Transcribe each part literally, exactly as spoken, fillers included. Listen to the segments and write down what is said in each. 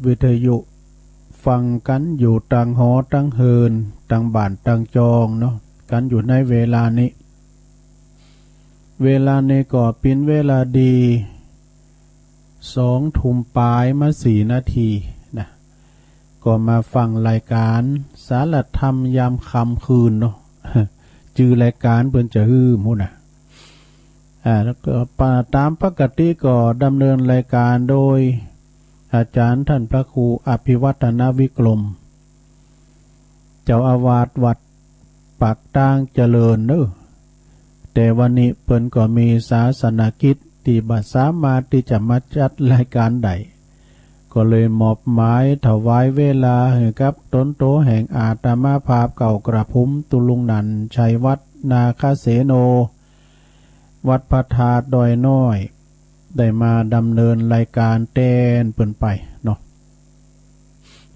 วิทยุฟังกั๋นอยู่ตางหอตางเฮือน ตางบ้านตางจองเนาะ กั๋นอยู่ในเวลานี้ เวลานี้ก็เป๋นเวลาดี สองทุ่มป๋ายมาสี่นาทีนะ ก็มาฟังรายก๋านสารธรรมยามค่ำคืนเนาะ จื้อรายก๋านเปิ้นจะหื้อหมู่นะ อ่า แล้วก็ปะ- ต๋ามปกติก็ดำเนินรายก๋านโดยอาจ๋ารย์ต้านพระครูอภิวัฒนวิกรม เจ้าอาวาสวัดปากตางเจริญเนาะ แต่วันนี้เปิ้นก็มีศาสนกิจตี้บ่สามารถตี้จะมาจัดรายก๋านได้ ก็เลยมอบหมายถวายเวลาหื้อกับต๋นโตแห่งอาตมาภาพเก้ากระผม ตุ๊ลุงนันท์ ชัยวัฒน์ นาคเสโน วัดพระธาตุดอยน้อย ได้มาดำเนินรายก๋านแตนเปิ้นไปเนาะ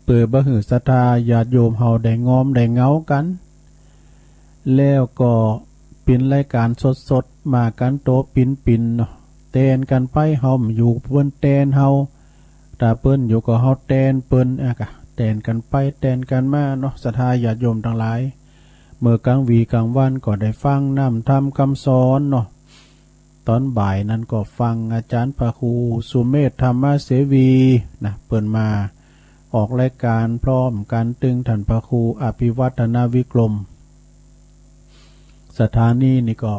เปื้อบ่หื้อศรัทธาญาติโยมเฮาได้งอมได้เหงากั๋น แล้วก็เป๋นรายก๋านสดๆ มากั๋นโตปิ๋นๆ เนาะ แตนกั๋นไป เฮาบ่อยู่เปิ้นแตนเฮา ถ้าเปิ้นอยู่ก็เฮาแตนเปิ้น อ่ะ ก็แตนกั๋นไปแตนกั๋นมาเนาะ ศรัทธาญาติโยมตังหลาย เมื่อกลางวีกลางวันก็ได้ฟังน้ำธรรมกำสอนเนาะ ต๋อนบ่ายนั้นก็ฟังอาจ๋ารย์พระครูสุเมธธรรมเสวีนะ เปิ้นมาออกรายก๋านพร้อมกั๋นตึงต้านพระครูอภิวัฒนวิกรม สถานีนี่ก็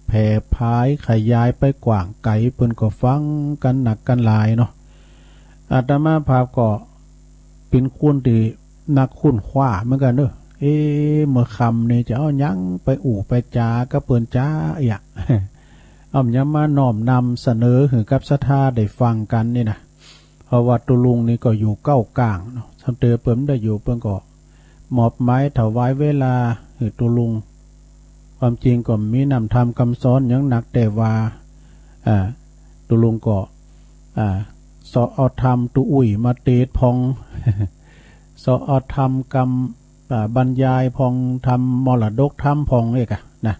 แผ่ผายขยายไปกว้างไก๋ เปิ้นก็ฟังกั๋นนักกั๋นหลายเนาะ อาตมาภาพก็เป๋นคนตี้นักค้นคว้าเหมือนกั๋นเนาะ เอ๊ะ เมื่อค่ำนี่จะเอาหยังไปอู้ไปจ๋ากับเปิ้นจาอะ เอาหยังมาน้อมนำเสนอหื้อกับศรัทธาได้ฟังกั๋นนี่นะ เพราะว่าตุ๊ลุงนี่ก็อยู่เก้ากลางเนาะ สำเตอเปิ้นบ่ได้อยู่ เปิ้นก็มอบหมายถวายเวลาหื้อตุ๊ลุง ความจริงก็มีน้ำธรรมกำสอนหยังนัก แต่ว่า อ่า ตุ๊ลุงก็ อ่า เซาะเอาธรรมตุ๊อุ้ยมาเตสน์พ่อง เซาะเอาธรรมกำ อ่า บรรยายพ่อง ธรรมมรดกธรรมพ่องเอกอะนะ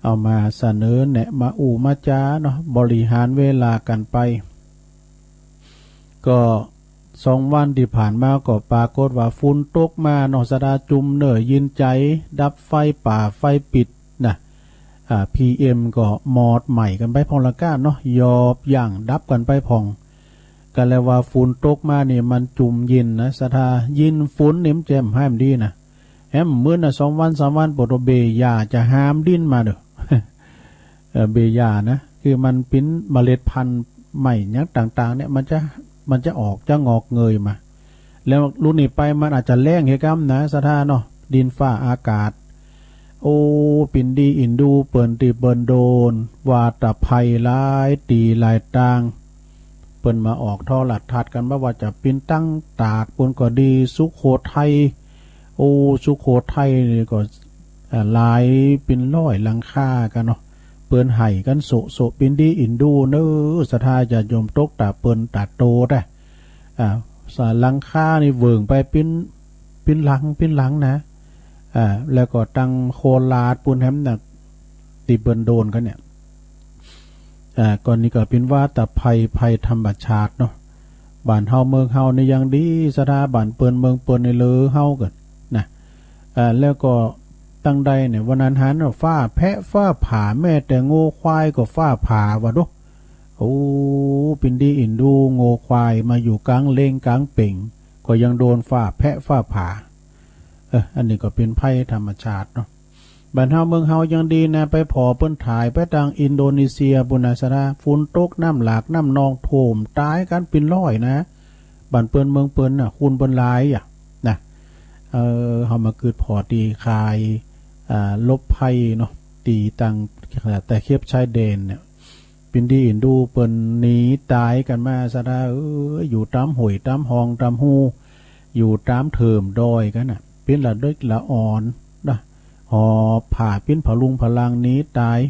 เอามาเสนอแนะ มาอู้มาจ๋าเนาะ บริหารเวลากั๋นไป ก็สองวันตี้ผ่านมาก็ปรากฏว่าฝนตกมาเนาะ ศรัทธาจุ่มเน่อเย็นใจ๋ ดับไฟป่าไฟปิดนะ อ่า พีเอ็มก็หมอดไหม้กั๋นไปพ่องละก้าเนาะ ยอบย่างดับกั๋นไปพ่อง ก็แลว่าฝนตกมานี่มันจุ่มเย็นนะ ศรัทธา เย็นฝนนี่มันแจ่มไห้มันดีนะ แหมมื้อน่ะ สองวันสามวันปวดหัว เบ้ยหญ้าจะหามดิ้นมาเน่อ เอ่อ เบ้ยหญ้านะ คือมันเป๋นเมล็ดพันธุ์ใหม่หยังต่างๆ เนี่ย มันจะ มันจะออก จะงอกเงยมา แล้วลุนนี้ไปมันอาจจะแล้งเหียกำนะ ศรัทธาเนาะ ดินฟ้าอากาศ โอ้ เป๋นดีอินดูเปิ้นตี้เปิ้นโดนวาตภัยหลายตี้หลายตาง เปิ้นมาออกโทรทัศน์กั๋น บ่ว่าจะเป๋นตังตากปู้นก็ดี สุโขทัย โอ้ สุโขทัยนี่ก็ อ่า หลายเป๋นร้อยหลังคากั๋นเนาะ เปิ้นไห้กั๋นโสะๆ เป๋นดีอินดูเน่อ ศรัทธาญาติโยม ตกต๋าเปิ้นต๋าโตดอะ อ่า สา หลังคานี่เวิ่งไปเป๋น เป๋นหลัง เป๋นหลังนะ อ่า แล้วก็ตังโคราชปู้นแหมนะ ตี้เปิ้นโดนกั๋นเนี่ย อ่า ก็นี่ก็เป๋นวาตภัย ภัยธรรมชาติเนาะ บ้านเฮาเมืองเฮานี่ยังดี ศรัทธา บ้านเปิ้นเมืองเปิ้นนี่เหลือเฮากั๋นนะ อ่า แล้วก็ตังใดเนี่ย วันนั้นหันว่าฟ้าแพะฟ้าผ่า แม้แต่งัวควายก็ฟ้าผ่าว่าดู โอ้ เป๋นดีอินดู งัวควายมาอยู่ก๋างเล้งก๋างเป๋ง ก็ยังโดนฟ้าแพะฟ้าผ่า เออ อันนี้ก็เป๋นภัยธรรมชาติเนาะ บ้านเฮาเมืองเฮายังดีนะ ไปผ่อเปิ้นถ่ายไปตังอินโดนีเซียปู้นนะ ศรัทธา ฝนตกน้ำหลากน้ำนองท่วมต๋ายกั๋นเป๋นร้อยนะ บ้านเปิ้นเมืองเปิ้นน่ะ คนเปิ้นหลายอะนะ เออ เฮามาเกิดผ่อตี้ข่าย อ่า หลบภัยเนาะ ตี้ตังตะเข็บชายแดนเนี่ย เป๋นดีอินดูเปิ้นหนีต๋ายกั๋นมา ศรัทธาเอ้ย อยู่ต๋ามห้วยต๋ามฮ่องต๋ามฮู อยู่ต๋ามเถิมดอยกั๋นน่ะ เป๋นละเด็กละอ่อนนะ หอบผ้าเป๋นผะลุงผะลังหนีต๋าย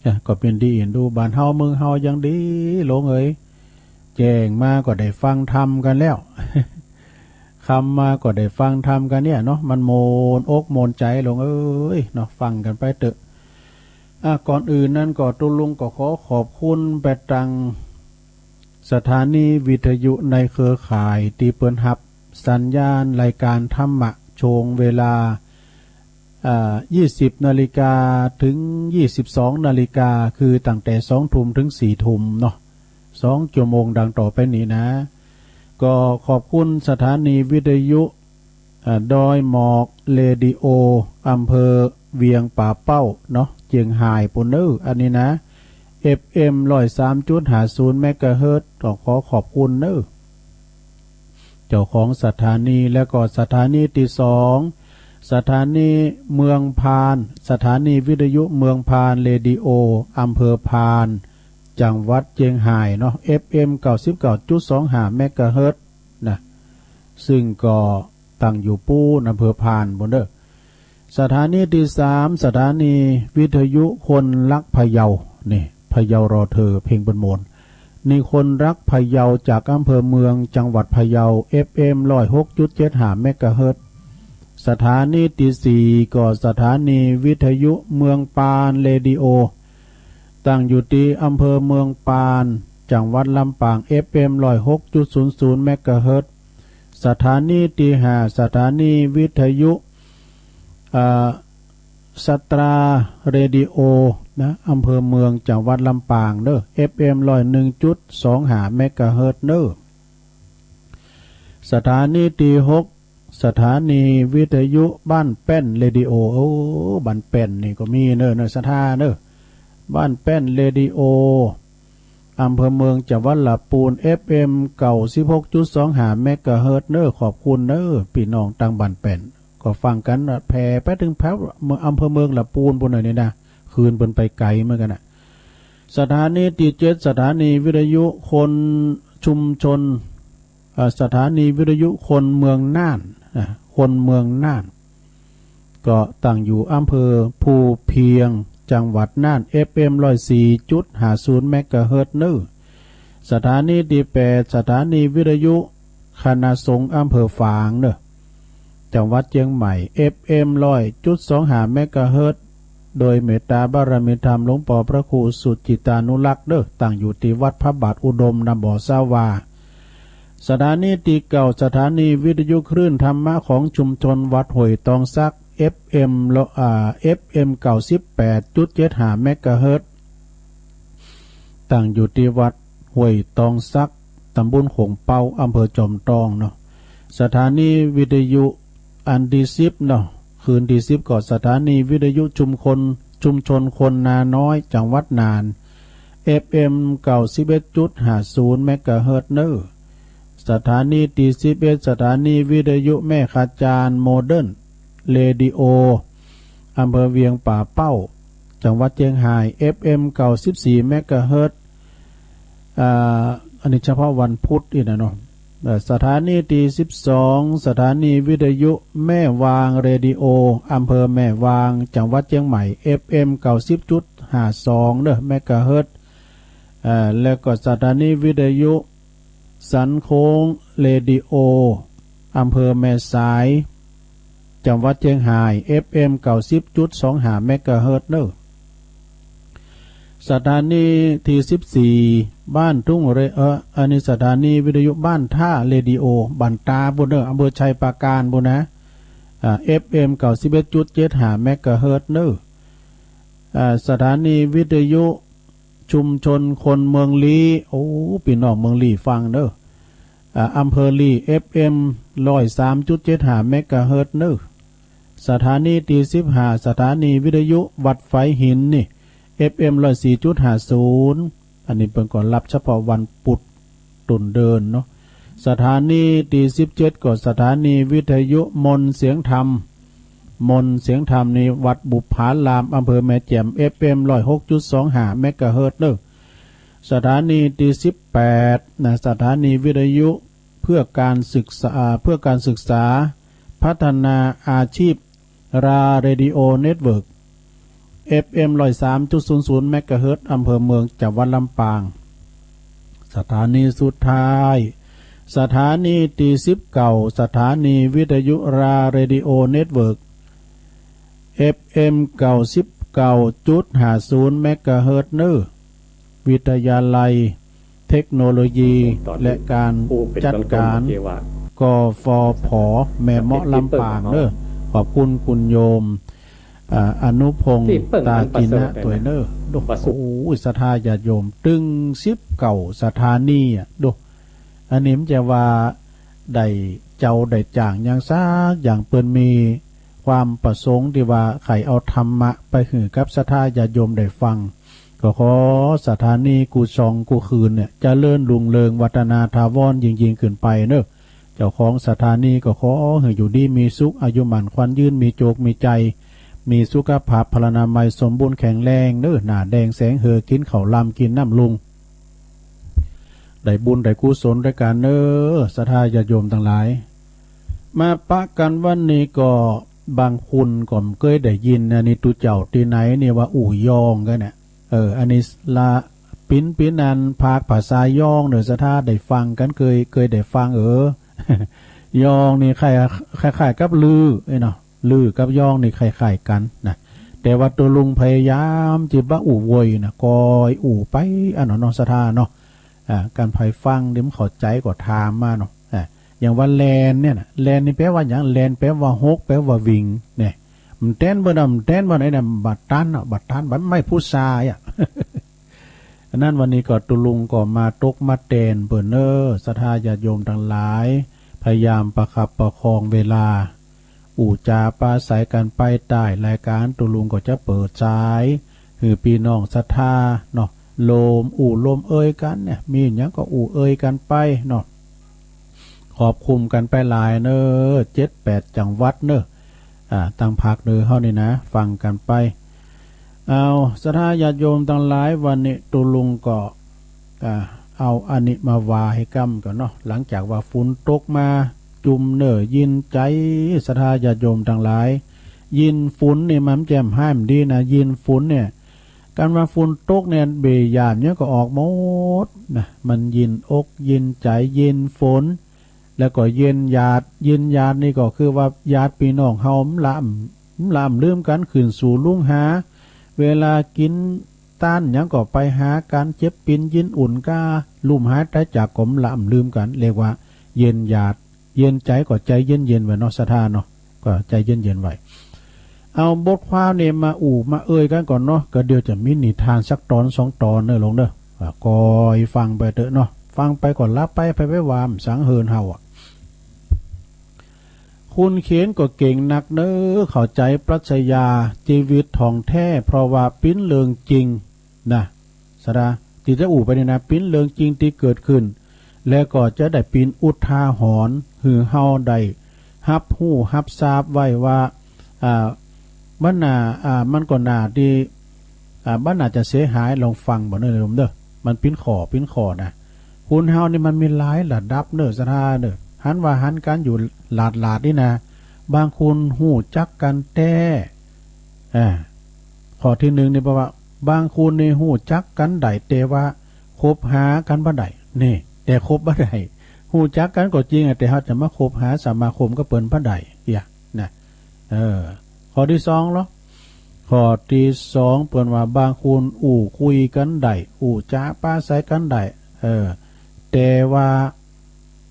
อ่ะ ก็เป๋นดีอินดู บ้านเฮาเมืองเฮายังดี หลวงเอ๋ย แจ้งมาก็ได้ฟังธรรมกั๋นแล้ว ค่ำมาก็ได้ฟังธรรมกั๋นเนี่ยเนาะ มันโมนอกโมนใจ๋ หลวงเอ๋ยเนาะ ฟังกั๋นไปเต๊อะ อ่ะ ก่อนอื่นนั้นก็ตุ๊ลุงก็ขอขอบคุณไปตัง สถานีวิทยุในเครือข่ายตี้เปิ้นฮับสัญญาณรายก๋านธรรมะ ช่วงเวลา อ่า ยี่สิบนาฬิกาเถิงยี่สิบสองนาฬิกา คือตั้งแต่สองทุ่มเถิงสี่ทุ่มเนาะ สองจั่วโมงดังต่อไปนี้นะ ก็ขอบคุณสถานีวิทยุ อ่า ดอยหมอกเรดิโอ อำเภอเวียงป่าเป้าเนาะ เจียงฮายปู้นเน้อ อันนี้นะ เอฟเอ็ม ร้อยสามจุดห้าศูนย์ เมกะเฮิรตซ์ ก็ขอขอบคุณเน้อ เจ้าของสถานี แล้วก็สถานีตี้สอง สถานีเมืองพาน สถานีวิทยุเมืองพานเรดิโอ อำเภอพาน จังหวัดเจียงฮายเนาะ เอฟเอ็ม เก้าสิบเก้าจุดสองห้า เมกะเฮิรตซ์นะ ซึ่งก็ตั้งอยู่ปู๊น อำเภอพานปู้นเน้อ สถานีตี้สาม สถานีวิทยุคนฮักพะเยา นี่ พะเยาลอเธอ เพลงเปิ้นม่วน นี่ คนฮักพะเยา จากอำเภอเมือง จังหวัดพะเยา เอฟเอ็ม ร้อยหกจุดเจ็ดห้า เมกะเฮิรตซ์ สถานีตี้สี่ ก็สถานีวิทยุเมืองปานเรดิโอ ตั้งอยู่ตี้อำเภอเมืองปาน จังหวัดลำปาง เอฟเอ็ม ร้อยหกจุดศูนย์ศูนย์ เมกะเฮิรตซ์ สถานีตี้ห้า สถานีวิทยุ อ่า สตราเรดิโอนะ อำเภอเมือง จังหวัดลำปางเน้อ เอฟเอ็ม ร้อยหนึ่งจุดสองห้า เมกะเฮิรตซ์เน้อ สถานีตี้หก สถานีวิทยุบ้านแป้นเรดิโอ โอ้ บ้านแป้นนี่ก็มีเน้อ เน้อ สถาเน้อ บ้านแป้นเรดิโอ อำเภอเมือง จังหวัดลำปูน เอฟเอ็ม เก้าสิบหกจุดสองห้า เมกะเฮิรตซ์เน้อ ขอบคุณเน้อ ปี้น้องตางบ้านแป้น ก็ฟังกั๋นแผ่ไปเถิงแผวเมือง อำเภอเมืองลำปูนปู้นเน้อนี่นะ คืนเปิ้นไปไก๋เหมือนกั๋นนะ สถานีตี้เจ็ด สถานีวิทยุคนชุมชน เอ่อ สถานีวิทยุคนเมืองน่าน อ่ะ คนเมืองน่าน ก็ตั้งอยู่อำเภอภูเพียง จังหวัดน่าน เอฟเอ็ม ร้อยสี่จุดห้าศูนย์ เมกะเฮิรตซ์เน้อ สถานีตี้แปด สถานีวิทยุคณะสงฆ์อำเภอฝางเน้อ จังหวัดเจียงใหม่ เอฟเอ็ม ร้อยจุดสองห้า เมกะเฮิรตซ์ โดยเมตตาบารมีธรรมหลวงป้อพระครูสุจิตตานุรักษ์เน้อ ตั้งอยู่ตี้วัดพระบาทอุดม นำบ่อสาวา สถานีตี้เก้า สถานีวิทยุคลื่นธรรมะของชุมชนวัดห้วยตองสัก เอฟเอ็ม ละ อ่า เอฟเอ็ม เก้าสิบแปดจุดเจ็ดห้า เมกะเฮิรตซ์ ตั้งอยู่ตี้วัดห้วยตองสัก ตำบลโขงเป๊า อำเภอจอมตองเนาะ สถานีวิทยุอันตี้สิบเนาะ คืนตี้สิบ ก็สถานีวิทยุชุมชน ชุมชนคนนาน้อย จังหวัดน่าน เอฟเอ็ม เก้าสิบเอ็ดจุดห้าศูนย์ เมกะเฮิรตซ์เน้อ สถานีตี้สิบเอ็ด สถานีวิทยุแม่ขะจานโมเดิร์นเรดิโอ อำเภอเวียงป่าเป้า จังหวัดเจียงฮาย เอฟเอ็ม เก้าสิบสี่ เมกะเฮิรตซ์ อ่า อันนี้เฉพาะวันพุธอี้นะเนาะ เอ่อ สถานีตี้สิบสอง สถานีวิทยุแม่วางเรดิโอ อำเภอแม่วาง จังหวัดเจียงใหม่ เอฟเอ็ม เก้าสิบจุดห้าสอง เน้อ เมกะเฮิรตซ์ เอ่อ แล้วก็สถานีวิทยุสันโค้งเรดิโอ อำเภอแม่สาย จังหวัดเจียงฮาย เอฟเอ็ม เก้าสิบจุดสองห้า เมกะเฮิรตซ์เน้อ สถานีตี้สิบสี่ บ้านทุ่งเร เอ่อ อันนี้สถานีวิทยุบ้านท่าเรดิโอ บ้านตาปู้นเน้อ อำเภอชัยปราการปู้นนะ อ่า เอฟเอ็ม เก้าสิบเอ็ดจุดเจ็ดห้า เมกะเฮิรตซ์เน้อ อ่า สถานีวิทยุชุมชนคนเมืองลี้ โอ้ ปี้น้องเมืองลี้ฟังเน้อ อ่า อำเภอลี้ เอฟเอ็ม ร้อยสามจุดเจ็ดห้า เมกะเฮิรตซ์เน้อ สถานีตี้สิบห้า สถานีวิทยุวัดฝายหินนี่ เอฟเอ็ม ร้อยสี่จุดห้าศูนย์ อันนี้เปิ้นก็ฮับเฉพาะวันปุดต้นเดือนเนาะ สถานีตี้สิบเจ็ด ก็สถานีวิทยุมนต์เสียงธรรม มนต์เสียงธรรมนี่วัดบุปผาราม อำเภอแม่แจ่ม เอฟเอ็ม ร้อยหกจุดสองห้า เมกะเฮิรตซ์เน้อ สถานีตี้สิบแปดนะ สถานีวิทยุเพื่อการศึกษา เพื่อการศึกษาพัฒนาอาชีพ ราเรดิโอเน็ตเวิร์ก เอฟเอ็ม ร้อยสามจุดศูนย์ศูนย์ เมกะเฮิรตซ์ อำเภอเมือง จังหวัดลำปาง สถานีสุดท้าย สถานีตี้สิบเก้า สถานีวิทยุราเรดิโอเน็ตเวิร์ก เอฟเอ็ม เก้าสิบเก้าจุดห้าศูนย์ เมกะเฮิรตซ์เน้อ วิทยาลัย เทคโนโลยีและก๋านจัดก๋าน กฟผ แม่เมาะลำปางเน้อ ขอบคุณคุณโยม อ่า อนุพงษ์ ตากินะตวยเน้อ ดู โอ้โห ศรัทธาญาติโยม ตึงสิบเก้าสถานีอะ ดู อันนี้มันจะว่าได้เจ้าได้จ๋างอย่างสักอย่าง เปิ้นมีความประสงค์ตี้ว่าใค่เอาธรรมะไปหื้อกับศรัทธาญาติโยมได้ฟัง ก็ขอสถานีกู้สองกู้คืนเนี่ย เจริญรุ่งเรืองวัฒนาถาวรยิ่งๆ ขึ้นไปเน้อ เจ้าของสถานีก็ขอหื้ออยู่ดีมีสุข อายุหมั้นขวัญยืน มีโจคมีชัย มีสุขภาพพลานามัยสมบูรณ์แข็งแรงเน้อ หน้าแดงแสงเหือ กิ๋นข้าวลำกิ๋นน้ำลุง ได้บุญได้กุศลตวยกั๋นเน้อ ศรัทธาญาติโยมตังหลาย มาปะกั๋นวันนี้ก็บางคนก็บ่เกยได้ยิน อันนี้ตุ๊เจ้าตี้ไหนนี่ว่าอู่ยองกั๋นเนี่ย เออ อันนี้ละ ปิ๊น ปิ๊นอันภาคภาษายองเน้อ ศรัทธาได้ฟังกั๋น เกย เกยได้ฟัง เออ ยองนี่คล้าย คล้ายๆ กับลือ เอ้ยเนาะ ลือกับยองนี่คล้ายๆ กั๋นนะ แต่ว่าตุ๊ลุงพยายามจะบ่อู้โวยนะ ก็อู้ไปอันนั้นเนาะ ศรัทธาเนาะ อ่า ก๋านใผฟังนี่บ่เข้าใจ๋ก็ถามมาเนาะ อ่า อย่างว่าแลนเนี่ยนะ แลนนี่แปลว่าหยัง แลนแปลว่าหก แปลว่าวิ่งเนี่ย บ่แต๊นบ่นะ บ่แต๊นบ่ไหนนะ บ่ตันอะ บ่ตัน บ่ ไม่พุทธาอะ อันนั้นวันนี้ก็ตุ๊ลุงก็มาตกมาแตนเปิ้นเน้อ ศรัทธาญาติโยมตังหลาย พยายามประคับประคองเวลา อู้จ๋าปราศรัยกั๋นไป ใต้รายก๋านตุ๊ลุงก็จะเปิดสาย หื้อปี้น้องศรัทธาเนาะ ลมอู้ลมเอยกั๋นเนี่ย มีหยังก็อู้เอยกั๋นไปเนาะ ขอบคุณกั๋นไปหลายเน้อ เจ็ดแปดจังหวัดเน้อ อ่า ตังภาคเหนือเฮานี่นะ ฟังกั๋นไป เอา ศรัทธาญาติโยมตังหลาย วันนี้ตุ๊ลุงก็ อ่า เอาอันนี้มาว่าหื้อก้ำก่อนเนาะ หลังจากว่าฝนตกมาจุ่มเน้อ เย็นใจ๋ ศรัทธาญาติโยมตังหลาย เย็นฝนนี่มันแจ่มฮ้ายมันดีนะ เย็นฝนเนี่ย ก๋านว่าฝนตกเนี่ย เบ้ยาดหยังก็ออกหมดนะ มันเย็นอกเย็นใจ๋ เย็นฝน แล้วก็เย็นหยาด เย็นหยาดนี่ก็คือว่าญาติปี้น้องเฮาบ่ละ บ่ละลืมกั๋น ขึ้นสู่ลุงหา เวลากิ๋นต้านหยังก็ไปหากั๋น เจ็บปินยินอุ่นก้า ลุ่มหายต๋ายจากก็บ่ละลืมกั๋น เรียกว่าเย็นหยาด เย็นใจ๋ก็ใจ๋เย็นๆ ไว้เนาะ ศรัทธาเนาะ ก็ใจ๋เย็นๆ ไว้ เอาบทความนี่มาอู้มาเอยกั๋นก่อนเนาะ ก็เดี๋ยวจะมีนิทานสักต๋อนสองต๋อนเน้อลุงเน้อ อ่า ก็หื้อฟังไปเต๊อะเนาะ ฟังไปก็หลับไป ไผไปว่าบ่สังเหินเฮาอะ คุณเขนก็เก่งนักเน้อ เข้าใจ๋ปรัชญาจีวิตถ่องแท้ เพราะว่าปิ๊นเรื่องจริง นะ ศรัทธา ตี้จะอู้ไปนี่นะ ปิ๊นเรื่องจริงตี้เกิดขึ้น แล้วก็จะได้ปิ๊นอุทาหรณ์ หื้อเฮาได้ฮับฮู้ฮับซาบไว้ว่า อ่า บ่หน้า อ่า มันก็หน้าตี้ อ่า บ่หน้าจะเสียหาย ลองฟังบ่เน้อโยมเน้อ มันปิ๊นข้อปิ๊นข้อนะ คนเฮานี่มันมีหลายระดับเน้อ ศรัทธาเน้อ หันว่าหันกั๋นอยู่หลาดๆ นี่นะ บางคนฮู้จักกั๋นแต๊ อ่า ข้อตี้หนึ่งนี่แปลว่า บางคนนี่ฮู้จักกั๋นได้ แต่ว่าคบหากั๋นบ่ได้ นี่ แต่คบบ่ได้ ฮู้จักกั๋นก็จริงอะ แต่เฮาจะมาคบหาสมาคมกับเปิ้นบ่ได้ เยียะ นะ เออ ข้อตี้สองเหรอ ข้อตี้สองเปิ้นว่า บางคนอู้คุยกั๋นได้ อู้จ๋าปราศรัยกั๋นได้ เออ แต่ว่า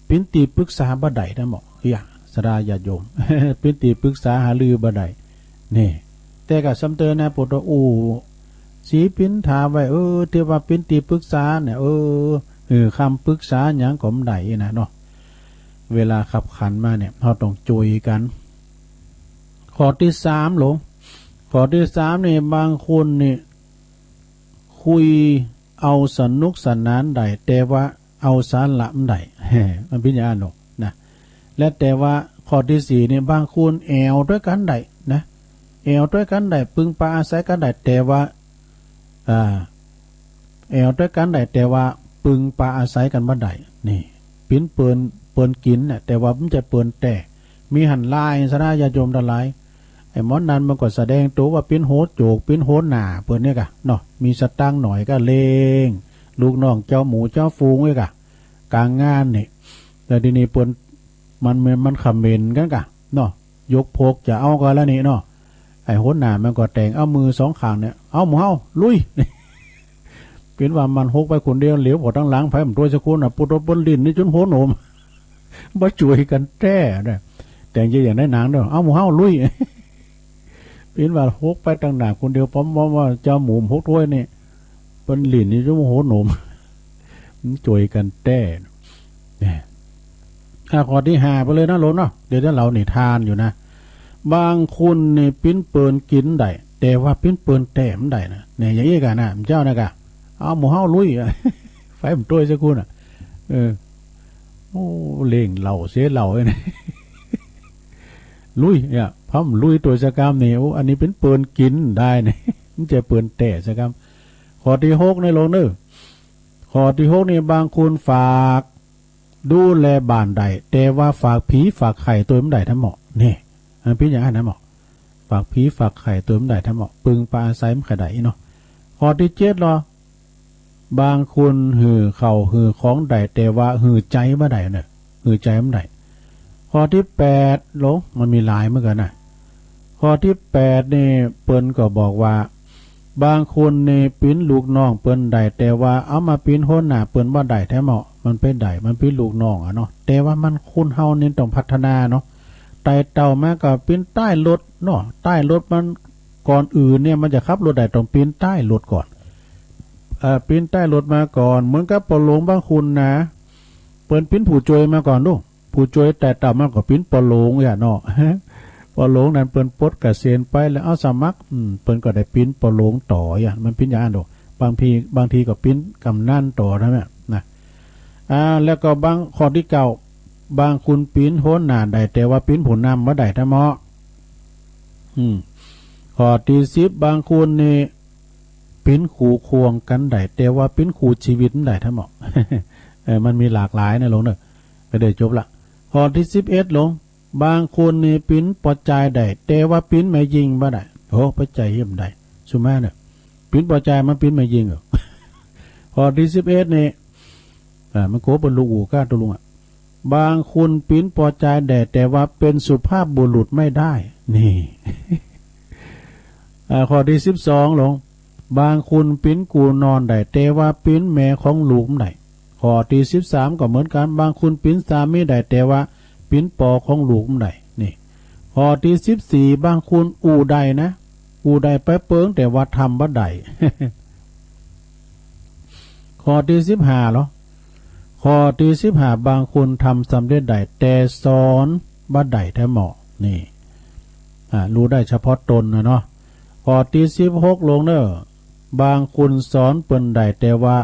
ปิ๊นตี้ปรึกษาบ่ได้นะหมอ เยียะ ศรัทธาญาติโยม ปิ๊นตี้ปรึกษาหารือบ่ได้ นี่ แต่ก็ซ้ำเติมนะ ปวดอู้ สีปิ๊นถามไว้ เออ ตี้ว่าปิ๊นตี้ปรึกษาเนี่ย เออ เออ คำปรึกษาหยังก็บ่ได้นะเนาะ เวลาคับขันมาเนี่ย เฮาต้องจุยกั๋น ข้อตี้สามหลง ข้อตี้สามนี่ บางคนนี่ คุยเอาสนุกสนานได้ แต่ว่าเอาสาระบ่ได้ มันเป๋นอย่างนั้นหนอ นะ และแต่ว่าข้อตี้สี่นี่ บางคนแอ่วตวยกั๋นได้นะ แอ่วตวยกั๋นได้ ปึงปาอาศัยกั๋นได้ แต่ว่า อ่า แอ่วตวยกั๋นได้ แต่ว่าปึงปาอาศัยกั๋นบ่ได้ นี่ ปิ๊นเปิ้น เปิ้นกิ๋นน่ะ แต่ว่าบ่ใจ้เปิ้นแต๊ มีหั้นหลาย ศรัทธาญาติโยมตังหลาย ไอ้หมอนั้นมันก็แสดงตั๋วว่าเป๋นหัวโจก เป๋นหัวหน้าเปิ้นเนี่ยก่ะเนาะ มีสตางค์หน้อยก็เล่งลูกน้องเจ้าหมู่เจ้าฝูงเนี่ยก่ะ ก๋างงานนี่ แต่ทีนี้เปิ้น มัน มันเขม่นกั๋นก่ะเนาะ ยกพกจะเอากั๋นแล้วนี่เนาะ ไอ้หัวหน้ามันก็แต่งเอามือสองข้างเนี่ย เอาหมู่เฮาลุย ปิ้นว่ามันหกไปคนเดียว เหลียวผ่อตังหลัง ใผบ่ตวยสักคนน่ะ ปุโตเปิ้นหลิ้นนี่จ๋นหัวโหนม บ่จ้วยกั๋นแต๊นะ แต่งเยียะอย่างในหนังเนาะ เอาหมู่เฮาลุย ปิ้นว่าหกไปตังหน้าคนเดียว ป้อมว่าเจ้าหมู่หกถ้วยนี่ เปิ้นหลิ้นนี่จ๋นหัวโหนม มันจ้วยกั๋นแต๊ เนี่ย อ่ะ ข้อตี้ห้าไปเลยนะโลมเนาะ เดี๋ยวเฮานิทานอยู่นะ บางคนนี่ปิ้นเปินกิ๋นได้ แต่ว่าปิ้นเปินแต๊บ่ได้นะ เนี่ย อย่างอี้กั๋นนะ เจ้านะกะ เอาหมู่เฮาลุย ใผบ่ตวยสักคนน่ะ เออ โอ้ เล่งเหล้าเสียเหล้าเอ้ย ลุยเนี่ย พร่ำลุยตวยสักกำนี่ โอ้ อันนี้ปิ้นเปินกิ๋นได้นี่ มันจะเปินแต๊สักกำ ข้อตี้หกนี่โลมเนาะ ข้อตี้หกนี่ บางคนฝากดูแลบ้านได้ แต่ว่าฝากผีฝากไข่ตวยบ่ได้แท้เหมาะ เนี่ย มันปิ้นอย่างนั้นนะเหมาะ ฝากผีฝากไข่ตวยบ่ได้แท้เหมาะ ปึงปาอาศัยบ่ใค่ได้เนาะ ข้อตี้เจ็ดลอ บางคนหื้อข้าวหื้อของได้ แต่ว่าหื้อใจ๋บ่ได้เนาะ หื้อใจ๋บ่ได้ ข้อตี้แปดโลม มันมีหลายเหมือนกั๋นนะ ข้อตี้แปดนี่เปิ้นก็บอกว่า บางคนนี่ปิ้นลูกน้องเปิ้นได้ แต่ว่าเอามาปิ้นหัวหน้าเปิ้นบ่ได้แท้เหมาะ มันไปได้ มันปิ้นลูกน้องอะเนาะ แต่ว่ามันคนเฮานี่ต้องพัฒนาเนาะ ไต่เต้ามาก็ปิ้นใต้รถเนาะ ใต้รถมัน ก่อนอื่นเนี่ยมันจะขับรถได้ต้องปิ้นใต้รถก่อน เอ่อ ปิ้นใต้รถมาก่อน เหมือนกับป้อหลวงบางคนนะ เปิ้นปิ้นผู้จ้วยมาก่อนดู ผู้จ้วยไต่เต้ามาก็ปิ้นป้อหลวงอย่างเนาะ ป้อหลวงนั้นเปิ้นปลดเกษียณไปแล้วเอาสมัคร อืม เปิ้นก็ได้ปิ้นป้อหลวงต่ออย่าง มันปิ้นอย่างนั้นดู บางที บางทีก็ปิ้นกำนันต่อนะเนี่ยนะ อ่า แล้วก็บาง ข้อตี้เก้า บางคนปิ้นหัวหน้าได้ แต่ว่าปิ้นผู้นำบ่ได้แท้เหมาะ อืม ข้อตี้สิบ บางคนนี่ปิ้นคู่ควงกั๋นได้ แต่ว่าปิ้นคู่ชีวิตบ่ได้แท้เหมาะ เออ มันมีหลากหลายนะโลมเนาะ ก็ได้จบละ ข้อตี้สิบเอ็ดโลม บางคนนี่ปิ้นป้อจายได้ แต่ว่าปิ้นแม่ญิงบ่ได้ โอ้ ป้อจายเหียบ่ได้ สุมาเนาะ ปิ้นป้อจายมาปิ้นแม่ญิงเหรอ ข้อตี้สิบเอ็ดนี่ อ่า มันโกเปิ้นลูกอู่ก้าตัวลุงอะ บางคนปิ้นป้อจายได้ แต่ว่าเป๋นสุภาพบุรุษไม่ได้ นี่ อ่า ข้อตี้สิบสองโลม บางคนปิ้นกู้นอนได้ แต่ว่าปิ้นแม่ของลูกบ่ได้ ข้อตี้สิบสามก็เหมือนกั๋น บางคนปิ้นสามีได้ แต่ว่าปิ้นป้อของลูกบ่ได้ นี่ ข้อตี้สิบสี่ บางคนอู้ได้นะ อู้ได้ไปเปิง แต่ว่าทำบ่ได้ ข้อตี้สิบห้าลอ ข้อตี้สิบห้า บางคนทำสำเร็จได้ แต่สอนบ่ได้แท้เหมาะ นี่ อ่า ฮู้ได้เฉพาะตนนะเนาะ ข้อตี้สิบหกโลมเนาะ บางคนสอนเปิ้นได้ แต่ว่า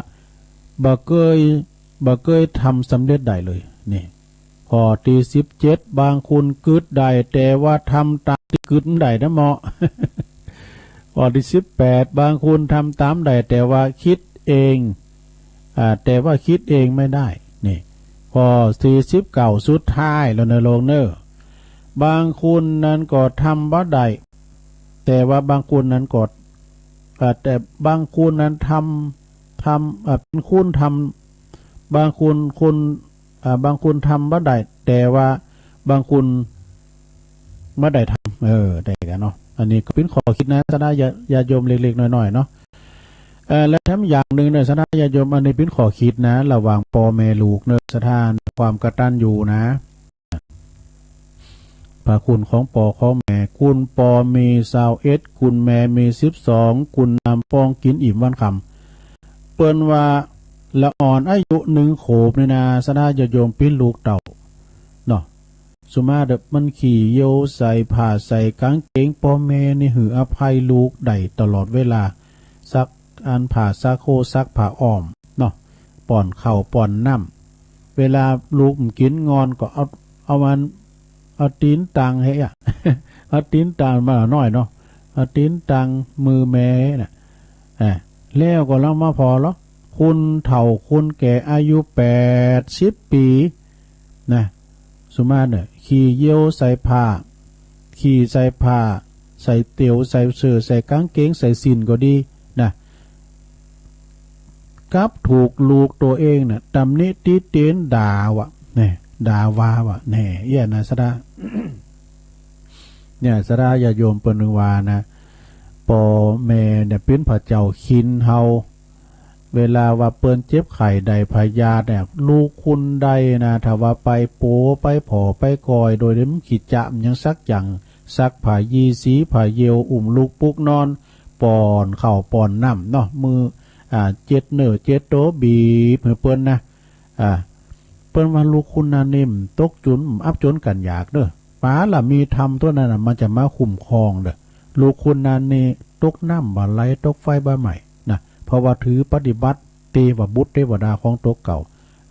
บ่เกย บ่เกยทำสำเร็จได้เลย นี่ ข้อตี้สิบเจ็ด บางคนกึ๊ดได้ แต่ว่าทำต๋ามตี้กึ๊ดบ่ได้แท้เหมาะ ข้อตี้สิบแปด บางคนทำต๋ามได้ แต่ว่ากึ๊ดเอง อ่า แต่ว่ากึ๊ดเองไม่ได้ นี่ ข้อตี้สิบเก้า สุดท้ายแล้วเนาะโลมเนาะ บางคนนั้นก็ทำบ่ได้ แต่ว่าบางคนนั้นก็ อ่า แต่บางคนนั้นทำ ทำ อ่า เป๋นคนทำ บางคน คน อ่า บางคนทำบ่ได้ แต่ว่าบางคนบ่ได้ทำ เออ ได้กั๋นเนาะ อันนี้ก็เป๋นข้อคิดนะ ศรัทธาญาติโยมเล็กๆ น้อยๆ เนาะ เอ่อ และแถมอย่างนึ่งเนาะ ศรัทธาญาติโยม อันนี้เป๋นข้อคิดนะ ระหว่างป้อแม่ลูกเนาะ ศรัทธา ความกตัญญูนะ พระคุณของป้อของแม่ คุณป้อมีซาวเอ็ด คุณแม่มีสิบสอง คุณนำปองกิ๋นอิ่มวันค่ำ เปิ้นว่าละอ่อนอายุหนึ่งขวบนี่นะ ศรัทธาญาติโยม เป๋นลูกเต้าเนาะ สุมาเต๊อะ มันขี้เยี่ยวใส่ผ้าใส่ก๋างเก๋งป้อแม่นี่หื้ออภัยลูกได้ตลอดเวลา ซักอันผ้าซักโค ซักผ้าอ้อมเนาะ ป้อนข้าวป้อนน้ำ เวลาลูกบ่กิ๋นง่อนก็เอา เอามัน เอาตี๋นตังหื้ออะ เอาตี๋นตัง มันน้อยเนาะ เอาตี๋นตังมือแม่น่ะ อ่า แล้วก็ลองมาผ่อลอ คนเฒ่าคนแก่อายุแปดสิบปี๋นะ สุมาเต๊อะ ขี้เยี่ยวใส่ผ้า ขี้ใส่ผ้า ใส่เตียว ใส่เสื้อ ใส่ก๋างเก๋ง ใส่สิ้นก็ดีนะ กลับถูกลูกตั๋วเองน่ะ ตำหนิติเตียนด่าว่ะ แน่ ด่าว่าว่ะ แน่ เอี้ยนะ ศรัทธา เนี่ย ศรัทธาญาติโยมเปิ้นว่านะ ป้อแม่เนี่ยเป๋นพระเจ้าคินเฮา เวลาว่าเปิ้นเจ็บไข้ได้พยาธิเนี่ย ลูกคุณใดนะ ถ้าว่าไปโป๋ ไปผ่อ ไปก่อย โดยที่บ่ได้ขี้จ๊ะหยังสักอย่าง ซักผ้ายี สีผ้าเยี่ยว อุ้มลูกปลุกนอน ป้อนข้าวป้อนน้ำเนาะ มื้อ อ่า เจ็ดเนื้อเจ็ดตั๋ว บีบหื้อเปิ้นนะ อ่า เปิ้นว่าลูกคุณนั้นนี่ ตกจุน อับจนกั๋นอยากเน่อ ปาละมีธรรมตั๋วนั้นน่ะ มันจะมาคุ้มครองเน่อ ลูกคุณนั้นนี่ ตกน้ำบ่ไหล ตกไฟบ่ไหม้นะ เพราะว่าถือปฏิบัติเตวบุตรเตวดาของตั๋วเก่า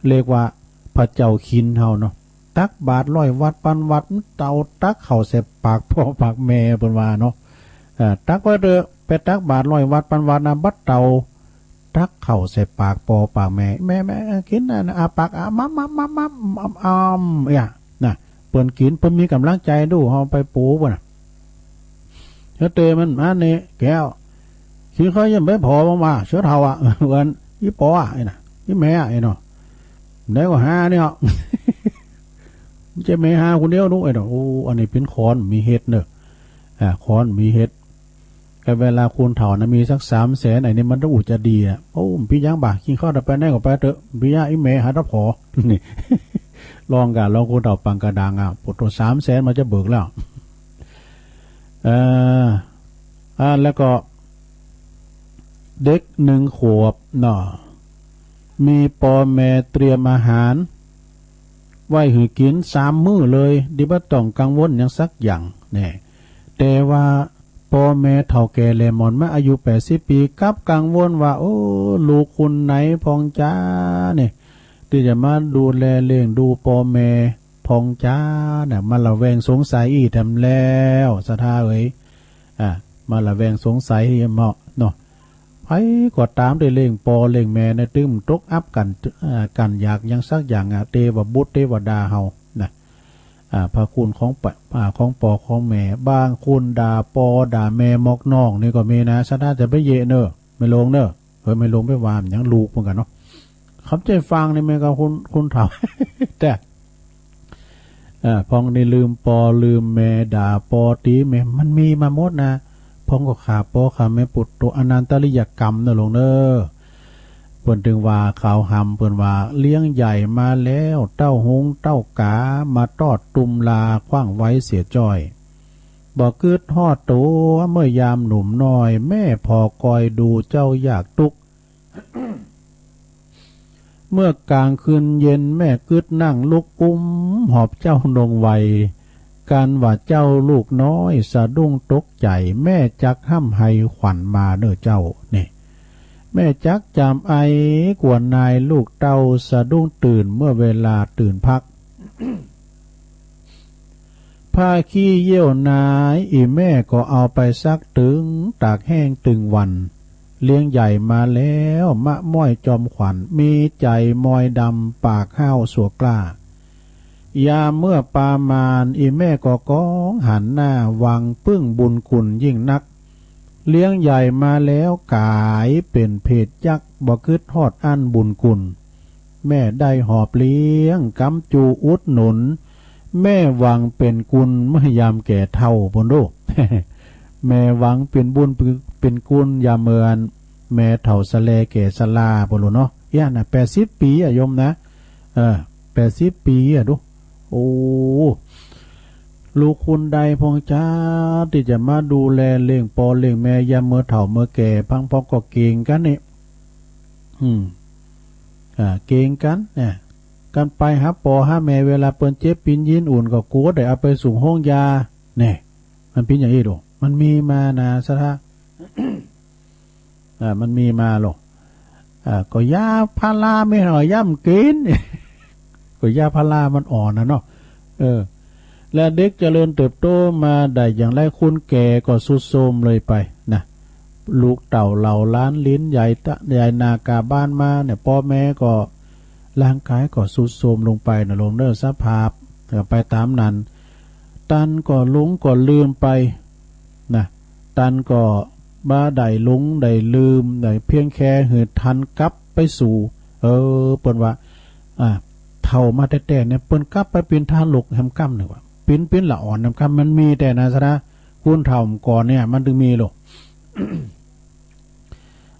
เรียกว่าพระเจ้าขิณเฮาเนาะ ตักบาตรร้อยวัตรปันวัตร เต้าตักเข้าใส่ปากป้อปากแม่ เปิ้นว่าเนาะ เอ่อ ตักไว้เต๊อะ ไปตักบาตรร้อยวัตรปันวัตรนะ บัดเต้าตักเข้าใส่ปากป้อปากแม่ แม่ แม่ เอ่อ กิ๋นนะ อ้าปาก อ้า มับ มับ มับ มับ อ้ำ อ้ำ เอี้ย นะ เปิ้นกิ๋น เปิ้นมีก๋ำลังใจ๋ดู เฮาไปโป๋เปิ้นน่ะ เฮาเตะมัน อันนี้แก้ว กิ๋นข้าวเย็นไปผ่อบ้างว่า เสื้อเฒ่าอะ เอิ้น อี่ป๋ออะ ไอ้น่ะ อี่แม่อะ ไอ้เนาะ ได้ก็หาเนี่ย บ่ใจ้แม่หาคนเดียวดู ไอ้เนาะ โอ้ อันนี้เป๋นคอนมีเหตุเน่อ อ่า คอนมีเหตุ แต่เวลาคนเฒ่านะ มีสักสามแสน ไอ้นี่มันต้องอุจจะดีอะ โอ้ ปี้ยังบ่า กิ๋นข้าวเต๊อะ ไปไหนก็ไปเต๊อะ ปี้ยะ อี่แม่หาตะผ่อ นี่ ลองก่ะ ลองคนเฒ่าปังกะดังอะ โอ้โห สามแสนมันจะเบิกแล้ว เอ่อ อ่า แล้วก็ เด็กหนึ่งขวบเนาะ มีป้อแม่เตรียมอาหารไว้หื้อกิ๋นสามมื้อเลย ดีบ่ต้องกังวลหยังสักอย่าง แน่ แต่ว่าป้อแม่เฒ่าแก่แหล่หมอนมาอายุแปดสิบปี๋ กลับกังวลว่า โอ้ ลูกคนไหนพ่องจ๊านี่ ตี้จะมาดูแลเลี้ยงดูป้อแม่พ่องจ๊าน่ะ มาระแวงสงสัยอี้แถมแล้ว ศรัทธาเอ๋ย อ่า มาระแวงสงสัยอี้แถมเนาะ ใผก็ต๋ามตี้เลี้ยงป้อเลี้ยงแม่นะ ตึงตกอับกั๋น อ่า กั๋นอยากหยังสักอย่างอะ เตวบุตรเตวดาเฮานะ อ่า พระคุณของปะ อ่า ของป้อของแม่ บางคนด่าป้อด่าแม่หมอกน้องนี่ก็มีนะ ศรัทธาจะไปเยาะเน่อ แม่หลวงเน่อ เฮ้ย แม่หลวงไปว่าหยังลูกเหมือนกั๋นเนาะ เขาบ่ใจ้ฟังนี่แม่ก็คน คนเฒ่า แต่ เอ่อ พ่องนี่ลืมป้อลืมแม่ ด่าป้อตี๋แม่ มันมีมาหมดนะ พ่องก็ฆ่าป้อฆ่าแม่ ปุตโต อนันตริยกรรมเน่อหลวงเน่อ เปิ้นตึงว่าขาวหำ เปิ้นว่า เลี้ยงใหญ่มาแล้ว เต้าฮงเต้ากา มาตอดตุ้มลา ขว้างไว้เสียจ้อย บ่กึ๊ดฮอดตั๋ว เมื่อยามหนุ่มน้อย แม่ผ่อคอยดูเจ้ายากตุ๊กข์ เมื่อกลางคืนเย็น แม่กึ๊ดนั่งลุกอุ้มหอบเจ้านงไว กันว่าเจ้าลูกน้อยสะดุ้งตกใจ๋ แม่จักฮ่ำไห้ขวัญมาเน่อเจ้า นี่ แม่จักจำไอ กลัวนายลูกเต้าสะดุ้งตื่น เมื่อเวลาตื่นพัก ผ้าขี้เยี่ยวนาย อี่แม่ก็เอาไปซักตึง ตากแห้งตึงวัน เลี้ยงใหญ่มาแล้ว มะม้อยจอมขวัญ มีใจ๋มอยดำ ปากห้าวสัวกล้า ยามเมื่อปามาณ อี่แม่ก็ก้องหันหน้า หวังปึ้งบุญคุณยิ่งนัก เลี้ยงใหญ่มาแล้ว ก๋ายเป๋นเพศยักษ์ บ่กึ๊ดฮอดอั้นบุญคุณ แม่ได้หอบเลี้ยง กำจูอุดหนุน แม่หวังเป๋นกุล เมื่อยามแก่เฒ่า ปู้นโด้ แม่หวังเป๋นบุญเป๋นกุล ยามเมื่ออันแม่เฒ่าสะแลแก่สะลา ปู้นโด้เนาะ เอี้ยน่ะ แปดสิบปี๋อะโยมนะ เออ แปดสิบปี๋อะดู โอ้ ลูกคนใดพ่องจ๊า ตี้จะมาดูแลเลี้ยงป้อเลี้ยงแม่ ยามเมื่อเฒ่าเมื่อแก่ พังพ่องก็เก๋งกั๋นนี่ อืม อ่า เก๋งกั๋น เนี่ย กั๋นไปหาป้อหาแม่ เวลาเปิ้นเจ็บปิ๊นยินอุ่น ก็กั๋วได้เอาไปสุงโฮงยา เนี่ย มันเป๋นอย่างอี้ดู มันมีมานะ ศรัทธา อ่า มันมีมาหรอก อ่า ก็ยาพาราแม่เฒ่าย่ำกิ๋น ก็ยาพารามันอ่อนนะเนาะ เออ และเด็กเจริญเติบโตมาได้อย่างไร คนแก่ก็ทรุดโทรมเลยไปนะ ลูกเต้าเหล่าหลานหลิ้นใหญ่ตะ ใหญ่หน้ากาบ้านมาเนี่ย ป้อแม่ก็ร่างกายก็ทรุดโทรมลงไปนะ ลงเน่อสภาพ ก็ไปต๋ามนั้น ตันก็หลงก็ลืมไป นะ ตันก็บ่ได้หลงได้ลืมได้ เพียงแค่หื้อตันกลับไปสู่ เออ เปิ้นว่า อ่า เฒ่ามาแต๊ๆ เนี่ย เปิ้นกลับไปเป๋นทารกแหมก้ำหนึ่งว่า เป๋น เป๋นละอ่อนแหมก้ำ มันมีแต๊นะ ศรัทธา คนเฒ่าก่อนเนี่ย มันตึงมีโลก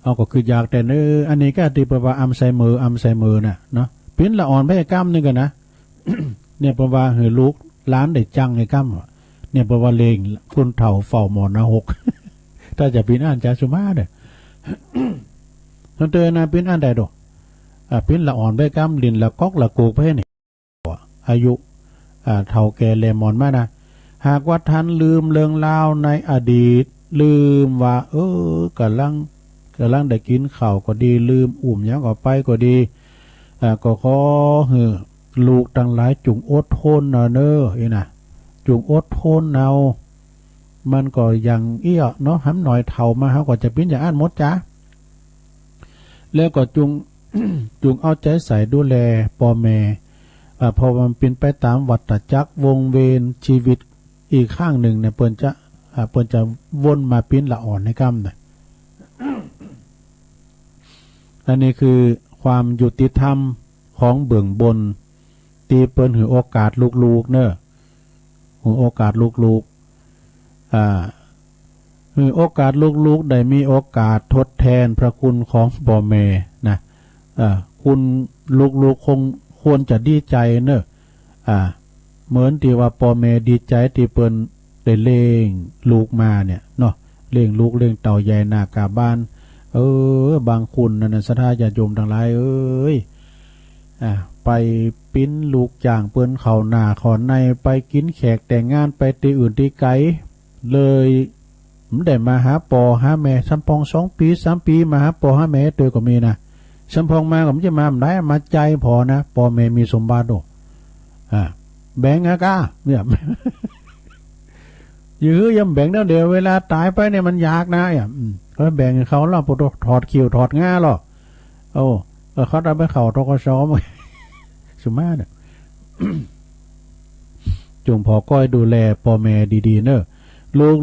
เอาก็คืออยากแต่เนอ อันนี้ก็ตี้เปิ้นว่าอัลไซเมอร์ อัลไซเมอร์น่ะเนาะ ปิ้นละอ่อนไปก้ำนึ่งกั๋นนะ เนี่ยเปิ้นว่าหื้อลูกหลานได้จั้งไอ้ก้ำ เนี่ยเปิ้นว่าเล็ง คนเฒ่าเฝ้าหมอนหน้าหก ถ้าจะปิ้นอ่านจาสุมาเด้อ ตั้งแต่นั้นปิ้นอ่านได้ดอก อ่า ปิ้นละอ่อนไปก้ำ ลิ้นละก๊อกละโกกไปนี่ อายุ อ่า เฒ่าแก่แหล่หมอนมานะ หากว่าท่านลืมเรื่องราวในอดีต ลืมว่า เออ ก่ำลัง ก่ำลังได้กิ๋นข้าวก็ดี ลืมอุ้มหยังออกไปก็ดี อ่า ก็ขอหื้อลูกตังหลายจุ่งอดทนเอาเนอ อี้นะ จุ่งอดทนเอา มันก็อย่างอี้อะเนาะ หำหน่อยเฒ่ามาเฮาก็จะปิ้นอย่างอั้นหมดจ้า แล้วก็จุ่ง จุ่งเอาใจ๋ใส่ดูแลป้อแม่ อ่า เพราะว่ามันปิ้นไปต๋ามวัฏจักรวงเวียนชีวิต อีกข้างนึ่งเนี่ยเปิ้นจะ อ่า เปิ้นจะวนมาปิ้นละอ่อนในก้ำนะ อันนี้คือความยุติธรรมของเบื้องบน ตี้เปิ้นหื้อโอกาสลูกๆ เนอ หื้อโอกาสลูกๆ อ่า หื้อโอกาสลูกๆ ได้มีโอกาสทดแทนพระคุณของป้อแม่นะ เอ่อ คุณลูกๆ คงควรจะดีใจ๋เนอะ อ่า เหมือนตี้ว่าป้อแม่ดีใจ๋ตี้เปิ้นได้เลี้ยงลูกมาเนี่ยเนาะ เลี้ยงลูกเลี้ยงเต้าใหญ่หน้ากาบ้าน เออ บางคุณนั่นน่ะ ศรัทธาญาติโยมตังหลายเอ้ย อ่า ไปปิ้นลูกจ้างเปิ้นเข้าหน้าเข้าใน ไปกิ๋นแขกแต่งงาน ไปตี้อื่นตี้ไก๋ เลยบ่ได้มาหาป้อหาแม่ สำปองสองปี๋สามปี๋มาหาป้อหาแม่เตื้อก็มีนะ สำปองมาก็บ่ใจ้มาบ่ได้ มาใจ๋ผ่อนะ ป้อแม่มีสมบัติโอ้ อ่า แบ่งอะก้า เนี่ย หื้อยังแบ่งเดี๋ยว เดี๋ยวเวลาต๋ายไปเนี่ยมันยากนะ เนี่ย อืม ก็แบ่งหื้อเขาแล้ว ปอถอดเขี้ยวถอดงาแล้ว โอ้ เออ เขาเอาไปเข้า ธ.ก.ส. สุมาเนี่ย จุ่งผ่อก้อยดูแลป้อแม่ดีๆ เนอะ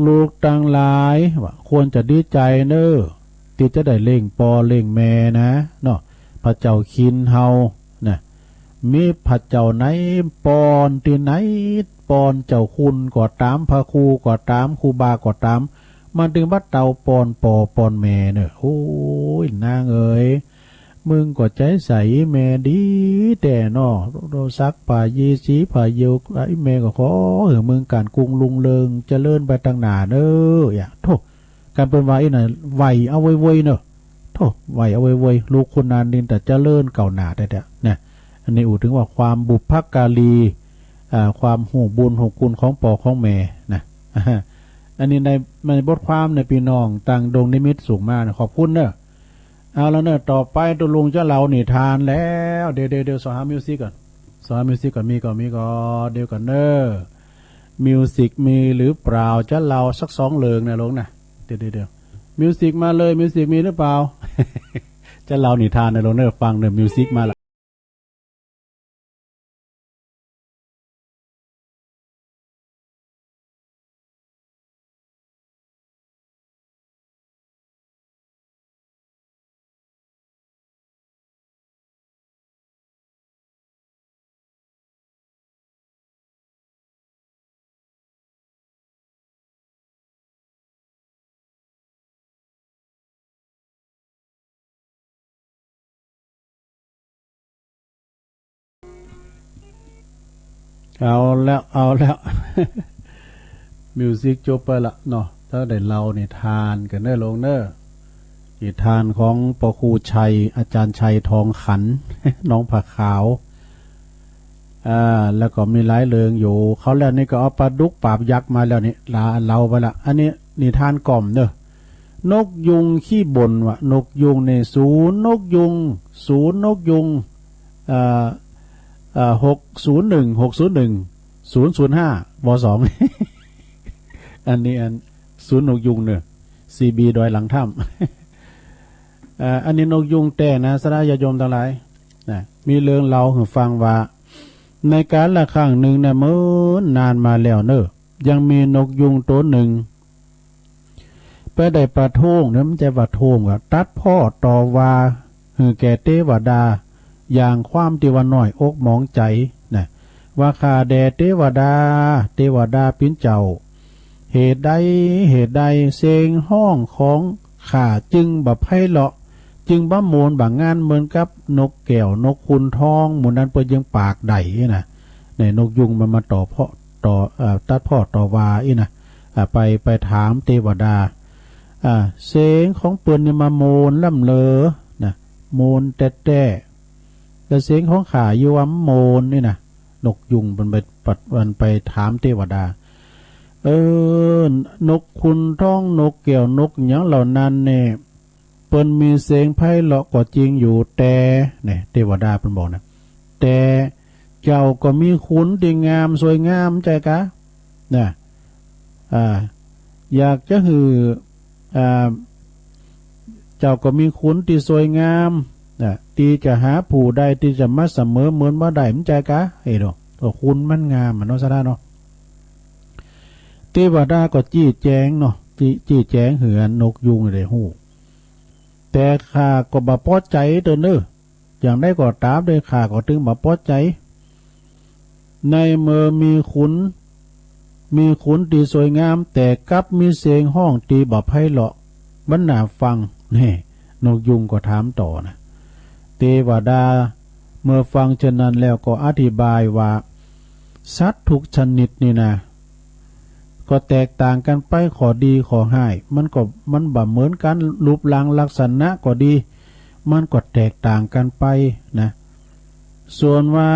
ลูกๆ ตังหลายว่าควรจะดีใจ๋เนอะ ตี้จะได้เลี้ยงป้อเลี้ยงแม่นะ เนาะ พระเจ้าคินเฮานะ มีพระเจ้าไหนป้อนตี้ไหน ป้อนเจ้าคุณก็ต๋าม พระครูก็ต๋าม ครูบาก็ต๋าม มาเถิงบัดเต้าป้อนป้อป้อนแม่เนอะ โอ้ย นางเอ๋ย มึงก็ใจ๋ใส่แม่ดีแต๊เนาะ ซักผ้ายีสีผ้าเยียว ไอ้แม่ก็ขอหื้อมึงก๋านกุ่งรุ่งเริงเจริญไปตังหน้าเนอะ อย่า โธ่ ก๋านเปิ้นว่าอี้น่ะ ไหวเอาเว้ยๆ เนอะ โธ่ ไหวเอาเว้ยๆ ลูกคนนั้นนี่แต่เจริญก้าวหน้าแต๊ๆ นะ อันนี้อู้เถิงว่าความบุพการี อ่า ความฮู้บุญฮู้คุณของป้อของแม่นะ อันนี้ใน ในบทความเนี่ย ปี้น้องตังดงนิมิตรส่งมานะ ขอบคุณเนอะ เอาละเนอะ ต่อไปตุ๊ลุงจะเล่านิทานแล้ว เดี๋ยวๆๆ ส่องหามิวสิกก่อน ส่องหามิวสิกก่อน มีก่อน มีก่อน เดี๋ยวก่อนเนอะ มิวสิกมีหรือเปล่า จะเล่าสักสองเรื่องนะลุงนะ เดี๋ยวๆๆ มิวสิกมาเลย มิวสิกมีหรือเปล่า จะเล่านิทานนะลุงเนอะ ฟังเนอะ มิวสิกมาละ เอาแล้ว เอาแล้ว มิวสิกจบไปละเนาะ ถ้าได้เล่านิทานกั๋นเนอะลุงเนอะ นิทานของป้อครูชัย อาจารย์ชัยทองขัน น้องผาขาว อ่า แล้วก็มีหลายเรื่องอยู่ คราวแล้วนี่ก็เอาปลาดุกปราบยักษ์มาแล้วนี่ ลา เล่าไปละ อันนี้นิทานก่อมเนอะ นกยูงขี้บ่นว่ะ นกยูงนี่ ศูนย์นกยูง ศูนย์นกยูง เอ่อ เอ่อ หกศูนย์หนึ่ง หกศูนย์หนึ่ง ศูนย์ศูนย์ห้า ว.สอง อันนี้อัน ศูนย์นกยูงเนอะ ซี บี ดอยหลังถ้ำ เอ่อ อันนี้นกยูงแต๊นะ ศรัทธาญาติโยมตังหลาย นะ มีเรื่องเล่าหื้อฟังว่า ในกาลครั้งนึ่งนะ เมินนานมาแล้วเนอะ ยังมีนกยูงตั๋วนึ่ง ไปได้ประท้วง เนี่ย มันจะประท้วงว่า ตัดพ้อต่อว่า หื้อแก่เตวดา อย่างความตี้ว่าน้อยอกหมองใจ๋นะ ว่าข้าแด่เตวดา เตวดาปิ๋นเจ้า เหตุใด เหตุใด เสียงฮ้องของ ข้าจึงบ่ไพเราะ จึงบ่โมนบ่างานเหมือนกับนกแก้วนกขุนทอง หมู่นั้นเปิ้นยังปากได้นะ เนี่ยนกยูงมันมาต่อเพ้อต่อ เอ่อ ตัดเพ้อต่อว่าอี้นะ อ่า ไป ไปถามเตวดา อ่า เสียงของเปิ้นนี่มาโมนล้ำเหลือนะ โมนแต๊ๆ แต่เสียงของข้าอยู่ว่าโมนนี่นะ นกยูงมันไปปัด มันไปถามเตวดา เออ นกขุนทอง นกแก้ว นกหยังเหล่านั้นเนี่ย เปิ้นมีเสียงไพเราะก็จริงอยู่ แต่ เนี่ย เตวดาเปิ้นบอกนะ แต่เจ้าก็มีขุนตี้งามสวยงามใจ้กา นะ อ่า อยากจะหื้อ อ่า เจ้าก็มีขุนตี้สวยงาม นะ ตี้จะหาผู้ใดตี้จะมาเสมอเหมือนบ่ได้ มันใจ้กา เอ้ยเนาะ ก็ขุนมันงามอะเนาะ สะดาเนาะ เตวดาก็จี้แจงเนาะ จี้ จี้แจงหื้ออันนกยูงได้ฮู้ แต่ข้าก็บ่ปอใจ๋เตื้อเน้อ อย่างใดก็ต๋ามเตื้อ ข้าก็ตึงบ่ปอใจ๋ ในเมื่อมีขุน มีขุนตี้สวยงาม แต่กลับมีเสียงฮ้องตี้บ่ไพเราะ บ่น่าฟัง แน่ นกยูงก็ถามต่อนะ เตวดาเมื่อฟังเช่นนั้นแล้วก็อธิบายว่า สัตว์ทุกชนิดนี่นะ ก็แตกต่างกั๋นไป ข้อดีข้อฮ้าย มันก็ มันบ่เหมือนกั๋น รูปร่างลักษณะก็ดี มันก็แตกต่างกั๋นไปนะ ส่วนว่า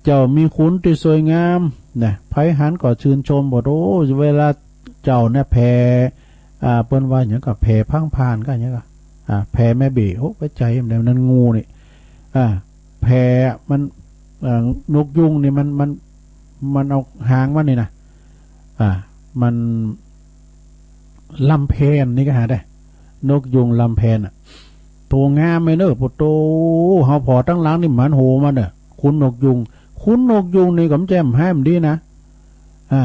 เจ้ามีขุนตี้สวยงามนะ ใผหันก็ชื่นชม โอ้โห เวลาเจ้าเนี่ยแผ่ อ่า เปิ้นว่าหยังก็แผ่พังพานก็หยังก็ อ่า แผ่แม่เบ้ โอ้ ไปใจ๋มัน นั่นงูนี่ อ่า แผ่มัน เอ่อ นกยูงนี่มัน มัน มันเอาหางมันนี่นะ อ่า มันลำแพนนี่ก็หาได้ นกยูงลำแพนอะ โตงามเลยเน้อ โอ้โห เฮาผ่อตังหลังนี่หมันโหมันเน้อ ขุนนกยูง ขุนนกยูงนี่ก็บ่ใจ้หายมันดีนะ อ่า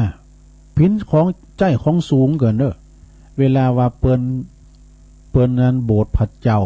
เป๋นของใจ้ของสูงเกินเน้อ เวลาว่าเปิ้น เปิ้นนั้นโบสถ์พระเจ้า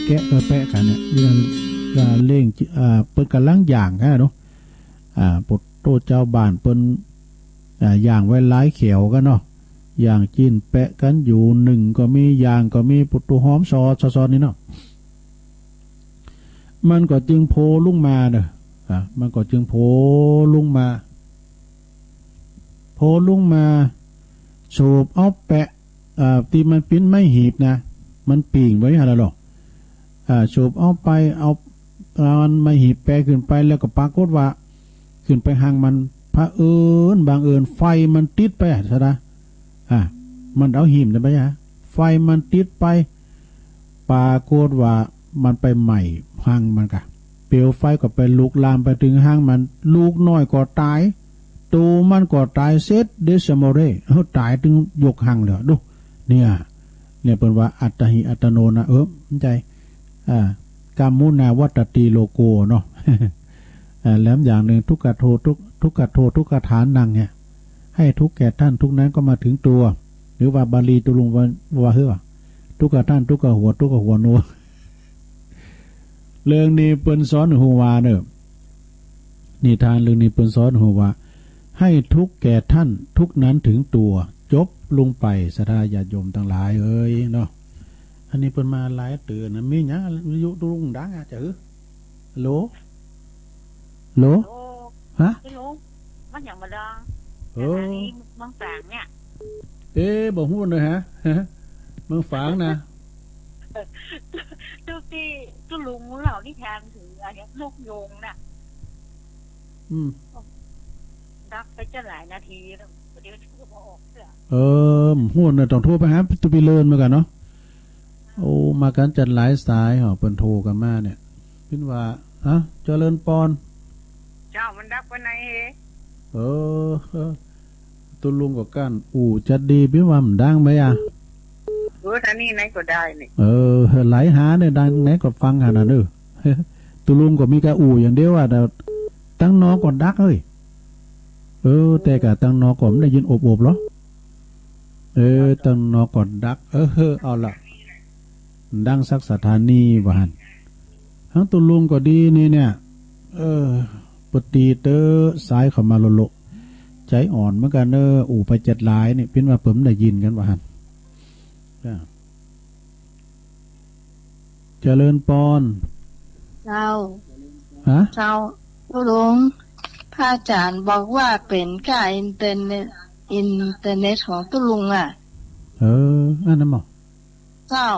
แกะ เออ แปะกั๋นเนี่ย เรื่อง อ่า เล่ง อ่า เปิ้นก่ำลังย่างกั๋นเนาะ อ่า ปุโตเจ้าบ้านเปิ้น อ่า ย่างไว้หลายแขวกั๋นเนาะ ย่างจิ๊นแปะกั๋นอยู่ นึ่งก็มี ย่างก็มี ปุโตหอมซอส ซอสนี่เนาะ มันก็จึงโผล่ลุงมาเนาะ อ่า มันก็จึงโผล่ลุงมา โผล่ลุงมา สูบเอาแปะ อ่า ตี้มันเป๋นไม้หีบนะ มันปิ่งไว้หั้นแหละเนาะ อ่า สูบเอาไป เอา เอาไม้หีบแปะขึ้นไป แล้วก็ปรากฏว่า ขึ้นไปหั้งมัน เผอิญ บังเอิญ ไฟมันติดไปอะ ซะนะ อ่า มันเอาหีบนั้นไปอะ ไฟมันติดไป ปรากฏว่ามันไปไหม้หั้งมันก่ะ เปลวไฟก็ไปลุกลามไปเถิงหั้งมัน ลูกน้อยก็ต๋าย โตมันก็ต๋าย เสร็จเดะเสียหมดเลย เออ ต๋ายตึงยกหั้งเลย ดู เนี่ย เนี่ยเปิ้นว่าอัตตาหิอัตตโนนะ เออ มันใจ้ อ่า กัมมุนาวัตตีโลโกเนาะ อ่า แล้วอย่างนึ่ง ทุกขโท ทุก ทุกขโท ทุกขฐานังเนี่ย ให้ทุกข์แก่ท่านทุกข์นั้นก็มาถึงตัว หรือว่าบาลีตุลุงว่า ว่าเฮ้อ ทุกขท่านทุกขหัว ทุกขหัวโน เรื่องนี้เปิ้นสอนหื้อฮู้ว่าเนาะ นิทานเรื่องนี้เปิ้นสอนหื้อฮู้ว่า ให้ทุกข์แก่ท่านทุกข์นั้นถึงตัว จบลงไป ศรัทธาญาติโยมตังหลายเอ๋ยเนาะ อันนี้เปิ้นมาหลายเตื้อนะ มีหยัง วิทยุตุลุงดังอะ จะหื้อ ฮัลโหล ฮัลโหล ฮัลโหล ฮะ ฮัลโหล มันหยังบ่ดัง เออ สถานีเมืองฝางเนี่ย เอ๊ะ บ่ฮู้เลยฮะ เมืองฝางนะ ตุ๊กตี้ ตุ๊ลุงเล่านิทานเถิงอันเนี้ย นกยูงน่ะ อืม ดับไปจะหลายนาทีแล้ว เดี๋ยวจะบ่ออกเตื้อ เออ บ่ฮู้เนาะ ต้องโทรไปหาตุ๊ปี้เลินเหมือนกั๋นเนาะ โอ้ มากั๋นจัดหลายสายเหรอ เปิ้นโทรกั๋นมาเนี่ย ปิ้นว่า ฮะ เจริญปอน เจ้า มันดับไปไหนเฮ เออ เออ ตุ๊ลุงก็กั้น อู้จัดดี ปิ้นว่ามันดังไหมอะ เออ ถ้านี่ไหนก็ได้นี่ เออ ไหลหาเนี่ย ดังไหนก็ฟังหั้นน่ะเนาะ ตุ๊ลุงก็มีก้าอู้อย่างเดียวอะ แต่ตังนอกก็ดักเฮ้ย เออ แต่ก้าตังนอกก็บ่ได้ยินอบๆ หรอ เออ ตังนอกก็ดัก เออ เอาละ ดังสักสถานีว่าหั้น หังตุ๊ลุงก็ดีนี่เนี่ย เออ ปกติเต๊อะ สายเข้ามาโลโล ใจ๋อ่อนเหมือนกั๋นเนาะ อู้ไปจัดหลายนี่ ปิ้นว่าเปิ้นบ่ได้ยินกั๋นว่าหั้น จ้ะ เจริญปอน เจ้า ฮะ เจ้า ตุ๊ลุง พระอาจ๋ารย์บอกว่าเป๋นก้าอินเทอร์เน็ต อินเทอร์เน็ตของตุ๊ลุงอะ เออ อันนั้นบ่ เจ้า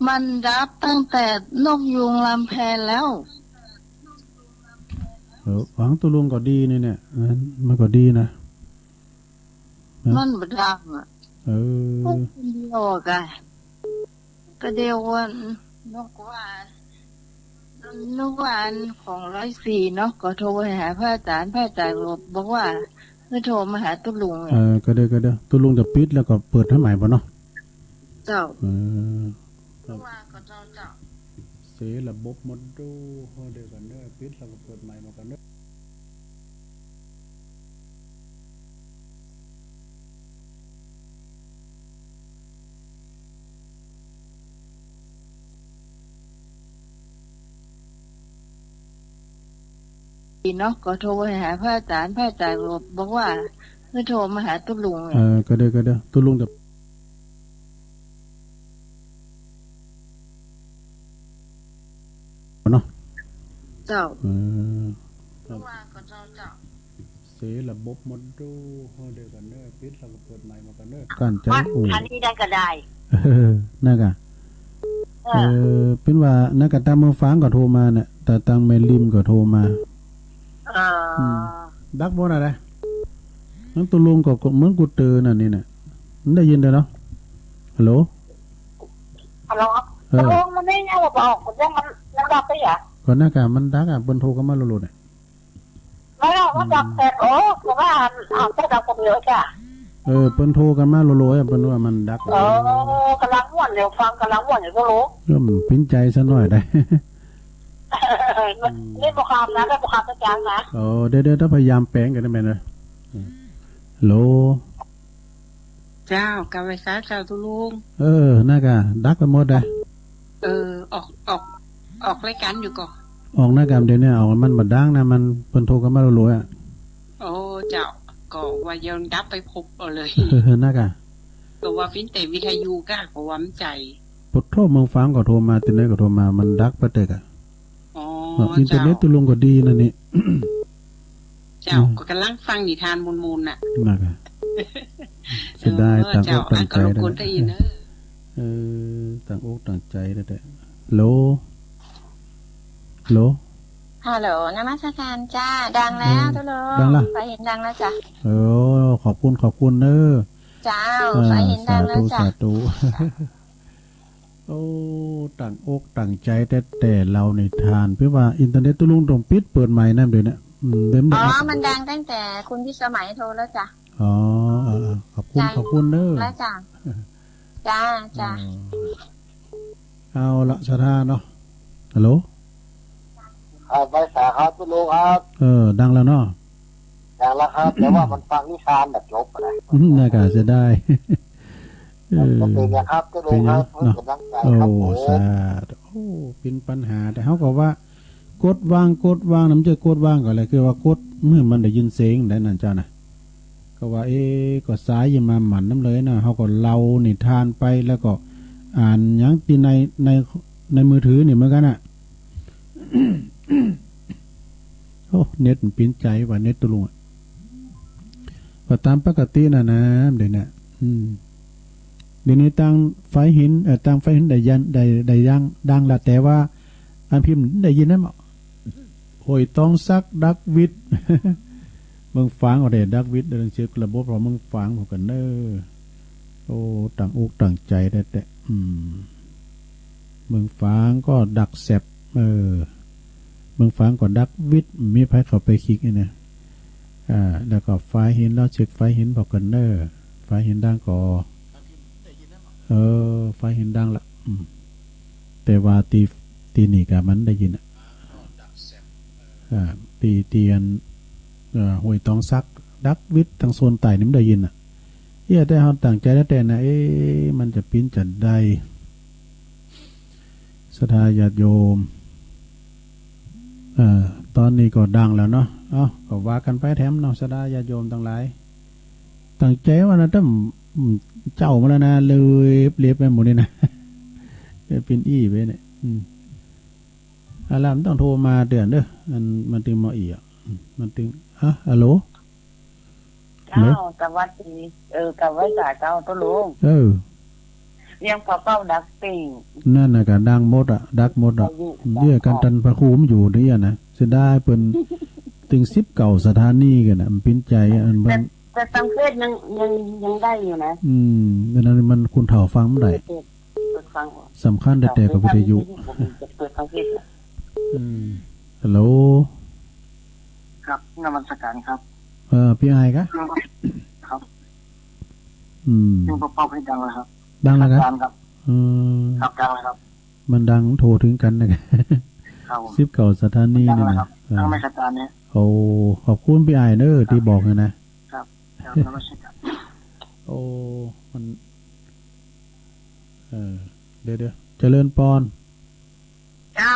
มันดับตั้งแต่นกยูงลำแพนแล้ว เออ หังตุ๊ลุงก็ดีนี่เนี่ย เออ มันก็ดีนะ นะ มันบ่ดังอะ เออ พวกคนเดียวอะ ก็เดียววัน นึกว่า นึกว่าอันของร้อยสี่เนาะ ก็โทรไปหาพระอาจ๋ารย์ พระอาจ๋ารย์บอกว่า ให้โทรมาหาตุ๊ลุง เออ ก็เดียว ก็เดียว ตุ๊ลุงจะปิดแล้วก็เปิดให้ใหม่บ่เนาะ เจ้า เออ ครับ ว่าก็เจ้า เจ้า เสียระบบหมดดู เดี๋ยวก่อนเด้อ ปิดแล้วก็เปิดใหม่มาก่อนเด้อ เนาะ ก็โทรไปหาพระอาจ๋ารย์ พระอาจ๋ารย์บอกว่า ให้โทรมาหาตุ๊ลุง เออ ก็เดียว ก็เดียว ตุ๊ลุงจะ เนาะ เจ้า เออ ครับ ว่าก็เจ้า เจ้า เสียระบบหมดดู เดี๋ยวก่อนเด้อ ปิดแล้วก็เปิดใหม่มาก่อนเด้อ กั้นใจ๋อู้ อันนี้ได้ก็ได้ เออ นั่นกะ เออ เออ ปิ้นว่า นั่นกะ ตังเมืองฝางก็โทรมาเนี่ย แต่ตังแม่ริมก็โทรมา เออ อืม ดักบ่น่ะนะ หังตุ๊ลุงก็ ก็เหมือนกูเตือนอันนี้เนี่ย มันได้ยินเด้อเนาะ ฮัลโหล ฮัลโหล เออ ตุ๊ลุงมันนี่ยังบ่ออก มันยัง มัน มันดับไปอ่ะ ก็นั่นกะ มันดักอะ เปิ้นโทรกั๋นมาโลดๆ เนี่ย ไม่หรอก มันดับแต่ โอ้ คือว่า เอา ก็ดับคนเดียวจ้ะ เออ เปิ้นโทรกั๋นมาโลดๆ อะ เปิ้นว่ามันดัก โอ้ ก๋ำลังม่วนอยู่ ฟังก๋ำลังม่วนอยู่ ก็รู้ เออ มันปิ้นใจ๋ซะหน่อยได้ นี่บ่คำนะ ได้บ่คำสักอย่างนะ โอ้ เดี๋ยวๆ ต้องพยายามแป๋งกั๋นนะแม่นะ ฮัลโหล เจ้า กาบไหว้สาเจ้าตุ๊ลุง เออ นั่นกะ ดักไปหมดได้ เออ ออก ออก ออกรายก๋านอยู่ก่อ ออกนะ กำเดี๋ยวนี้ออก มันบ่ดังนะ มันเปิ้นโทรกั๋นมาลัวๆ อะ โอ้ เจ้า ก็ว่ายังดับไปพบเอาเลย เออ นะก่ะ ก็ว่าปิ้นแต่วิทยุก่ะ ก็ว่ามันใจ๋ ปะโถ เมืองฝางก็โทรมา ตี้ไหนก็โทรมา มันดับไปเต๊อะก่ะ อ๋อ เออ อินเทอร์เน็ต เจ้า ตุ๊ลุงก็ดีนะนี่ เจ้า อืม ก็ก่ำลังฟังนิทานม่วนๆ น่ะ นะก่ะ เสียดาย เออ ตางอกตางใจ๋ เจ้า อันก็รบกวนได้ยินเนอะ เออ ตางอกตางใจ๋แต๊ๆ ฮัลโหล ฮัลโหล ฮัลโหล นมัสก๋านจ้า ดังแล้ว เออ ตุ๊ลุง ดังละ ฝายหินดังแล้วจ้ะ เออ ขอบคุณ ขอบคุณเนอะ เจ้า เออ ฝายหินดังแล้วจ้ะ สาธุ สาธุ โอ้ ตางอกตางใจ๋แต๊ๆ เล่านิทาน เปิ้นว่าอินเทอร์เน็ตตุ๊ลุงต้องปิดเปิดใหม่นะเดี๋ยวนี้ อืม เดี๋ยวมัน อ๋อ มันดังตั้งแต่คุณพิสมัยโทรแล้วจ้ะ อ๋อ เออ ขอบคุณ จ้ะ ขอบคุณเนอะ แล้วจ้ะ จ้า จ้า เออ เอาละ ศรัทธาเนาะ ฮัลโหล ครับ ไหว้สาครับ ตุ๊ลุงครับ เออ ดังแล้วเนาะ ดังแล้วครับ แต่ว่ามันฟังนิทานบ่จบอะนะ อืม นะก่ะ เสียดาย เออ บ่เป๋นหยังครับ ตุ๊ลุงครับ เป๋นหยังเนาะ เป๋นก๋ำลังใจ๋ครับ โอ้ ผม สาธุ โอ้ เป๋นปัญหา แต่เฮาก็ว่า กดวาง กดวางนะ มันจะกดวางก็อะไร คือว่ากด เมื่อมันได้ยินเสียงได้นั่นเจ้านะ ก็ว่า เอ๊ะ ก็สายยังมาหมั่นนำเลยนะ เฮาก็เล่านิทานไป แล้วก็อ่านหยังตี้ใน ใน ในมือถือนี่เหมือนกั๋นน่ะ โอ้ เน็ตมันปิ้นใจ๋ว่ะ เน็ตตุ๊ลุงอะ ก็ต๋ามปกติน่ะนะ เดี๋ยวนี้ อืม เดี๋ยวนี้ตางฝายหิน เอ่อ ตางฝายหินได้ยัน ได้ ได้ยัง ดังละ แต่ว่าอันพิมพ์ได้ยินนะ ห้วยตองสัก ดักวิทย์ เมืองฝางก็ได้ดักวิทย์ เรื่องเสียระบบของเมืองฝางพวกกั๋นเนอะ โอ้ ตางอกตางใจ๋แต๊ๆ อืม เมืองฝางก็ดักแซบ เออ เมืองฝางก็ดักวิทย์ มีใผเข้าไปคลิกนี่นะ อ่า แล้วก็ฝายหิน ลองเช็คฝายหินพวกกั๋นเนอะ ฝายหินดังก่อ เออ ฝายหินดังละ อืม แต่ว่าตี้ ตี้นี่ก่ะมันได้ยินอะ อ่า ตี้ ตี้อัน เอ่อ ห้วยตองสัก ดักวิทย์ ตางโซนใต้นี่มันได้ยินอะ เอี้ย แต่เฮาตั้งใจ๋แต๊ๆ นะ เอ๊ะ มันจะปิ้นจะได้ ศรัทธาญาติโยม เอ่อ ต๋อนนี้ก็ดังแล้วเนาะ เอ้า ก็ว่ากั๋นไปแถมเนาะ ศรัทธาญาติโยมตังหลาย ตั้งใจ๋ว่านะ ตั้ง อืม เจ๊ามาแล้วนะ เลียบ เลียบไปหมดนี่นะ เลียบปิ้นอี้ไปเนี่ย อืม อะละ มันต้องโทรมาเตื๋อนเด้อ อัน มันตึงมาอี้อะ อืม มันตึง ฮะ ฮัลโหล เจ้า ฮัลโหล สวัสดี เออ กับไหว้สาเจ้าตุ๊ลุง เออ เสียงปอเป้าดังปิ้ง นั่นน่ะก่ะ ดังหมดอะ ดักหมดอะ อายุ เดี๋ยวกั๋น ตันพระครูมันอยู่เดี๋ยวนะ เสียดายเปิ้น ตึงสิบเก้าสถานีกั๋นน่ะ มันปิ้นใจ๋อะ อันเปิ้น แต่ แต่ตางเฟซยัง ยัง ยังได้อยู่นะ อืม อันนั้นมันคนเฒ่าฟังบ่ได้ เฟซ เปิดฟัง สำคัญแต๊ๆ กับวิทยุ เปิดฟังเฟซ อืม ฮัลโหล ครับ นมัสก๋านครับ เออ ปี้อ้ายกะ ครับ อืม เสียงปอเป้าดังแล้วครับ ดังแล้วกะ อาจ๋ารย์ครับ อืม ครับ ดังแล้วครับ มันดังโทรเถิงกั๋นนะ ครับผม สิบเก้าสถานีนี่นะ ดังแล้วครับ เออ ดังไหมครับอาจ๋ารย์เนี่ย โอ้ ขอบคุณปี้อ้ายเนอะ ครับ ตี้บอกหั้นนะ ครับ ครับ นมัสก๋าน โอ้ มัน เออ เดี๋ยวๆ เจริญปอน เจ้า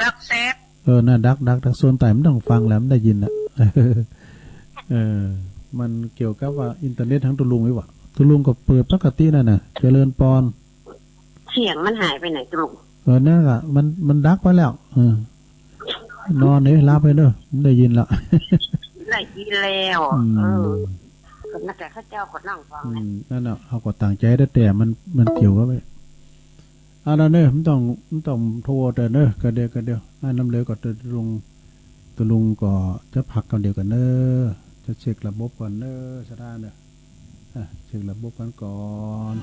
ดักแซบ เออ น่ะ ดัก ดัก ดัก ส่วนใต้มันต้องฟังแล้วมันได้ยินน่ะ เออ มันเกี่ยวกับว่าอินเทอร์เน็ตของตุ๊ลุงนี่หว่า ตุ๊ลุงก็เปิดปกตินั่นน่ะ เจริญปอน เสียงมันหายไปไหนตุ๊ลุง เออ นั่นแหละ มัน มันดักไปแล้ว เออ นอนเด้อ หลับไปเด้อ มันได้ยินแล้ว ได้ยินแล้ว อืม เออ ก็น่าจะเขาเจ้าก็นั่งฟังนะ อืม นั่นน่ะ เฮาก็ตั้งใจ๋แต๊ๆ มัน มันเกี่ยวกับ เอาละเนอะ บ่ต้อง บ่ต้องโทรเต๊อะเนอะ ก็เดี๋ยว ก็เดี๋ยว อันนั้นเลยก็ตุ๊ลุง ตุ๊ลุงก็จะพักก่อนเดี๋ยวก่อนเนอะ จะเช็คระบบก่อนเนอะ ศรัทธาเนอะ อ่ะ เช็คระบบกันก่อน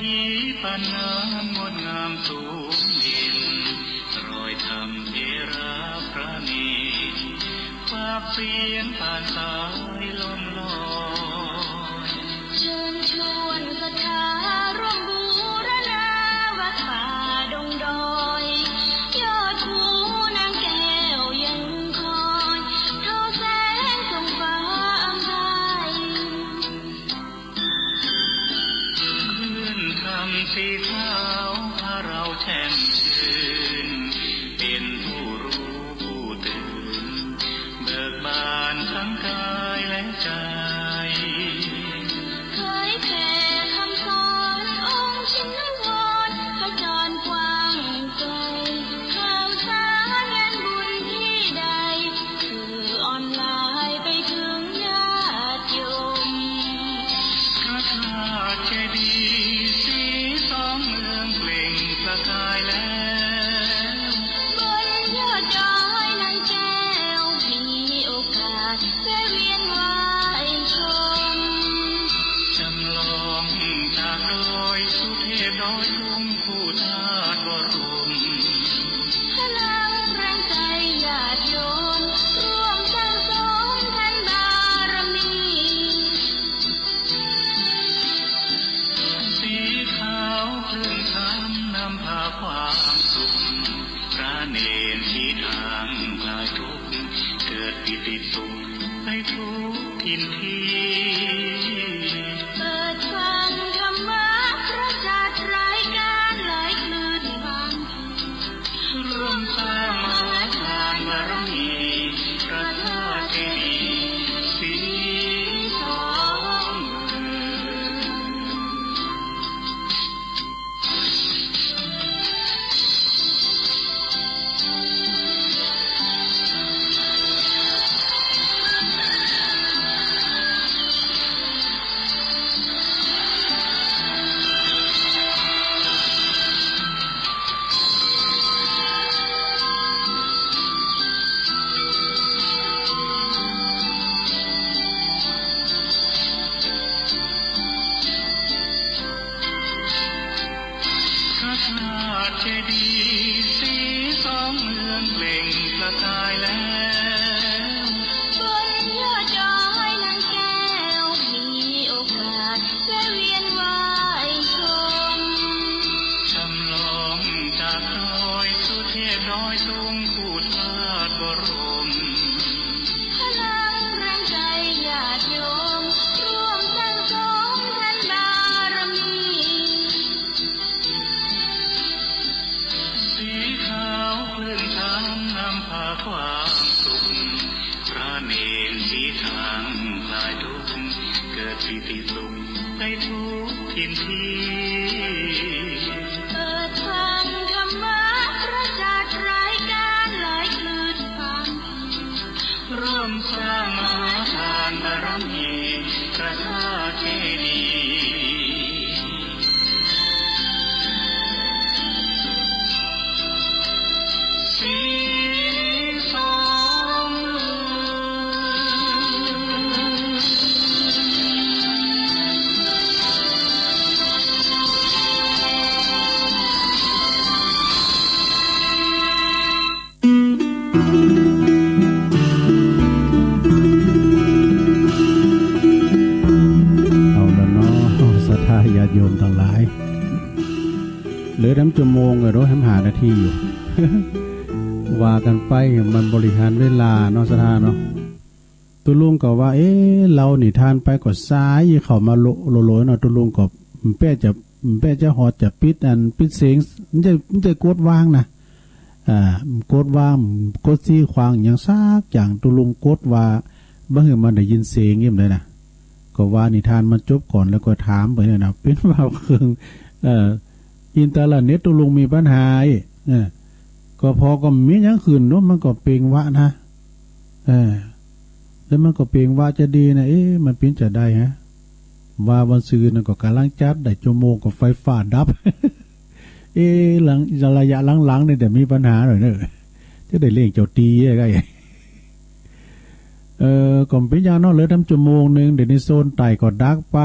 สีปานน้ำงดงามสูงเด่น รอยธรรมเถระพระเณร ปากเสียงปานสายลมลอย เชิญชวนศรัทธาร่วมบูรณา วัดป่าดงดอย ยอดภูนางแก้วยังคอย ทอแสงส่องฟ้าอำไพ คลื่นธรรมสีขาวพาเราแช่มชื่น เป็นผู้รู้ผู้ตื่น เบิกบานทั้งกายและใจ เผยแผ่คำสอนองค์ชินวร ขจรกว้างไกล ข่าวสารงานบุญที่ใด สื่อออนไลน์ไปถึงญาติโยม พระธาตุเจดีย์สีสองเมืองเปล่งประกายแล้ว บนยอดดอยนางแก้วมีโอกาสแวะเวียนไหว้ชม จำลองจากดอยสุเทพดอยตุง คู่ธาตุบรม พลังแรงใจญาติโยม ร่วมสั่งสมทานบารมี สีขาวคลื่นธรรมนำพาความสุข พระเณรชี้ทางคลายทุกข์ เกิดปีติสุข ไปทุกถิ่นที่ เปิดฟังธรรมะพระศาสดา รายการหลายคลื่นฟัง ร่วมสร้างมหาทานบารมี พระธาตุเจดีย์สีสองเมือง พระธาตุเจดีย์สีสองเมืองเปล่งประกายแล้ว บนยอดดอยนางแก้วมีโอกาสแวะเวียนไหว้ชม จำลองจากดอยสุเทพดอยตุง คู่ธาตุบรม พลังแรงใจญาติโยม ร่วมสั่งสมทานบารมี สีขาวคลื่นธรรมนำพาความสุข พระเณรชี้ทางคลายทุกข์ เกิดปีติสุข ไปทุกถิ่นที่ เปิดฟังธรรมะพระศาสดา รายการหลายคลื่นฟัง ร่วมสร้างมหาทานบารมี พระธาตุเจดีย์สีสองเมือง เอาละเนาะ ศรัทธาญาติโยมตังหลาย เหลือแหมจักชั่วโมงเลยเนาะ แหมห้านาทีอยู่ ว่ากั๋นไป มันบริหารเวลาเนาะ ศรัทธาเนาะ ตุ๊ลุงก็ว่า เอ๊ะ เล่านิทานไปก็สายเข้ามาโล โล โลเนาะ ตุ๊ลุงก็แป๊จะ แป๊จะฮอดจะปิดอันปิดเสียง มันจะ มันจะกดวางนะ อ่า กดวาง กดซี้ขวางหยังสักอย่าง ตุ๊ลุงกดว่าบ่หื้อมันได้ยินเสียง เยี่ยมเลยนะ ก็ว่านิทานมันจบก่อนแล้วก็ถามไปเนี่ยนะ เป๋นว่าเครื่อง เอ่อ อินเทอร์เน็ตตุ๊ลุงมีปัญหาอีก เออ ก็พอก็มีหยังขึ้นเนาะ มันก็เปล่งวาจานะ เออ แล้วมันก็เปล่งวาจาดีนะ เอ๊ะ มันเป๋นจะใดฮะ ว่าวันซืนนั่นก็ก่ำลังจัดได้ชั่วโมงก็ไฟฟ้าดับ เอ๊ะ หลัง ระยะหลังๆ นี่จะมีปัญหาหน่อยเนาะ จะได้เล่งเจ้าตี้ไอ้ เออ ก็เป๋นหยังเนาะ เหลือแหมจักชั่วโมงนึ่ง เดี๋ยวนี้โซนใต้ก็ดักไป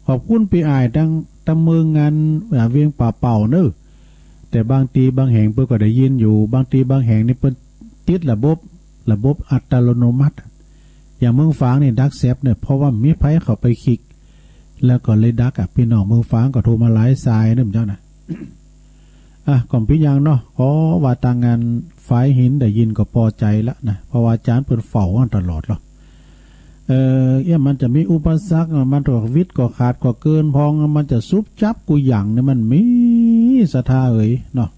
ขอบคุณปี้อ้ายตัง ตางเมืองอัน อ่า เวียงป่าเป้าเน่อ แต่บางตี้บางแห่งเปิ้นก็ได้ยินอยู่ บางตี้บางแห่งนี่เปิ้นติดระบบ ระบบอัตโนมัติ อย่างเมืองฝางนี่ดักแสบเน่อ เพราะว่ามีใผเข้าไปคลิก แล้วก็เลยดักอะ ปี้น้องเมืองฝางก็โทรมาหลายสายเน่อ เจ้านะ อ่ะ ก็บ่เป๋นหยังเนาะ ขอว่าตางอันฝายหินได้ยินก็ปอใจ๋ละนะ เพราะว่าอาจ๋ารย์เปิ้นเฝ้ากั๋นตลอดลอ เอ่อ เอี้ย มันจะมีอุปสรรค มันก็วิทย์ก็ขาดก็เกิน พองมันจะสุบจับกู้อย่างนี่มันมี ศรัทธาเอ๋ยเนาะ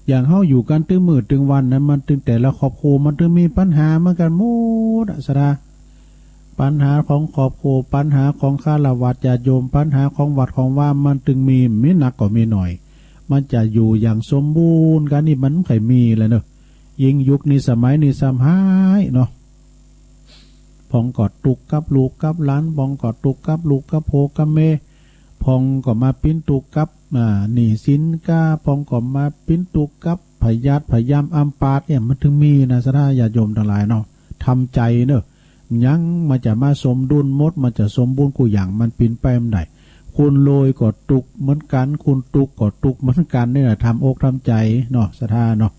อย่างเฮาอยู่กั๋นตึงมื้อตึงวันนั้น มันตึงแต่ละครอบครัวมันตึงมีปัญหาเหมือนกั๋นหมดอะ ศรัทธา ปัญหาของครอบครัว ปัญหาของฆราวาสญาติโยม ปัญหาของวัดของวา มันตึงมี มีหนักก็มีหน่อย มันจะอยู่อย่างสมบูรณ์กั๋นนี่มันบ่ใค่มีแล้วเนาะ ยิ่งยุคนี้สมัยนี้ซ้ำฮ้ายเนาะ พองก็ตุ๊กข์กับลูกกับหลาน พองก็ตุ๊กข์กับลูกกับผัวกับเมีย พองก็มาปิ้นตุ๊กข์กับ อ่า หนี้สินก้า พองก็มาปิ้นตุ๊กข์กับพยาธิพยามอัมพาต เอี้ย มันตึงมีนะ ศรัทธาญาติโยมตังหลายเนาะ ทำใจ๋เนาะ ยังมันจะมาสมดุลหมด มันจะสมบูรณ์กู้อย่าง มันเป๋นไปบ่ได้ คนรวยก็ตุ๊กข์เหมือนกั๋น คนตุ๊กข์ก็ตุ๊กข์เหมือนกั๋น นี่แหละ ทำอกทำใจ๋เนาะ ศรัทธาเนาะ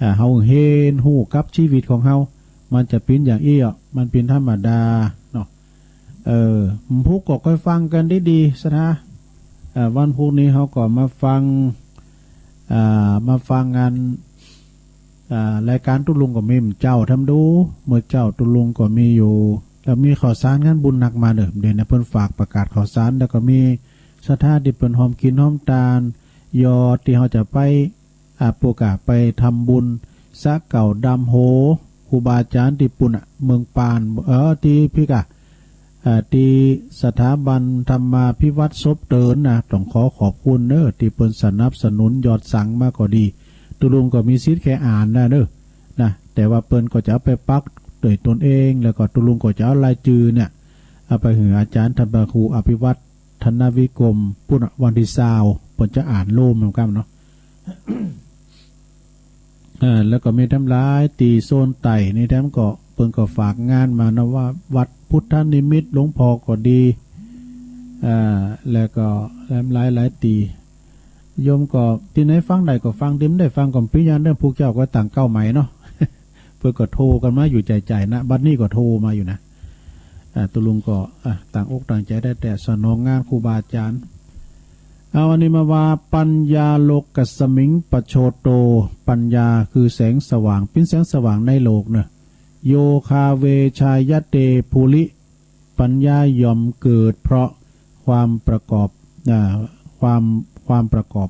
อ่า เฮาเหียนฮู้กับจีวิตของเฮา มันจะเป๋นอย่างอี้อะ มันเป๋นธรรมดาเนาะ เออ วันพุธก็ค่อยฟังกั๋นดีๆ ศรัทธา อ่า วันพุธนี้เฮาก็มาฟัง อ่า มาฟังอัน อ่า รายก๋านตุ๊ลุงก็มีเมื่อเจ๊าทำดู เมื่อเจ๊าตุ๊ลุงก็มีอยู่ แล้วมีข่าวสารงานบุญหนักมาเน่อ เดี๋ยวนี้เปิ้นฝากประกาศข่าวสาร แล้วก็มีศรัทธาตี้เปิ้นฮอมกิ๋นฮอมตาน ยอดตี้เฮาจะไป อ่า ปูกะไปทำบุญสระเก่าดำโฮ ครูบาอาจ๋ารย์ตี้ปู๊นน่ะ เมืองปาน เออ ตี้ปี้กะ อ่า ตี้สถาบันธรรมาภิวัฒน์ศพเตินนะ ต้องขอขอบคุณเน่อ ตี้เปิ้นสนับสนุนยอดสั่งมาก็ดี ตุ๊ลุงก็มีสิทธิ์แค่อ่านนะเน่อ นะ แต่ว่าเปิ้นก็จะเอาไปปักด้วยตนเอง แล้วก็ตุ๊ลุงก็จะเอารายจื่อเนี่ย เอาไปหื้ออาจ๋ารย์ท่านพระครูอภิวัฒน์ ธนวิกรม ปู๊นน่ะ วันตี้ซาว เปิ้นจะอ่านโลมเหมือนกั๋นเนาะ อ่า แล้วก็มีแถมหลายตี้โซนใต้นี่แถมก็ เปิ้นก็ฝากงานมานะ ว่าวัดพุทธนิมิตรหลวงพ่อก็ดี อ่า แล้วก็แถมหลายหลายตี้ โยมก็ตี้ไหนฟังได้ก็ฟัง ตี้บ่ได้ฟังก็บ่เป๋นหยังเน่อ พวกเจ้าก็ตั้งเก๊าใหม่เนาะ เปิ้นก็โทรกั๋นมาอยู่ใจ๋ๆ นะ บัดนี้ก็โทรมาอยู่นะ อ่า ตุ๊ลุงก็ อ่า ตั้งอกตั้งใจ๋ได้แต่สนองงานครูบาอาจ๋ารย์ เอาอันนี้มาว่า ปัญญาโลกัสมิงปะโชโต ปัญญาคือแสงสว่าง เป๋นแสงสว่างในโลกเน่อ โยคาเวชายะเตภูริ ปัญญาย่อมเกิดเพราะความประกอบ อ่า ความ ความประกอบ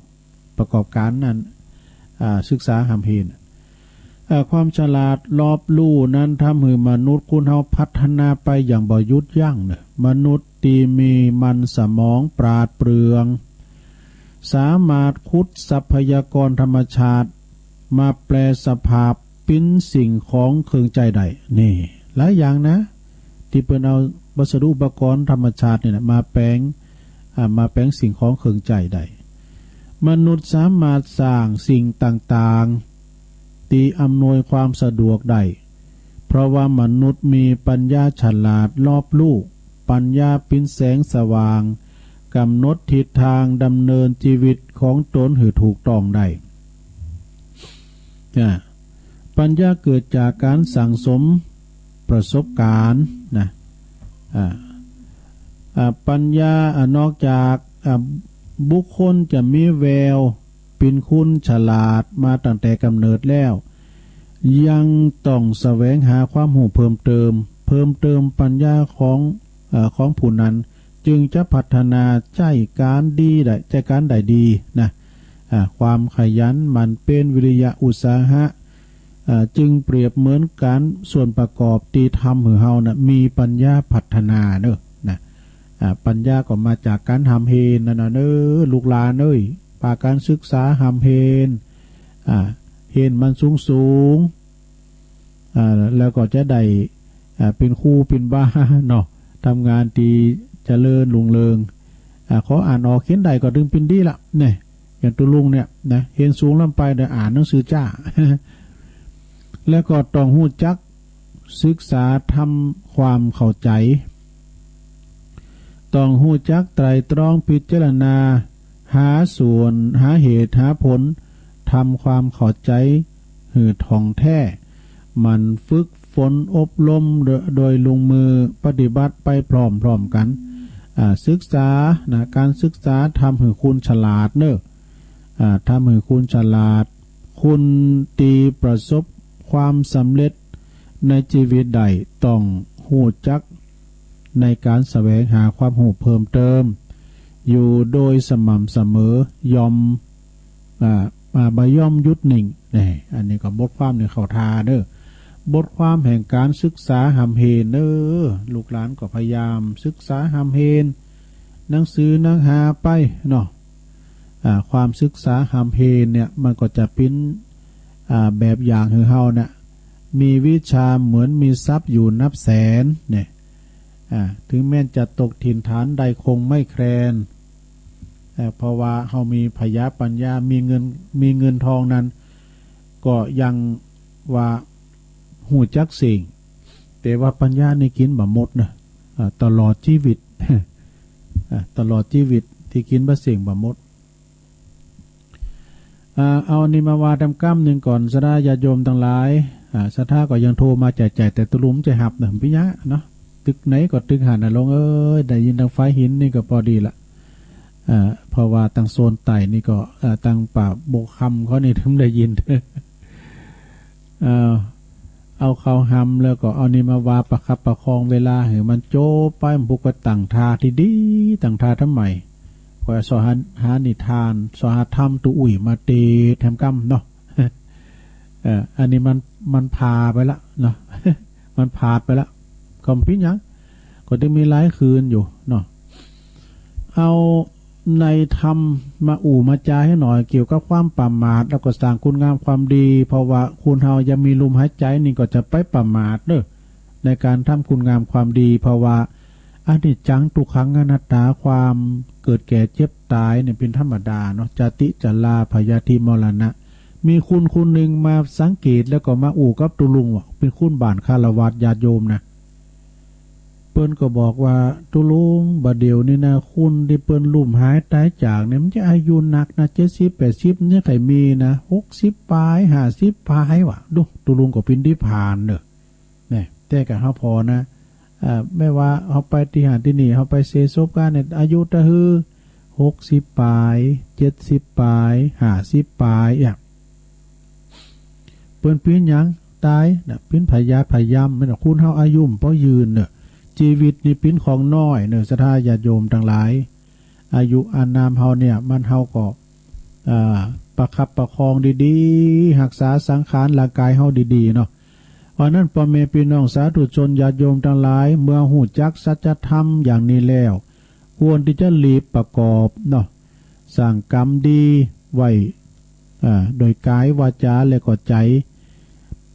ประกอบก๋านนั้น อ่า ศึกษาฮ่ำเฮน เอ่อ ความฉลาดรอบรู้นั้นทำหื้อมนุษย์คนเฮาพัฒนาไปอย่างบ่หยุดยั้งเน่อ มนุษย์ตี้มีมันสมองปราดเปรื่อง สามารถขุดทรัพยากรธรรมชาติมาแปลสภาพเป๋นสิ่งของเครื่องใจ๊ได้ นี่ หลายอย่างนะ ตี้เปิ้นเอาวัสดุอุปกรณ์ธรรมชาตินี่แหละมาแป๋ง อ่า มาแป๋งสิ่งของเครื่องใจ๊ได้ มนุษย์สามารถสร้างสิ่งต่างๆ ตี้อำนวยความสะดวกได้ เพราะว่ามนุษย์มีปัญญาฉลาดรอบรู้ ปัญญาเป๋นแสงสว่าง กำหนดทิศทางดำเนินจีวิตของตนหื้อถูกต้องได้ อ่า ปัญญาเกิดจากการสั่งสมประสบการณ์นะ อ่า อ่า ปัญญา อ่า นอกจาก อ่า บุคคลจะมีแววเป๋นคนฉลาดมาตั้งแต่ก๋ำเนิดแล้ว ยังต้องแสวงหาความฮู้เพิ่มเติม เพิ่มเติมปัญญาของ เอ่อ ของผู้นั้น จึงจะพัฒนาใจ๊ก๋านดีได้ ใจ๊ก๋านได้ดีนะ อ่า ความขยันหมั่นเพียร วิริยะอุตสาหะ อ่า จึงเปรียบเหมือนก๋านส่วนประกอบตี้ทำหื้อเฮานะมีปัญญาพัฒนาเน่อ นะ อ่า ปัญญาก็มาจากก๋านฮ่ำเฮนนั่นน่ะเน่อ ลูกหลานเอ้ย ปากั๋นศึกษาฮ่ำเฮน อ่า เฮนมันสูงๆ อ่า แล้วก็จะได้ อ่า เป๋นครูเป๋นบาเนาะ ทำงานตี้เจริญรุ่งเรือง อ่า ขออ่านออกเขียนได้ก็ตึงเป๋นดีละ เนี่ย อย่างตุ๊ลุงเนี่ยนะ เฮนสูงล้ำไปได้อ่านหนังสือจ้า แล้วก็ต้องฮู้จักศึกษาทำความเข้าใจ๋ ต้องฮู้จักไตร่ตรองพิจารณา หาส่วน หาเหตุ หาผล ทำความเข้าใจ๋หื้อถ่องแท้ หมั่นฝึกฝนอบรมโดย โดยลงมือปฏิบัติไปพร้อมๆ กั๋น อ่า ศึกษานะ ก๋านศึกษาทำหื้อคุณฉลาดเน่อ อ่า ทำหื้อคุณฉลาด คนตี้ประสบความสำเร็จในจีวิตได้ต้องฮู้จักในก๋านแสวงหาความฮู้เพิ่มเติมอยู่โดยสม่ำเสมอ ยอม อ่า อ่า บ่ยอมหยุดนิ่ง นี่ อันนี้ก็บทความนี่เข้าท่าเน่อ บทความแห่งก๋านศึกษาฮ่ำเฮเน่อ ลูกหลานก็พยายามศึกษาฮ่ำเฮ หนังสือหนังหาไปเนาะ อ่า ความศึกษาฮ่ำเฮเนี่ย มันก็จะเป๋น อ่า แบบอย่างหื้อเฮาเนี่ย มีวิชาเหมือนมีทรัพย์อยู่นับแสนเนี่ย อ่า ถึงแม้จะตกถิ่นฐานใดคงไม่แคลน เอ่อ เพราะว่าเฮามีผญาปัญญา มีเงิน มีเงินทองนั้น ก็ยังว่าฮู้จักเส้ง แต่ว่าปัญญานี่กิ๋นบ่หมดเน่อ อ่า ตลอดจีวิต อ่า ตลอดจีวิตตี้กิ๋นบ่เส้งบ่หมด อ่า เอานี่มาว่าแตมก้ำนึ่งก่อน ศรัทธาญาติโยมตังหลาย อ่า ศรัทธาก็ยังโทรมาใจ๋ๆ แต่ตุ๊ลุงบ่ใจ้ฮับเน่อ บ่เป๋นหยังเนาะ ตึกไหนก็ตึกหั้นน่ะ ลุงเอ๋ย ได้ยินตางฝายหินนี่ก็ปอดีละ อ่า เพราะว่าตางโซนใต้นี่ก็ อ่า ตางป่าบกคำเขานี่บ่ได้ยิน เอ่อ เอาเข้าฮ่ำแล้วก็เอานี่มาว่าประคับประคองเวลาหื้อมันจบไป มันผู้ก็ตั้งท่าตี้ดี ตั้งท่าทำไม ก็เซาะหา หานิทาน เซาะหาธรรมตุ๊อุ้ยมาเตแตมก้ำเนาะ เอ่อ อันนี้มัน มันผ่าไปละเนาะ มันผาดไปละ ก็บ่เป๋นหยัง ก็ตึงมีหลายคืนอยู่เนาะ เอาในธรรมมาอู้มาจาหื้อหน่อย เกี่ยวกับความประมาท แล้วก็สร้างคุณงามความดี เพราะว่าคนเฮายังมีลมหายใจ๋นี่ก็จะไปประมาทเน่อ ในก๋านทำคุณงามความดี เพราะว่าอนิจจังทุกขังอนัตตา ความเกิดแก่เจ็บต๋ายเนี่ยเป๋นธรรมดาเนาะ จาติ จรา พยาธิ มรณะ มีคนคนนึ่งมาสังเกตแล้วก็มาอู้กับตุ๊ลุงว่า เป๋นคนบ้านฆราวาสญาติโยมนะ เปิ้นก็บอกว่า ตุ๊ลุง บ่าเดี่ยวนี้นะ คนตี้เปิ้นลุ่มหายต๋ายจากเนี่ย มันจะอายุนักนะ เจ็ดสิบ แปดสิบ มันจะใค่มีนะ หกสิบป๋าย ห้าสิบป๋ายว่ะ ดู ตุ๊ลุงก็เป๋นนิพพานเน่อ เนี่ย แต่กะเฮาผ่อนะ อ่า แม้ว่าเฮาไปตี้หั้นตี้นี่ เฮาไปเสศพกั๋นเนี่ย อายุเต้าหื้อ หกสิบป๋าย เจ็ดสิบป๋าย ห้าสิบป๋าย อะ เปิ้นเป๋นหยังต๋ายนะ เป๋นพยาธิพยาม แม่นว่าคนเฮาอายุบ่ยืนเน่อ จีวิตนี่เป๋นของน้อยเน่อ ศรัทธาญาติโยมตังหลาย อายุอานามเฮาเนี่ย มันเฮาก็ อ่า ประคับประคองดีๆ ฮักษาสังขารร่างก๋ายเฮาดีๆ เนาะ เพราะนั้นป้อแม่ปี้น้องสาธุชนญาติโยมตังหลาย เมื่อฮู้จักสัจธรรมอย่างนี้แล้ว ควรตี้จะรีบประกอบเนาะ สร้างกรรมดีไว้ อ่า โดยก๋าย วาจา และก็ใจ๋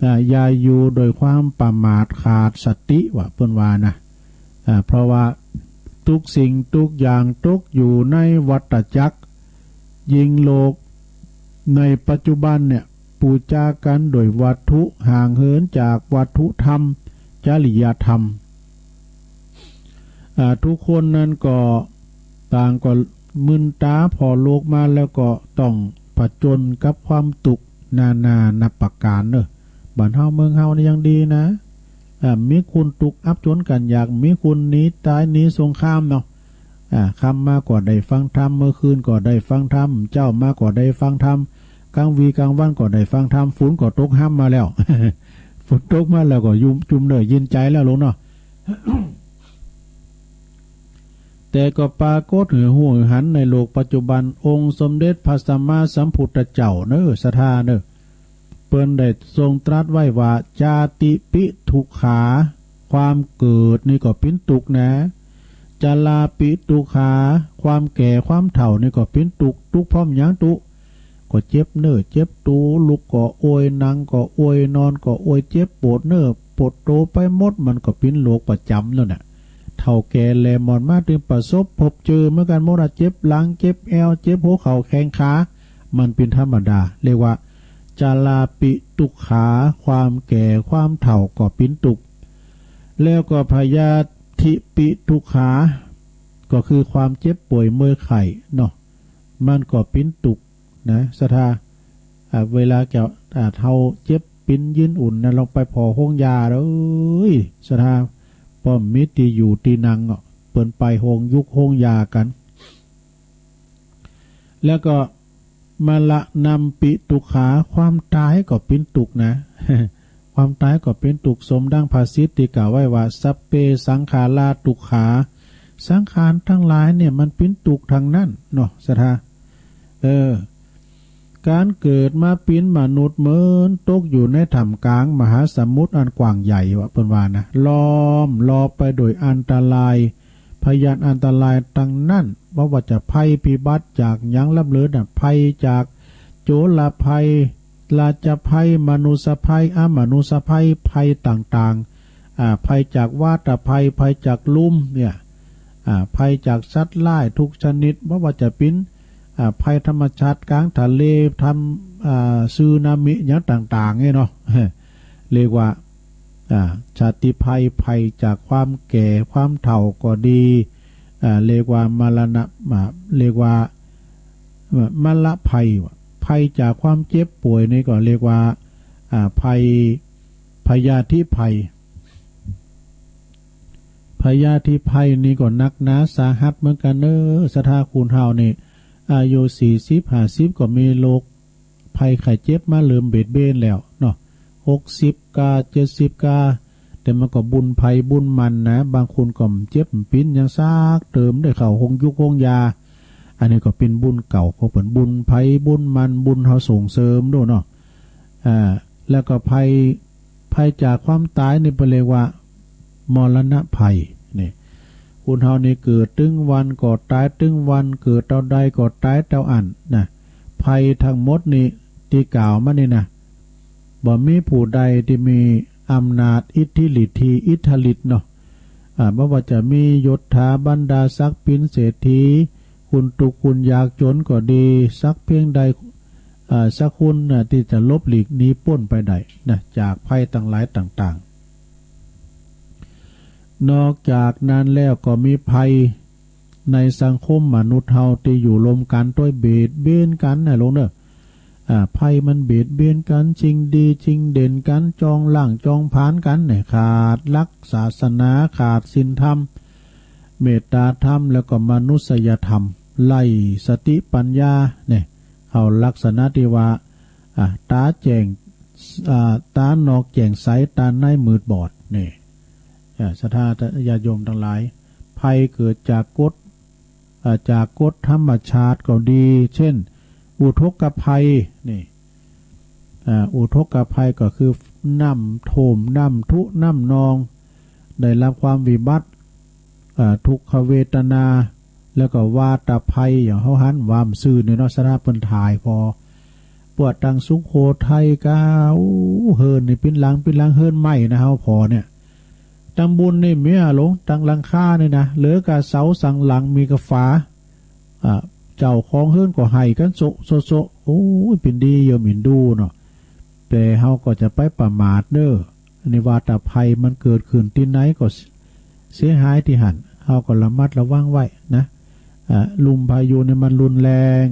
อ่า อย่าอยู่โดยความประมาทขาดสติ ว่าเปิ้นว่านะ อ่า เพราะว่าทุกสิ่งทุกอย่างตกอยู่ในวัฏจักร ยิ่งโลกในปัจจุบันเนี่ย ปู๋จากั๋นโดยวัตถุ ห่างเหินจากวัตถุธรรม จริยธรรม อ่า ทุกคนนั้นก็ต่างก็มึนต๋าผ่อโลกมาแล้วก็ต้องผจญกับความตุ๊กข์นานานับประก๋านเน่อ บ้านเฮาเมืองเฮานี่ยังดีนะ อ่า มีคนตุ๊กข์อับจ๋นก๋านยาก มีคนหนีต๋ายหนีสงครามเนาะ อ่า ค่ำมาก็ได้ฟังธรรม เมื่อคืนก็ได้ฟังธรรม เจ๊ามาก็ได้ฟังธรรม ก๋างวี๋ก๋างวันก็ได้ฟังธรรม ฝนก็ตกฮ่ำมาแล้ว ฝนตกมาแล้วก็ยุ่มจุ่มเน่อ เย็นใจ๋แล้วลุงเนาะ แต่ก็ปรากฏหื้อฮู้หื้อหันในโลกปัจจุบัน องค์สมเด็จพระสัมมาสัมพุทธเจ้าเน่อ ศรัทธาเน่อ เปิ้นได้ทรงตรัสไว้ว่า จาติปิ ทุกขา ความเกิดนี่ก็เป๋นตุ๊กข์นะ จราปิ ทุกขา ความแก่ความเฒ่านี่ก็เป๋นตุ๊กข์ ตุ๊กข์เพราะหยังตุ๊ ก็เจ็บเนื้อเจ็บตั๋ว ลุกก็โอย นั่งก็โอย นอนก็โอย เจ็บปวดเนื้อปวดตั๋วไปหมด มันก็เป๋นโรคประจ๋ำนั่นน่ะ เฒ่าแก่แหล่หมอนมาตึงประสบพบเจอเหมือนกั๋นหมดอะ เจ็บหลัง เจ็บแอว เจ็บหัวเข่าแข้งขา มันเป๋นธรรมดา เรียกว่า จราปิ ทุกขา ความแก่ความเฒ่าก็เป๋นตุ๊กข์ แล้วก็พยาธิปิ ทุกขา ก็คือความเจ็บป่วยเมื่อยไข้เนาะ มันก็เป๋นตุ๊กนะ ศรัทธา อ่า เวลาจะ อ่า เฮาเจ็บปิ๋นยืนอุ่นนะ ลองไปผ่อโฮงยาเด้อ ศรัทธา ป้อมมีตี้อยู่ตี้นั่งเนาะ เปิ้นไปโฮงยุกโฮงยากั๋น แล้วก็ มรณัมปิ ตุ๊กขา ความต๋ายก็เป๋นตุ๊กนะ ความต๋ายก็เป๋นตุ๊ก สมดังภาษิตตี้กล่าวไว้ว่า สัพเพ สังขารา ตุ๊กขา สังขารตังหลายเนี่ยมันเป๋นตุ๊กตังนั้นเนาะ ศรัทธา เออ ก๋านเกิดมาเป๋นมนุษย์เหมือนตกอยู่ในถ้ำกลางมหาสมุทรอันกว้างใหญ่ว่า เปิ้นว่านะ ล้อมรอบไปโดยอันตราย พยานอันตรายตังนั้น บ่ว่าจะภัยพิบัติจากหยังล้ำเลิศน่ะ ภัยจากโจรภัย ราชภัย มนุษยภัย อมนุษยภัย ภัยต่างๆ อ่า ภัยจากวาตภัย ภัยจากลุ่มเนี่ย อ่า ภัยจากสัตว์ร้ายทุกชนิด บ่ว่าจะเป๋น อ่า ภัยธรรมชาติกลางทะเล ทำ อ่า สึนามิหยังต่างๆ เนี่ยเนาะ เรียกว่า อ่า ชาติภัย ภัยจากความแก่ความเฒ่าก็ดี อ่า เรียกว่ามรณะ อ่า เรียกว่า อ่า มรณะภัย ภัยจากความเจ็บป่วยนี่ก็เรียกว่า อ่า ภัย พยาธิภัย พยาธิภัยนี่ก็หนักหนาสาหัสเหมือนกั๋นเน้อ ศรัทธา คนเฮานี่ อายุสี่สิบ ห้าสิบ ก็มีโรค ภัยไข้เจ็บมาเริ่มเบียดเบียนแล้วเนาะ หกสิบกา เจ็ดสิบกา แต่มันก็บุญไผบุญมันนะ บางคนก็บ่เจ็บบ่ปิ๋นหยังสักเติม ได้เข้าโฮงยุกโฮงยา อันนี้ก็เป๋นบุญเก่าของเปิ้น บุญไผบุญมัน บุญเฮาส่งเสริมโดยเนาะ อ่า แล้วก็ภัย ภัยจากความต๋ายนี่เปิ้นเรียกว่า มรณะภัย นี่ คนเฮานี่เกิดตึงวันก็ต๋ายตึงวัน เกิดเต้าใดก็ต๋ายเต้าอั้นนะ ภัยตังหมดนี่ตี้กล่าวมานี่นะ บ่มีผู้ใดตี้มีอำนาจอิทธิฤทธี อิทธิฤทธิ์เนาะ อ่า บ่ว่าจะมียศถาบรรดาศักดิ์ เป๋นเศรษฐี คนตุ๊กคนยากจ๋นก็ดี สักเพียงใด อ่า สักคนน่ะ ตี้จะหลบหลีกหนีป๊นไปได้นะ จากภัยตังหลายต่างๆ นอกจากนั้นแล้วก็มีภัยในสังคมมนุษย์เฮาตี้อยู่ร่วมกั๋น ตวยเบียดเบียนกั๋นนะหลวงเน้อ อ่า ภัยมันเบียดเบียนกั๋น จิ่งดีจิ่งเด่นกั๋น จองล้างจองผลาญกั๋นเนี่ย ขาดหลักศาสนา ขาดศีลธรรม เมตตาธรรม แล้วก็มนุษยธรรม ไร้สติปัญญาเนี่ย เข้าลักษณะตี้ว่า อ่า ต๋าแจ้ง อ่า ต๋านอกแจ้งใส ต๋าในมืดบอดเนี่ย อ่า ศรัทธาญาติโยมตังหลาย ภัยเกิดจากกฎ อ่า จากกฎธรรมชาติก็ดี เช่น อุทกภัยนี่ อ่า อุทกภัยก็คือน้ำท่วม น้ำทุ น้ำนอง ได้รับความวิบัติ อ่า ทุกขเวทนา แล้วก็วาตภัย อย่างเฮาหันวาบ่ซื่นนี่เนาะ ศรัทธา เปิ้นถ่ายผ่อ ปวดตังสุโขทัยกา โอ้ เฮือนนี่เป๋นหลังเป๋นหลัง เฮือนไม้นะ เฮาผ่อเนี่ย ตำบลนี่เมียหลวง ตังหลังคานี่นะ เหลือกาเสาสังหลัง มีกาฝา อ่า เจ้าของเฮือนก็ไห้กั๋นโซะโซะโซะ โอ้ย เป๋นดีเยิ่มอินดูเนาะ แต่เฮาก็จะไปประมาทเน้อ อันนี้วาตภัยมันเกิดขึ้นตี้ไหนก็เสียหายตี้หั้น เฮาก็ระมัดระวังไว้นะ อ่า ลมพายุนี่มันรุนแรง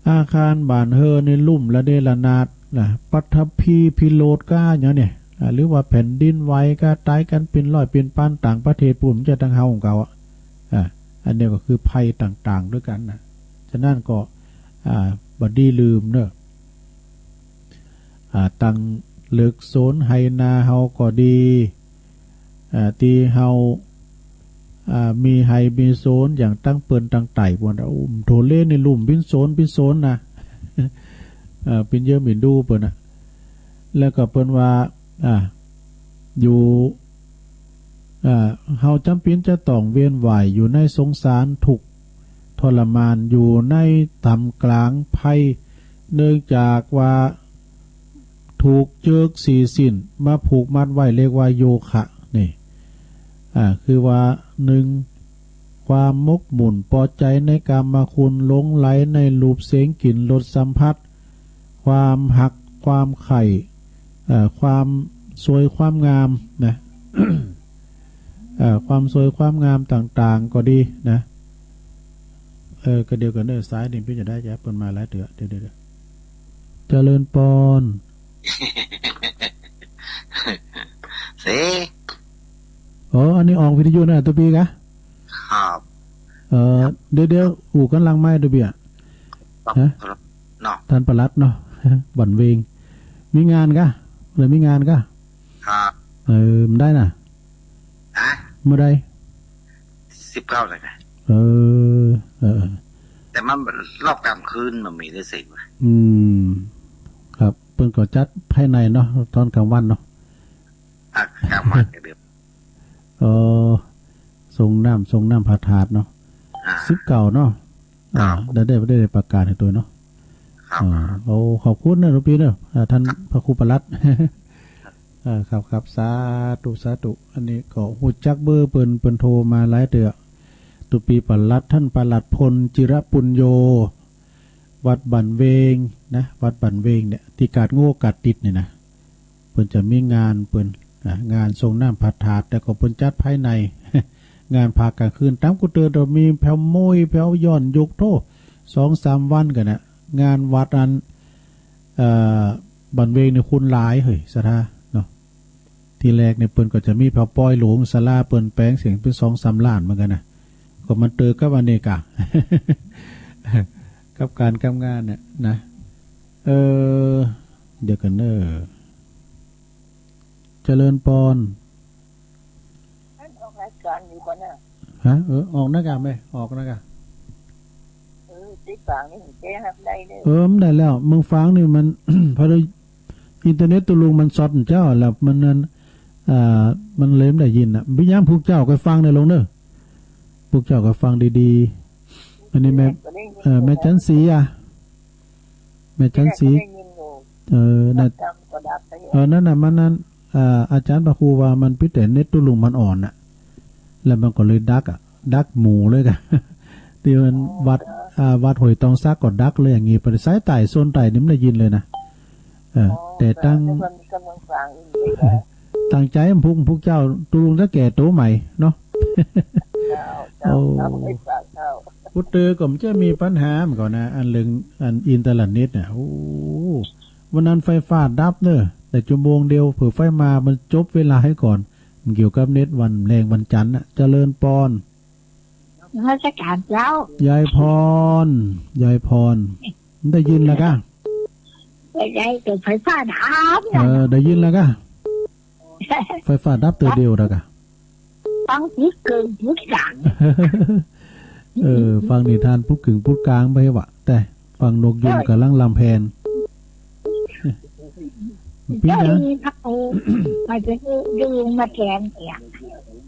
อาคารบ้านเฮือนนี่ลุ่มระเนระนาดนะ ปัทภีพิโรธกาอย่างเนี่ย อ่า หรือว่าแผ่นดินไหวกา ต๋ายกั๋นเป๋นร้อยเป๋นพัน ต่างประเทศปู๊น บ่ใจ้ตังเฮาของเฮาอะ อ่า อันนี้ก็คือภัยต่างๆ ด้วยกั๋นนะ ฉะนั้นก็ อ่า บ่ดีลืมเน้อ อ่า ตังเลิกสวนไฮ่นาเฮาก็ดี อ่า ตี้เฮา อ่า มีไฮ่มีสวนอย่างตังเปิ้นตังไต่ปู๊น โอ้ โถเลนี่ลุ่มเป๋นโซนเป๋นโซนนะ เอ่อ เป๋นเยิ่มอินดูเปิ้นนะ แล้วก็เปิ้นว่า อ่า อยู่ อ่า เฮาจ๋ำเป๋นจะต้องเวียนว่ายอยู่ในสงสารทุกข์ทรมาน อยู่ในท่ามกลางภัย เนื่องจากว่า ถูกเจือกสี่สิ้นมาผูกมัดไว้ เรียกว่าโยคะนี่ อ่า คือว่า หนึ่ง ความหมกมุ่นปอใจ๋ในกามคุณ หลงใหลในรูปเสียงกลิ่นรสสัมผัส ความฮัก ความใค่ เอ่อ ความสวยความงามนะ เอ่อ ความสวยความงามต่างๆ ก็ดีนะ เออ ก็เดี๋ยวก่อนเด้อ สายนี่เปิ้นจะได้จะเปิ้นมาหลายเตื้อ เดี๋ยวๆๆ เจริญปอน เส อ๋อ อันนี้ออกวิทยุนะ ตุ๊ปี้กะ ครับ เอ่อ ครับ เดี๋ยวๆ อู้กั๋นหลังไมค์ ตุ๊ปี้อะ ครับ ฮะ ครับ เนาะ ต้านปลัดเนาะ บ้านเวง มีงานกะ เปิ้นมีงานกะ ครับ เออ บ่ได้นะ ฮะ บ่ได้ สิบเก้าเลยนะ เออ เออ แต่มันรอบกลางคืนมันมีได้สิวะ อืม ครับ เปิ้นก็จัดภายในเนาะ ต๋อนกลางวันเนาะ อ่ะ กลางวันก็เดี๋ยว เออ ส่งน้ำ ส่งน้ำพระธาตุเนาะ อ่า สิบเก้าเนาะ อ่า ครับ ได้ ได้ ได้ประกาศหื้อตวยเนาะ ครับ อ่า โอ้ ขอบคุณนะ ตุ๊ปี้เนาะ อ่า ต้านพระครูปลัด อ่า ครับ ครับ สาธุ สาธุ อันนี้ก็ฮู้จักเบอร์เปิ้น เปิ้นโทรมาหลายเตื้อ ตุ๊ปี้ปลัด ต้านปลัดพล จิรปุญโญ วัดบ้านเวงนะ วัดบ้านเวงเนี่ย ตี้กาดโง่กาดติดเนี่ยนะ เปิ้นจะมีงานเปิ้น อ่า งานส่งน้ำพระธาตุ แต่ก็เปิ้นจัดภายใน งานพระกลางคืน ต๋ามกูเตือน ก็มีแผ่วโมย แผ่วย้อนยุค โธ่ สองสามวันกั๋นนะ งานวัดอัน เอ่อ บ้านเวงนี่คนหลายเฮ้ย ศรัทธาเนาะ ทีแรกเนี่ยเปิ้นก็จะมีแผ่วปอยหลวง ศาลาเปิ้นแป๋งเสียงเปิ้นสองสามล้านเหมือนกั๋นนะ ก็มันเติบกับอันนี้กะ กับก๋านกับงานเนี่ยนะ เออ เดี๋ยวก่อนเนาะ เจริญปอน อันออกรายก๋านอยู่ก่อนนะ ฮะ เออ ออกนะกะแม่ ออกนะกะ เออ ตี้ฟังนี่มันแจ้ฮับได้เน่อ เออ มันได้แล้ว เมืองฟังนี่มัน พอดีอินเทอร์เน็ตตุ๊ลุงมันซอดเจ้า แล้วมันนั่น อ่า มันเลยบ่ได้ยินน่ะ บ่เป็นหยัง พวกเจ้าก็ฟังเน่อลุงเน่อ พวกเจ้าก็ฟังดีๆ อันนี้แม่ เออ แม่จันทร์ศรีอะ แม่จันทร์ศรี เออ นั่น เออ นั่นน่ะ มันนั่น อ่า อาจ๋ารย์พระครูว่ามันปิดแต่เน็ตตุ๊ลุงมันอ่อนน่ะ แล้วมันก็เลยดักอะ ดักหมู่เลยกะ ตี้มันวัด อ่า วัดห้วยตองสักก็ดักเลยอย่างงี้ ไปสายใต้ โซนใต้นี่บ่ได้ยินเลยนะ เออ อ๋อ แต่ตั้ง แต่มันกำลังฟังอยู่เลยนะ ตั้งใจ๋มันพุก พุกเจ้าตุ๊ลุงจะแก่โตใหม่เนาะ เจ้า เจ้า โอ้ เจ้า ไอ้สาวเจ้า กูเตือนก็มันจะมีปัญหาเหมือนกั๋นนะ อันเรื่อง อันอินเทอร์เน็ตเนี่ย โอ้ วันนั้นไฟฟ้าดับเน่อ ได้จั่วโมงเดียว เผื่อไฟมามันจบเวลาหื้อก่อน มันเกี่ยวกับเน็ตวันแรงวันจันทร์น่ะ เจริญปอน นมัสก๋านเจ้า ยายพร ยายพร ได้ยินแล้วกะ ได้ ได้ แต่ไฟฟ้าดับ เออ ได้ยินแล้วกะ ไฟฟ้าดับเตื้อเดียวแล้วกะ ฟังปุ๊ดกึ่งปุ๊ดก๋าง เออ ฟังนิทานปุ๊ดกึ่งปุ๊ดก๋างไปวะ แต่ฟังนกยูงก่ำลังลำแพน เปิ้นนะ เจ้ามีพระครู มาจะดูมาแทนเนี่ย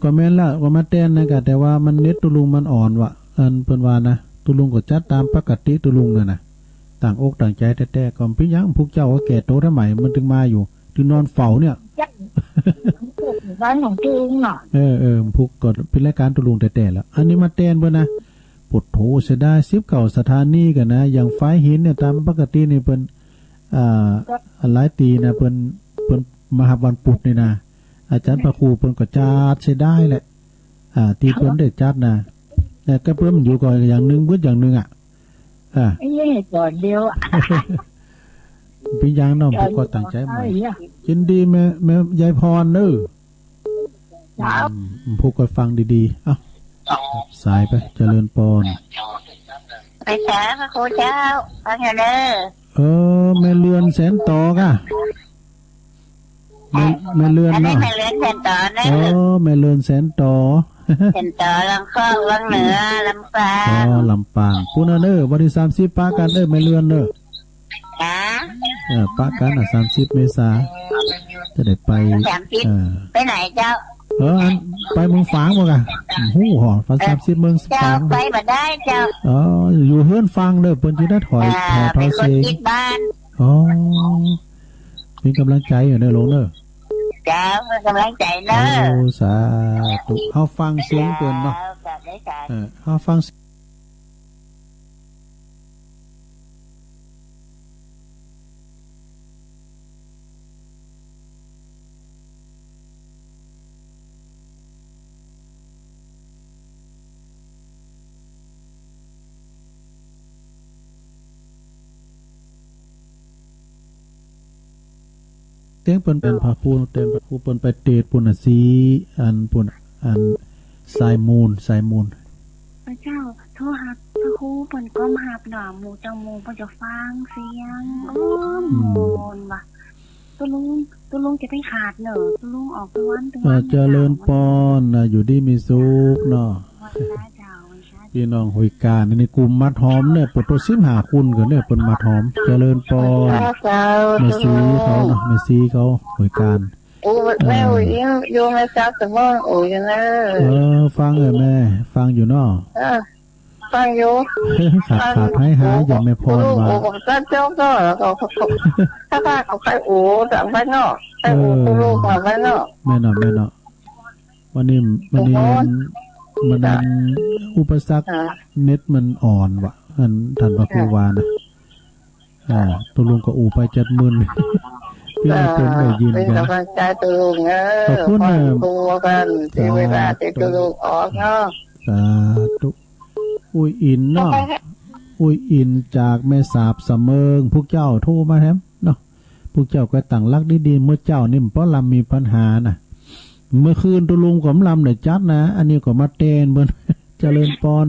ก็แม่นละ ก็มาแตนนะกะ แต่ว่ามันเน็ตตุ๊ลุงมันอ่อนวะ อันเปิ้นว่านะ ตุ๊ลุงก็จัดต๋ามปกติตุ๊ลุงนั่นน่ะ ตั้งอกตั้งใจ๋แต๊ๆ ก็บ่เป็นหยัง พวกเจ้าก็แก่โตเต้าใหม่ มันตึงมาอยู่ ตึงนอนเฝ้าเนี่ย บ้านของตุ๊ลุงเนาะ เออ เออ พวกก็เป๋นรายก๋านตุ๊ลุงแต๊ๆ แล้ว อันนี้มาแตนเปิ้นนะ โผดโธ่ เสียดาย สิบเก้าสถานีกั๋นนะ อย่างฝายหินเนี่ย ต๋ามปกตินี่เปิ้น อ่า หลายตี้นะ เปิ้น เปิ้นมาฮับวันปุดนี่นะ อาจ๋ารย์พระครูเปิ้นก็จัด เสียดายแหละ อ่า ตี้เปิ้นได้จัดนะ แต่ก็เปิ้นอยู่ก็อย่างนึ่ง เบิดอย่างนึ่งอะ อ่า ไอ้เนี่ยก่อนเดียว เป๋นหยังเนาะ พวกก็ตั้งใจ๋ใหม่ ยินดีแม่ แม่ยายพรเน่อ ครับ อืม พวกก็ฟังดีๆ เอ้า สายไป เจริญปอน ไปสาพระครูเจ้า ฟังอยู่เน่อ เออ แม่เรือนแสนต๋อกะ แม่ แม่เรือนเนาะ อันนี้แม่เรือนแสนต๋อเน่อ เออ แม่เรือนแสนต๋อ แสนต๋อ ลำคอก วังเหนือ ลำปาง อ๋อ ลำปาง ปู้นนะเน่อ วันตี้สามสิบปะกั๋นเน่อ แม่เรือนเน่อ ฮะ เออ ปะกั๋นอ่ะ สามสิบเมษา จะได้ไป สามสิบ เออ ไปไหนเจ้า เออ อัน ไปเมืองฝางบ่กะ ฮู้หอ วันสามสิบเมืองฝาง เจ้า ไปบ่ได้เจ้า เออ อยู่เฮือนฟังเน่อ เปิ้นจะได้ถอย อ่า ถอย ถอยเสียง เป็นคนติดบ้าน อ๋อ เป๋นก๋ำลังใจ๋อยู่เน่อลุงเน่อ เจ้า เป๋นก๋ำลังใจ๋เน่อ โอ้ สาธุ เฮาฟังเสียงเปิ้นเนาะ เจ้า สาธุ เออ เฮาฟัง ตียงเปิ้น เปิ้นพระครู เตียงพระครูเปิ้นไปเตสน์ปุ้นน่ะ สี อันปุ้น อันสายมูล สายมูล พระเจ้า โทรหาพระครูเปิ้นก็บ่ฮับเนาะ หมู่เจ้าหมู่เปิ้นจะฟังเสียง อืม โอ้ ม่วนว่ะ ตุ๊ลุง ตุ๊ลุงจะไปขาดเนาะ ตุ๊ลุงออกตุ๊วันตุ๊วัน เออ เจริญปอนนะ อยู่ดีมีสุขเนาะ วันพระเจ้า วันพระ พี่น้องห้วยก๋าน อันนี้กลุ่มหมัดหอมเนี่ย เปิ้นโตสิบห้าคนกั๋นเนี่ย เปิ้นหมัดหอม เจริญปอน เจ้า แม่สีเขาเนาะ แม่สีเขาห้วยก๋าน โอ้ แม่ เออ โอ้ อยู่ อยู่แม่สาวสมอง โอ้ อยู่นะ เออ ฟังเอ้ยแม่ ฟังอยู่เนาะ เออ ฟังอยู่ ขาด ฟัง ขาดหายหาย อยู่ อย่าแม่พรว่า โอ้ โอ้ ก็เจ้าก็ ก็ ก็ ถ้าว่าเขาไปโอ้ ทางบ้านนอก ไปโอ้ เออ โอ้ โอ้ ทางบ้านนอก แม่นเนาะ แม่นเนาะ วันนี้ วันนี้ โอ้โห มันนั้น อุปสรรค อ่า เน็ตมันอ่อนว่ะ อันท่านพระครูว่านะ อ่า ตุ๊ลุงก็อู้ไปจัดมึน พี่น้องเปิ้นได้ยินกั๋น เป็นกำลังใจ๋ตุ๊ลุงเอ้อ ขอบคุณนะ ขอบคุณกั๋น เสียเวลา สาธุ ตี้ตุ๊ลุงออกเนาะ สาธุ อุ้ยอินเนาะ ขอบคุณค่ะ อุ้ยอินจากแม่สาบสะเมิง พวกเจ้าโทรมาแถมเนาะ พวกเจ้าก็ตั้งหลักดีๆ เมื่อเจ๊านี่มันบ่ลำมีปัญหานะ เมื่อคืนตุ๊ลุงก็บ่ลำได้จัดนะ อันนี้ก็มาแตนเปิ้น เจริญปอน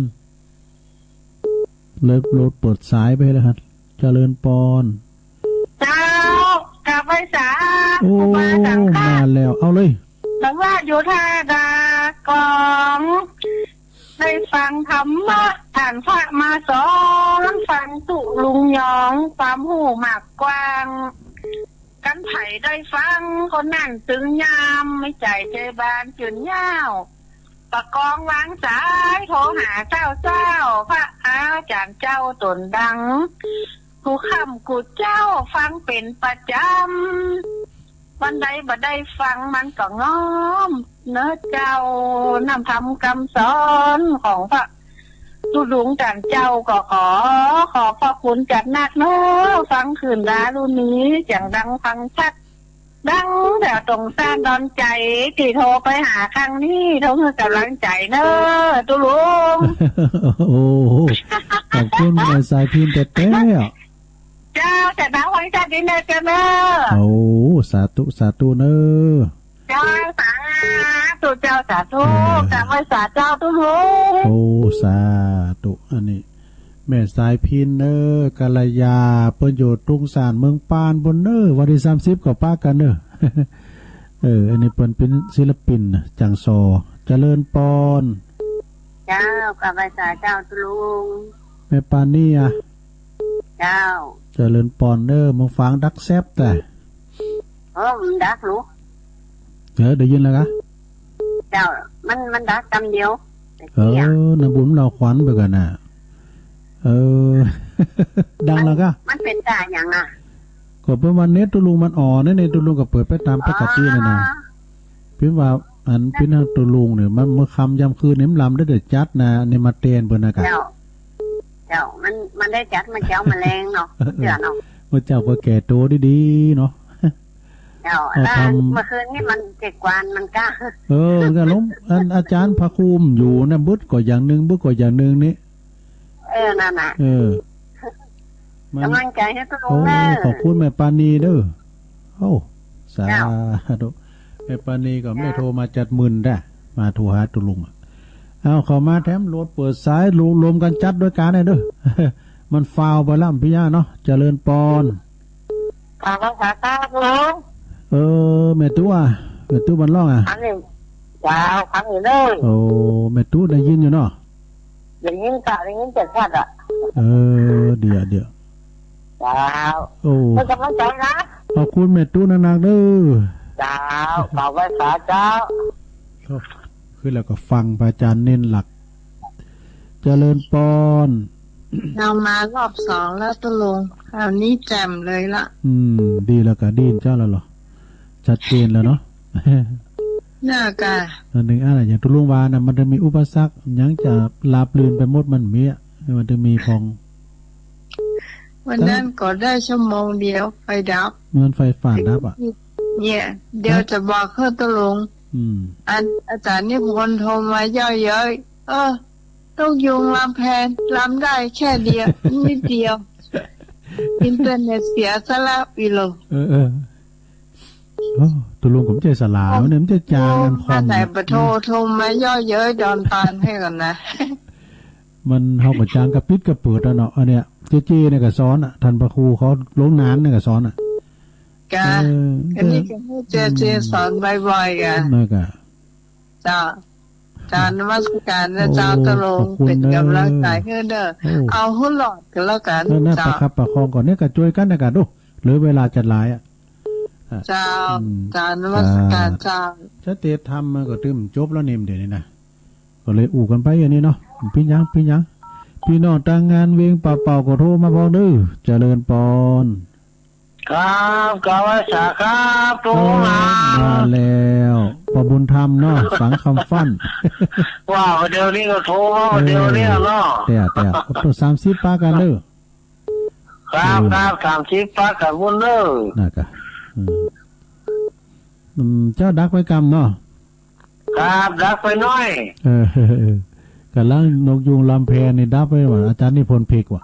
เลยโลดเปิดสายไปแล้วครับ เจริญปอน เจ้า กราบไหว้สา โอ้ ครูบาสังฆะ มาแล้ว เอาเลย สังฆะอยู่ท่าดากอง ได้ฟังธรรมะ ท่านพระมาสอน ฟังตุ๊ลุงยอง ความฮู้มากกว้าง คันใผได้ฟัง คนนั้นตึงยาม ไม่ใจ้ไทบ้านจื้นยาว ประคองวางสาย โทรหาเจ้าเจ้า พระอาจ๋ารย์เจ้าต๋นดัง กู้ค่ำกู้เจ๊า ฟังเป๋นประจ๋ำ วันใดบ่ได้ฟังมันก็ง่อม เนาะเจ้า นำธรรมกำสอนของพระตุ๊ลุงจ๋ารย์เจ้า ก็ขอขอบพระคุณจัดหนักเนาะ ฟังคืนดาลุนี้ เสียงดังฟังชัด ดังแถวตรงซ่านดอนใจ๋ ตี้โทรไปหาครั้งนี้ โทรหื้อกำลังใจ๋เนาะ ตุ๊ลุง โอ้โห ขอบคุณแม่สายพิณแต๊ๆ อะ เจ้า เสียงดังฟังชัดดีเนาะเจ้าเนาะ โอ้ สาธุ สาธุเนาะ เจ้า สาธุ เจ้า สาธุ เออ กราบไหว้สาเจ้าตุ๊ลุง โอ้ สาธุ อันนี้ แม่สายพิณเนาะ กัลยา เปิ้นอยู่ตุงสานเมืองปานปู้นเนาะ วันตี้สามสิบก็ปะกั๋นเนาะ เออ อันนี้เปิ้นเป๋นศิลปินน่ะ จังซอ เจริญปอน เจ้า กราบไหว้สาเจ้าตุ๊ลุง แม่ปานีอะ เจ้า เจริญปอนเนาะ เมืองฝางดักแซบแต่ เออ มันดักลูก เออ ได้ยินแล้วกะ เจ้า มัน มันดักกำเดียว เออ เสียง นาบุญเฮาขวัญไปก่อนน่ะ เออ ดังแล้วกะ มัน มันเป๋นตาหยังอะ ก็เปิ้นว่าเน็ตตุ๊ลุงมันอ่อน เน็ตตุ๊ลุงก็เปิดไปต๋ามปกตินั่นน่ะ อ๋อ เปิ้นว่าอันเปิ้นหาตุ๊ลุงเนี่ย มันเมื่อค่ำยามคืนนี่มันลำได้แต่จัดนะ นี่มาแตนเปิ้นนะกะ เจ้า เจ้า มัน มันได้จัดเมื่อเจ๊ามาแลงเนาะ เออ เจ้าเนาะ เมื่อเจ๊าก็แก่ตั๋วดีๆ เนาะ เจ้า เอา แล้ว ทำ เมื่อคืนนี่มันเจ็ดวันมันก็ เออ มันก็ลง อันอาจ๋ารย์พระครูอยู่นะ บึดก็อย่างนึ่ง บึดก็อย่างนึ่งนี่ เออ นั่นน่ะ เออ มัน กำลังใจ๋หื้อตุ๊ลุง โอ้ เนาะ ขอบคุณแม่ปานีเนาะ โอ้ สาธุ เจ้า แม่ปานีก็บ่ได้โทรมาจัดมึนได้ มาโทรหาตุ๊ลุงอะ เอาเข้ามาแถมโหลดเปิดสาย รวม รวมกั๋นจัดด้วยกั๋นเน่อเนาะ มันฟาวไปแล้ว พี่ย่าเนาะ เจริญปอน กราบไหว้สาเจ้าตุ๊ลุง เออ แม่ตุ๊อะ แม่ตุ๊บ้านร่องอะ อันนี้ เจ้า ฟังอยู่เนาะ โอ้ แม่ตุ๊ได้ยินอยู่เนาะ ได้ยินกะ ได้ยินชัดๆ อะ เออ เดี๋ยว เดี๋ยว เจ้า โอ้ เปิ้นกำลังใจ๋นะ ขอบคุณแม่ตุ๊นักๆ เนาะ เจ้า กราบไหว้สาเจ้า โอ้ คือแล้วก็ฟังพระอาจ๋ารย์เน้นหลัก เจริญปอน เอามารอบสองแล้วตุ๊ลุง คราวนี้แจ่มเลยละ อืม ดีแล้วกะ ดีนเจ้าแล้วเหรอ ชัดเจนแล้วเนาะ น่ากะ อันนึ่งอะไร อย่างตุ๊ลุงว่านะ มันจะมีอุปสรรค ยังจะราบรื่นไปหมด มันมีอะ มันจะมีพ่อง วันนั้นก็ได้ชั่วโมงเดียว ไฟดับ มันไฟฟ้าดับอะ เนี่ย เดี๋ยวจะบอกหื้อตุ๊ลุง อืม อันอาจ๋ารย์นิพนธ์โทรมาเยาะเย้ย เออ นกยูงลำแพน ลำได้แค่เดียว นิดเดียว อินเทอร์เน็ตเสียซะแล้ว อีโหล เออ เออ โอ้ ตุ๊ลุงก็บ่ใจ้สลาเนี่ย บ่ใจ้จางอันคอม มาไหน เนี่ย บ่โทร โทรมาเยาะเย้ยดอนตานหื้อก่อนนะ มันเฮาก็จางกระปิดกระเปิดอะเนาะ อันเนี้ย เจเจเนี่ยก็สอนอะ ท่านพระครูเขาหลวงนานเนี่ยก็สอนอะ กะ เออ อันนี้ก็ให้เจเจ อืม สอนบ่อยๆ กะ นั่นกะ เจ้า เจ้า นมัสการนะเจ้า โอ้ ตุ๊ลุง ขอบคุณ เป๋นก๋ำลังใจ๋หื้อเน่อ โอ้ เอาหื้อรอดก็แล้วกั๋น เออ นะ เจ้า ประคับประคองก่อน เนี่ยก็จ้วยกั๋นนะกะ ดู เหลือเวลาจะหลายอะ อ่ะ เจ้า อืม เจ้า นมัสการ สาธุ เจ้า จะเตรียมทำมันก็ตึงจบแล้วนี่ เดี๋ยวนี้นะ ก็เลยอู้กั๋นไปอย่างนี้เนาะ เป๋นหยัง เป๋นหยัง พี่น้องตางงานเวียงป่าเป่าก็โทรมาบอกเน่อ เจริญปอน ครับ กราบไหว้สาครับ ตุ๊ลุง โอ้ มาแล้ว ป้อบุญธรรมเนาะ สังคำฟั่น ว่าเดี๋ยวนี้ก็โทรมา เออ เดี๋ยวนี้เนาะ แต่ แต่ โอ้ สามสิบปากั๋นเน่อ ครับ เออ ครับ สามสิบปากั๋นปุ้นเน่อ นั่นกะ อืม อืม เจ้าดับไปกำเนาะ ครับ ดับไปหน้อย เออ เออ เออ ก่ำลังนกยูงลำแพนนี่ดับไปว่ะ อาจ๋ารย์นิพนธ์เพ็กว่ะ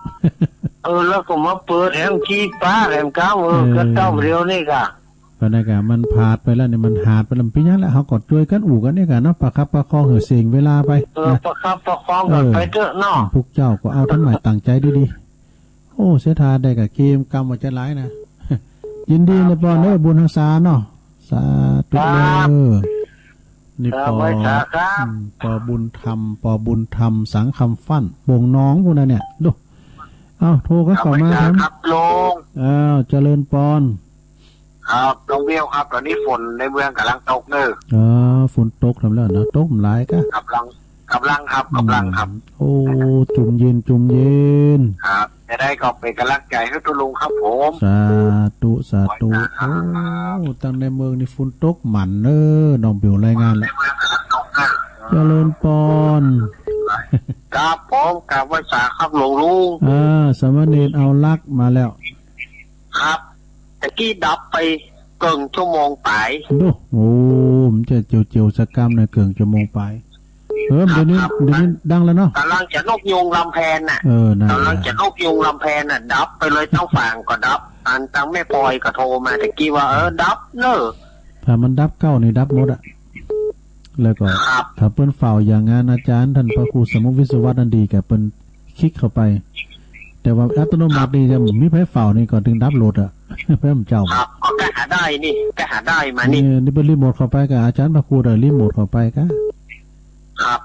เออ แล้วก็มาเปิดแหมกี่ปาแหมกำ เออ เออ ก็เต้าเดียวนี่กะ ปานนั้นกะ มันผาดไปแล้วนี่ มันหาดไปแล้ว เป๋นหยังละ เฮาก็จ้วยกั๋นอู้กั๋นนี่กะเนาะ ประคับประคองหื้อเสี้ยงเวลาไป เออ นะ ประคับประคองกั๋น เออ ไปเต๊อะเนาะ พุกเจ้าก็เอาตังหมายตังใจ๋ดีๆ โอ้ เสียดายได้กะเกมกำว่าจะหลายนะ ยินดีนะปอนเน่อ บุญฮักษาเนาะ สาธุ ครับ เน่อ นี่ ครับ ป้อ ไหว้สาครับ อืม ป้อบุญธรรม ป้อบุญธรรม สังคำฟั่น บ่งนองปุ้นนะเนี่ย ดู เอ้า โทรก็เข้ามา ครับ ไหว้สาครับลุง อ้าว เจริญปอน ครับ ลุงเบี้ยวครับ ต๋อนนี้ฝนในเมืองก่ำลังตกเน่อ อ๋อ ฝนตกทำแล้วเนาะ ตกบ่หลายกะ ก่ำลัง ก่ำลังครับ ก่ำลังครับ อืม โอ้ จุ่มเย็น จุ่มเย็น ครับ จะได้ก็เป๋นก๋ำลังใจ๋หื้อตุ๊ลุงครับผม สาธุ สาธุ ไหว้สาครับ โอ้ ตังในเมืองนี่ฝนตกหมั่นเน่อ น้องเบลรายงานแล้ว ในเมืองก่ำลังตกเน่อ เจริญปอน ครับผม กราบไหว้สาครับหลวงลุง อ่า สามเณรเอาลักษณ์มาแล้ว ครับ ตะกี้ดับไปเกิ่งชั่วโมงป๋าย ดู โอ้ มันจะเจียวๆ สักกำนะ เกิ่งชั่วโมงป๋าย เออ เดี๋ยวนี้ ครับ เดี๋ยวนี้ดังแล้วเนาะ ก่ำลังจะนกยูงลำแพนน่ะ เออ นั่นแหละ ก่ำลังจะนกยูงลำแพนน่ะ ดับไปเลย ตังฝางก็ดับ อันตังแม่ปอยก็โทรมาตะกี้ว่า เออ ดับเน่อ ถ้ามันดับเก้านี่ดับหมดอะ แล้วก็ ครับ ถ้าเปิ้นเฝ้าอย่างงานอาจ๋ารย์ต้านพระครูสมุทรวิศวัตรนั่นดีกะ เปิ้นคลิกเข้าไป แต่ว่าอัตโนมัตินี่จะมีไผเฝ้านี่ก็ตึงดับโลดอะ ไผบ่เจ้า ครับ ก็กะหาได้นี่ กะหาได้มานี่ นี่ นี่เปิ้นรีโมทเข้าไปกะ อาจ๋ารย์พระครูได้รีโมทเข้าไปกะ ครับ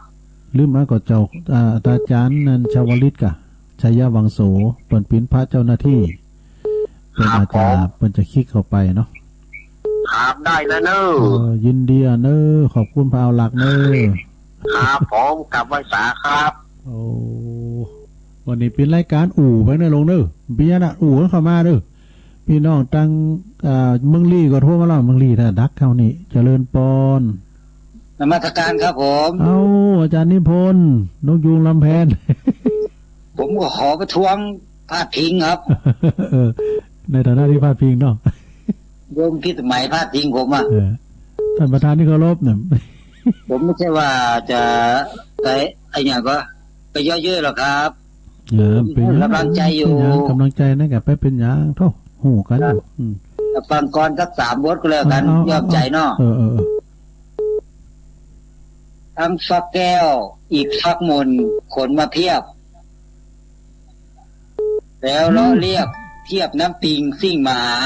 หรือบ่ก็เจ้า อ่า อาจ๋ารย์นั่นชวลิตกะ ชัยวังโส เปิ้นเป๋นพระเจ้าหน้าตี้ เปิ้น ครับ อาจจะ ผม เปิ้นจะคลิกเข้าไปเนาะ ครับ ได้แล้วเน่อ เออ ยินดีอะเน่อ ขอบคุณพระเอาลักษณ์เน่อ ครับผม กราบไหว้สาครับ โอ้ วันนี้เป๋นรายก๋านอู้ไปเน่อลุงเน่อ เป๋นหยังอะ อู้เข้ามาเน่อ พี่น้องตัง อ่า เมืองลี้ก็โทรมาแล้ว เมืองลี้ถ้าดักเข้านี่ เจริญปอน นมัสการครับผม เอ้า อาจ๋ารย์นิพนธ์ นกยูงลำแพน ผมก็ขอประท้วงพาดพิงครับ เออ ในฐานะตี้พาดพิงเนาะ โยมพิสมัยพาดพิงผมอะ เออ ต้านประธานตี้เคารพเนี่ย ผมไม่ใช่ว่าจะไป ไอ้หยังก็ ไปเยาะเย้ยหรอกครับ เออ เป๋นหยัง กำลังใจ๋อยู่ เป๋นหยัง กำลังใจ๋นั่นกะ ไปเป๋นหยัง โธ่ ฮู้กั๋นอยู่ ครับ อืม ฟังก่อนสักสามบทก็แล้วกั๋น เอา เอา ย่อมใจ๋เนาะ เออ เออ เออ ทั้งฟักแก้วอีกฟักมนต์ขนมาเพียบ แล้วเลาะเลียบเทียบน้ำปิงซิ่งมหา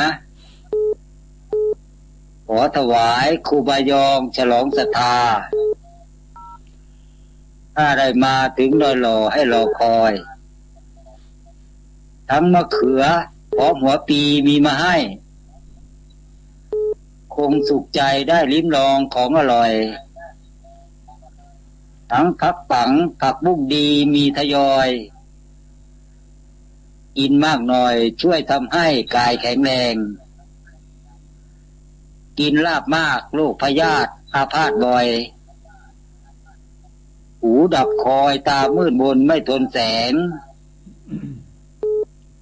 ขอถวายครูบายองฉลองศรัทธา ถ้าได้มาถึงดอยหล่อให้รอคอย ทั้งมะเขือพร้อมหัวปีมีมาให้ คงสุขใจ๋ได้ลิ้มลองของอร่อย ทั้งผักปังผักบุ้งดีมีทยอย กินมากหน่อยช่วยทำให้กายแข็งแรง กินลาบมากโรคพยาธิอาพาธบ่อย หูดับคอยตามืดมนไม่ทนแสง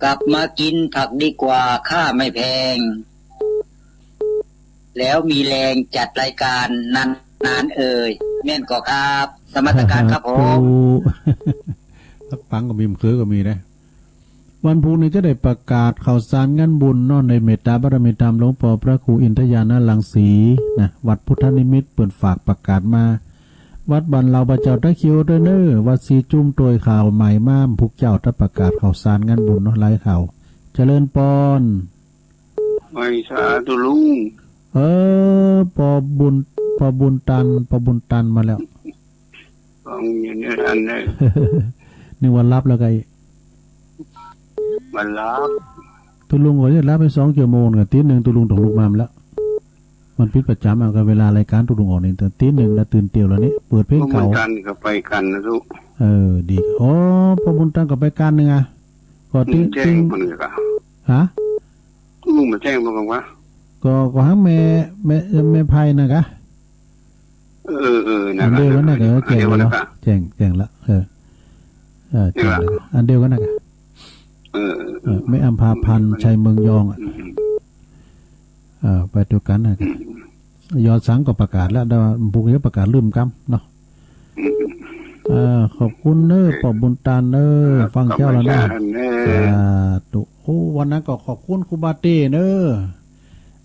กลับมากินผักดีกว่าค่าไม่แพง แล้วมีแรงจัดรายการนานๆ เอ่ย แม่นก่อครับ นมัสการครับผม สาธุ ผักปังก็มี มะเขือก็มีนะ วันพูกนี้จะได้ประกาศข่าวสารงานบุญเนาะ ในเมตตาบารมีธรรมหลวงป้อพระครูอินทญาณรังสีนะ วัดพุทธนิมิตร เปิ้นฝากประกาศมา วัดบ้านเหล่าพระเจ้าตะเขียวตวยเน้อ วัดสีจุมตวย ข่าวใหม่มา พุกเจ้าจะประกาศข่าวสารงานบุญเนาะ ไลฟ์ข่าว เจริญปอน ไหว้สาธุลุง เออ ป้อบุญ ป้อบุญตัน ป้อบุญตันมาแล้ว ฟังอยู่เนี่ยอันเนี่ย นึกว่าหลับแล้วไก่ มันหลับ ตุ๊ลุงก็จะหลับไปสองชั่วโมง ก็ตีหนึ่งตุ๊ลุงต้องลุกมาแล้ว มันปิดประจ๋ำ เอาก็เวลารายก๋านตุ๊ลุงออกนี่ ตีหนึ่งแล้วตื่นเตียวแล้วนี่ เปิดเพลงเก่า ป้อบุญตันก็ไปกันนะตุ๊ เออ ดี อ๋อ ป้อบุญตันก็ไปกันนึงอ่ะ ก็ตี อืม แจ้ง ตี มันก็ ฮะ ตุ๊ลุงมาแจ้งมันก็ว่า ก็ ก็หังแม่ แม่ แม่ไพน่ะกะ เออ เออ นั่น อันเดียวกั๋นน่ะ เออ แจ้งแล้วเนาะ แจ้ง แจ้งแล้ว เออ เออ แจ้งแล้ว อันเดียวกั๋นน่ะกะ เออ เออ แม่อำภาพันธ์ ชัยเมืองยองอ่ะ อืม เออ ไปเดียวกั๋นน่ะกะ อืม ยอดสังก็ประกาศแล้ว แต่ว่าพุกนี้ประกาศลืมกำเนาะ อืม เออ ขอบคุณเน้อ ป้อบุญตันเน้อ ครับ ฟังเจ้าแล้วนะ ขอบคุณครับเน้อ สาธุ โอ้ วันนั้นก็ขอบคุณครูบาเต้เน้อ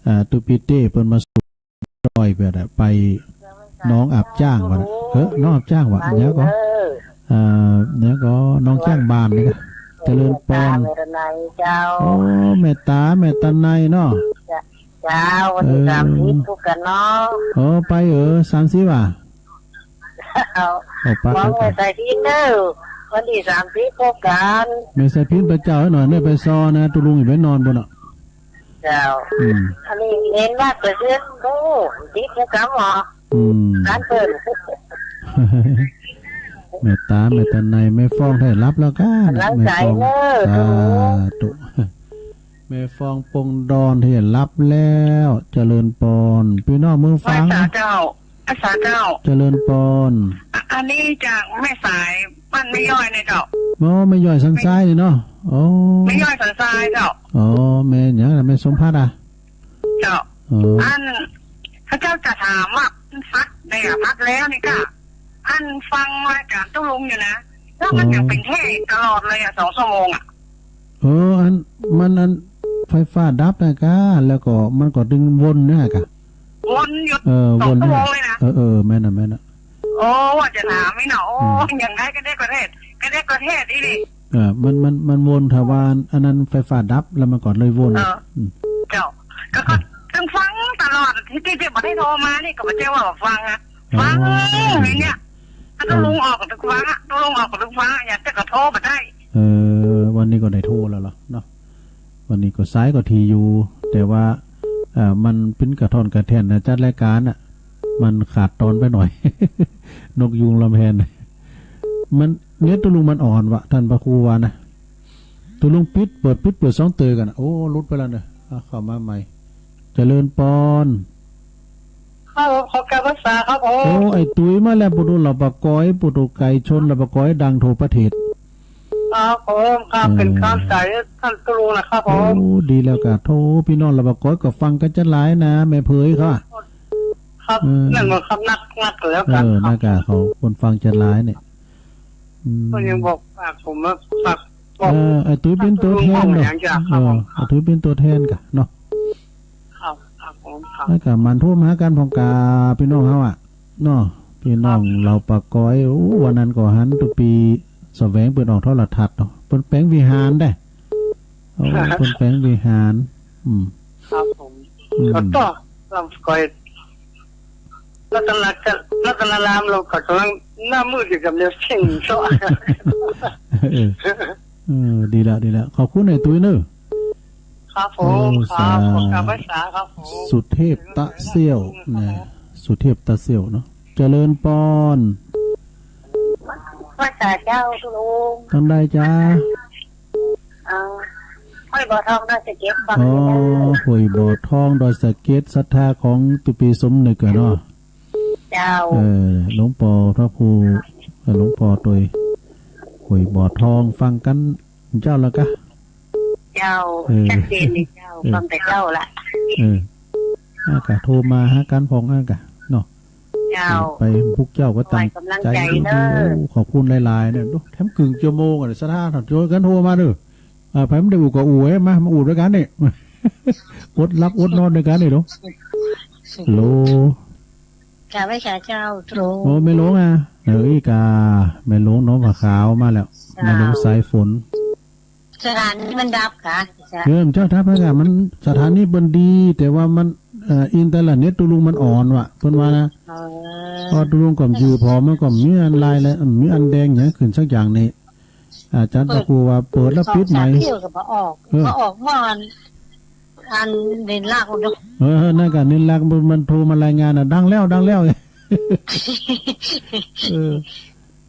อ่า ตุ๊ปีเต้เปิ้นมาสู่ ดอยไปอะ ไปหนองอาบจ๊างวะนะ เฮ้อ หนองอาบจ๊างวะ เนี่ยก็ เออ เอ่อ เนี่ยก็หนองจ๊างบานนี่กะ เจริญปอน เมตตาเมตตานัยเจ้า โอ้ เมตตาเมตตานัยเนาะ เจ้า วันตี้ เออ สามสิบพบกั๋นเนาะ โอ้ ไปเออ สามสิบว่ะ เจ้า โอ้ ปะ หวัง ปะ แม่สายพิณเน้อ วันตี้สามสิบพบกั๋น แม่สายพิณไปเจ้าหื้อหน่อยเน้อ ไปซอนะ ตุ๊ลุงจะไปนอนปู้นเนาะ เจ้า อืม อันนี้เน้นว่าเกิดเรื่อง โอ้ ติดอยู่กำหมอ อืม ร้านเปิ้น เมตตาเมตตานัย แม่ฟองได้หลับแล้วกะ หลับใจ๋เน้อ แม่ฟอง สาธุ แม่ฟองปงดอนได้หลับแล้ว เจริญปอน ปี้น้องเมืองฝาง ไหว้สาเจ้า ไหว้สาเจ้า เจริญปอน อ่ะ อันนี้จากแม่สาย บ้านแม่ย้อยเนี่ยเจ้า อ๋อ แม่ย้อยสันทรายนี่เนาะ อ๋อ แม่ย้อยสันทรายเจ้า อ๋อ แม่หยังน่ะ แม่สมภัทรอ่ะ เจ้า อ๋อ อัน ข้าเจ้าจะถามว่า พัดได้อะ พัดแล้วนี่กะ อันฟังรายก๋านตุ๊ลุงอยู่นะ แล้วมัน อ๋อ ยังเป๋นเทศน์ตลอดเลยอะ สองชั่วโมงอะ เออ อัน มันอันไฟฟ้าดับนะกะ แล้วก็มันก็ตึงวนนะกะ วนอยู่ เออ สองชั่วโมงเลยนะ เออ เออ แม่นน่ะ แม่นน่ะ โอ้ ว่าจะถามนี่เนาะ โอ้ อืม อย่างไรก็ได้ประเทศ ก็ได้ประเทศนี่ดิ เออ มัน มัน มันวน ถ้าว่าอันนั้นไฟฟ้าดับแล้วมันก็เลยวน เออ อืม เจ้า ก็ ก็ เออ ตึงฟังตลอด ตี้ ตี้ ตี้บ่ได้โทรมานี่ก็บ่ใจ้ว่าบ่ฟังอะ อ๋อ ฟังอย่างเนี้ย ถ้าตุ๊ลุงออกก็ตึงฟังอะ ตุ๊ลุงออกก็ตึงฟังอะ อย่างแต่ก็โทรบ่ได้ เออ วันนี้ก็ได้โทรแล้วเหรอเนาะ วันนี้ก็สายก็ถี่อยู่ แต่ว่า เอ่อ มันเป๋นกระท่อนกระแท่นนะ จัดรายก๋านน่ะ มันขาดตอนไปหน่อย นกยูงลำแพน มัน เน็ตตุ๊ลุงมันอ่อนวะ ต้านพระครูว่านะ ตุ๊ลุงปิดเปิด ปิดเปิดสองเตื้อกั๋นน่ะ โอ้ หลุดไปแล้วเน่อ อ่ะ เข้ามาใหม่ เจริญปอน ครับผม ขอกราบไหว้สาครับผม โอ้ ไอ้ตุ้ยมาแล้ว ปู่ตุ๊เหล่าปะก๋อย ปู่ตุ๊ไก่ชนเหล่าปะก๋อย ดังทั่วประเทศ ครับผม ครับ เออ เป๋นกำลังใจ๋ต้านตุ๊ลุงนะครับผม โอ้ ดีแล้วกะ โธ่ ปี้น้องเหล่าปะก๋อยก็ฟังกั๋นจะหลายนะ แม่เผยเขาอะ ครับ เออ นั่นมันครับ นัก นักแล้วกั๋น เออ ครับ นั่นกะ เขาคนฟังจะหลายเนี่ย อืม ก็ยังบอกฝากผมว่าฝากบอก เออ ไอ้ตุ้ยเป๋นตั๋วแทนเนาะ อย่างเงี้ยครับ เออ ผม ไอ้ตุ้ยเป๋นตั๋วแทนกะเนาะ ครับ ครับผม ครับ แล้วกะหมั่นโทรมาหากั๋นพ่องกา ปี้น้องเฮาอะ เนาะ ปี้น้อง ครับ เหล่าปะก๋อย โอ้ วันนั้นก็หันตุ๊ปี้แสวงเปิ้นออกโทรทัศน์เนาะ เปิ้นแป๋งวิหารได้ โอ้ เปิ้นแป๋งวิหาร อืม ครับผม อืม ก็ต้องลำก๋อย รัตน รัตนาราม เราก็กำลังหน้ามืดอยู่กับแนวเส้นเสาะ เออ เออ ดีแล้ว ดีแล้ว ขอบคุณไอ้ตุ้ยเนอะ ครับผม เออ ครับ สา ขอกราบไหว้สาครับผม สุเทพตะเสี่ยวนะ สุเทพตะเสี่ยวเนาะ เจริญปอน ไหว้สาเจ้าตุ๊ลุง ตางใดจ๊ะ เอ่อ ห้วยบ่อทองดอยสะเก็ด ฟัง อ๋อ ได้เด้อ ห้วยบ่อทองดอยสะเก็ด ศรัทธาของตุ๊ปี้สมนึกอะเนาะ เจ้า เออ หลวงป้อพระครู เออ หลวงป้อตวย ห้วยบ่อทอง ฟังกั๋นเจ้าแล้วกะ เจ้า เออ ชัดเจนเลยเจ้า เออ ฟังแต่เจ้าละ เออ อ่ะกะ โทรมาหากั๋นพ่องอั้นกะ เนาะ เจ้า ไปพุกเจ้าก็ตั้งใจ๋ ไหว้ก๋ำลังใจ๋ ดีๆ เนอะ โอ้ ขอบคุณหลายๆ เนี่ย ดู แถมเกิ่งชั่วโมงอะ ศรัทธา โทรกั๋น โทรมาเด้อ อ่า ใผบ่ได้อู้ก็อู้เอ้ย มา มาอู้ตวยกั๋นนี่ อดหลับอดนอนตวยกั๋นนี่ลูก ฮัลโหล กราบไหว้สาเจ้า ตรง โอ้ แม่หลวงอ่ะ เออ อีกา แม่หลวงหนองผาขาวมาแล้ว เจ้า แม่หลวงสายฝน สถานีมันดับกา เออ เจ้า ดับแล้วกา มัน สถานีเปิ้นดี แต่ว่ามัน เอ่อ อินเทอร์เน็ตตุ๊ลุงมันอ่อนว่ะ เปิ้นว่านะ อ๋อ พอตุ๊ลุงก็จื้อผ่อมันก็มีอันลายและ มีอันแดงหยังขึ้นสักอย่างนี่ อาจ๋ารย์พระครูว่าเปิดแล้วปิดใหม่ เปิดสามเที่ยวก็บ่ออก เออ บ่ออกเมื่ออัน อันเน้นลักษณ์เนาะ เออ นั่นก็เน้นลักษณ์มัน มันโทรมารายงานน่ะ ดังแล้ว ดังแล้ว เออ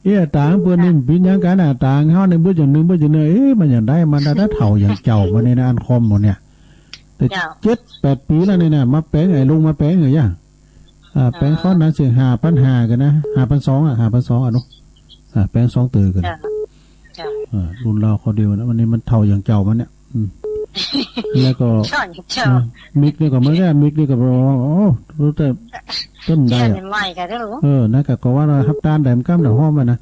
เอ๊ะ ตางเปิ้นนี่เป๋นหยังกั๋นน่ะ ตางเฮานี่ เบิ่งอย่างนึ่ง เบิ่งอย่างนึ่ง เอ๊ะ มันอย่างใด มันน่ะ ถ้าเฒ่าอย่างเจ้ามานี่นะ อันคอมหมดเนี่ย แต่ เจ้า เจ็ดแปดปี๋แล้วนี่นะ มาแป๋ง ไอ้ลุงมาแป๋งเหรอยัง อ่า แป๋งข้อนั้นเสียงห้าปันห้ากั๋นนะ ห้าปันสองอ่ะ ห้าปันสองอ่ะเนาะ อ่า แป๋งสองเตื้อกั๋น เจ้า เจ้า อ่า รุ่นราวคราวเดียวนะ วันนี้มันเฒ่าอย่างเจ้ามันเนี่ย อืม แล้วก็ เจ้า เจ้า เออ มิกนี่ก็เหมือนกั๋น มิกนี่ก็บอกว่า โอ้ ฮู้แต่ ต้นใด เจ้า อ่ะ ใหม่กะเด้อ เออ นั่นกะ ก็ว่าฮับตานได้มันก้ำได้ฮ้อมอะนะ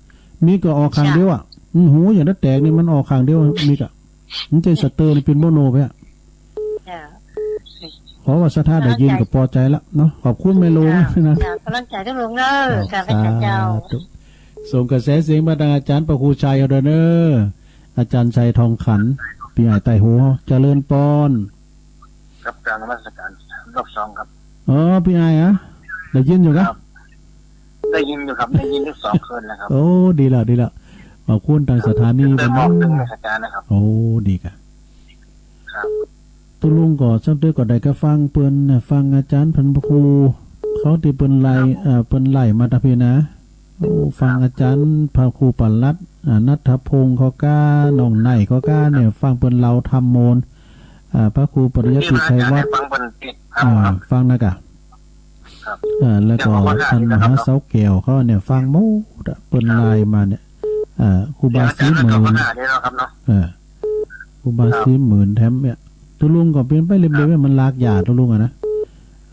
มิกก็ออกข้างเดียวอ่ะ เจ้า อืม หูอย่างนั้นแตกนี่มันออกข้างเดียว มิกอ่ะ มันจะสเตอร์นี่เป๋นโมโนไปอ่ะ เจ้า เพราะว่าศรัทธาได้ยินก็ปอใจ๋ละเนาะ ขอบคุณแม่หลวง เจ้า นะ เจ้า ก๋ำลังใจ๋ตุ๊ลุงเด้อ เจ้า ข้าพเจ้า สาธุ ส่งกระแสเสียงมาตางอาจ๋ารย์พระครูชัยเอาด้วยเนอะ อาจ๋ารย์ชัยทองขัน ปี้อ้ายใต้ฮู เจริญปอน ครับ กราบนมัสการรอบสองครับ อ๋อ ปี้อ้ายอะ ได้ยินอยู่กะ ครับ ได้ยินอยู่ครับ ได้ยินทั้งสองคืนแล้วครับ โอ้ ดีละ ดีละ ขอบคุณตางสถานี ครับ เพิ่น ได้มอบ เนาะ เพิ่นนมัสการนะครับ โอ้ ดีกะ ครับ ตุ๊ลุงก็ จั้งเตื้อก็ได้กาฟังเปิ้นน่ะ ฟังอาจ๋ารย์พระครู เขาตี้เปิ้นไล่ ครับ เอ่อ เปิ้นไล่มาตางพี้นะ โอ้ ฟัง ครับ อาจ๋ารย์พระครูปลัด อ่า ณัฐพงษ์เขาก้า น้องไนท์เขาก้าเนี่ย ฟังเปิ้นเล่าธรรมโมน อ่า พระครูปริยัติชัยวัฒน์ ฟังเปิ้นเทศน์ อ่า ครับ ฟังนะกะ ครับ เอ่อ แล้วก็ เดี๋ยวผมก็หา ท่านมหาเสาแก้วเขาเนี่ย ฟังหมดอะ เปิ้นไล่มาเนี่ย อ่า ครูบาศรีหมื่น เดี๋ยวอาจ๋ารย์ก็มาหาได้แล้วครับเนาะ เออ ครูบาศรีหมื่นแถมเนี่ย ตุ๊ลุงก็เป๋นไปเรื่อยๆ ครับ มันลากยาตุ๊ลุงอะนะ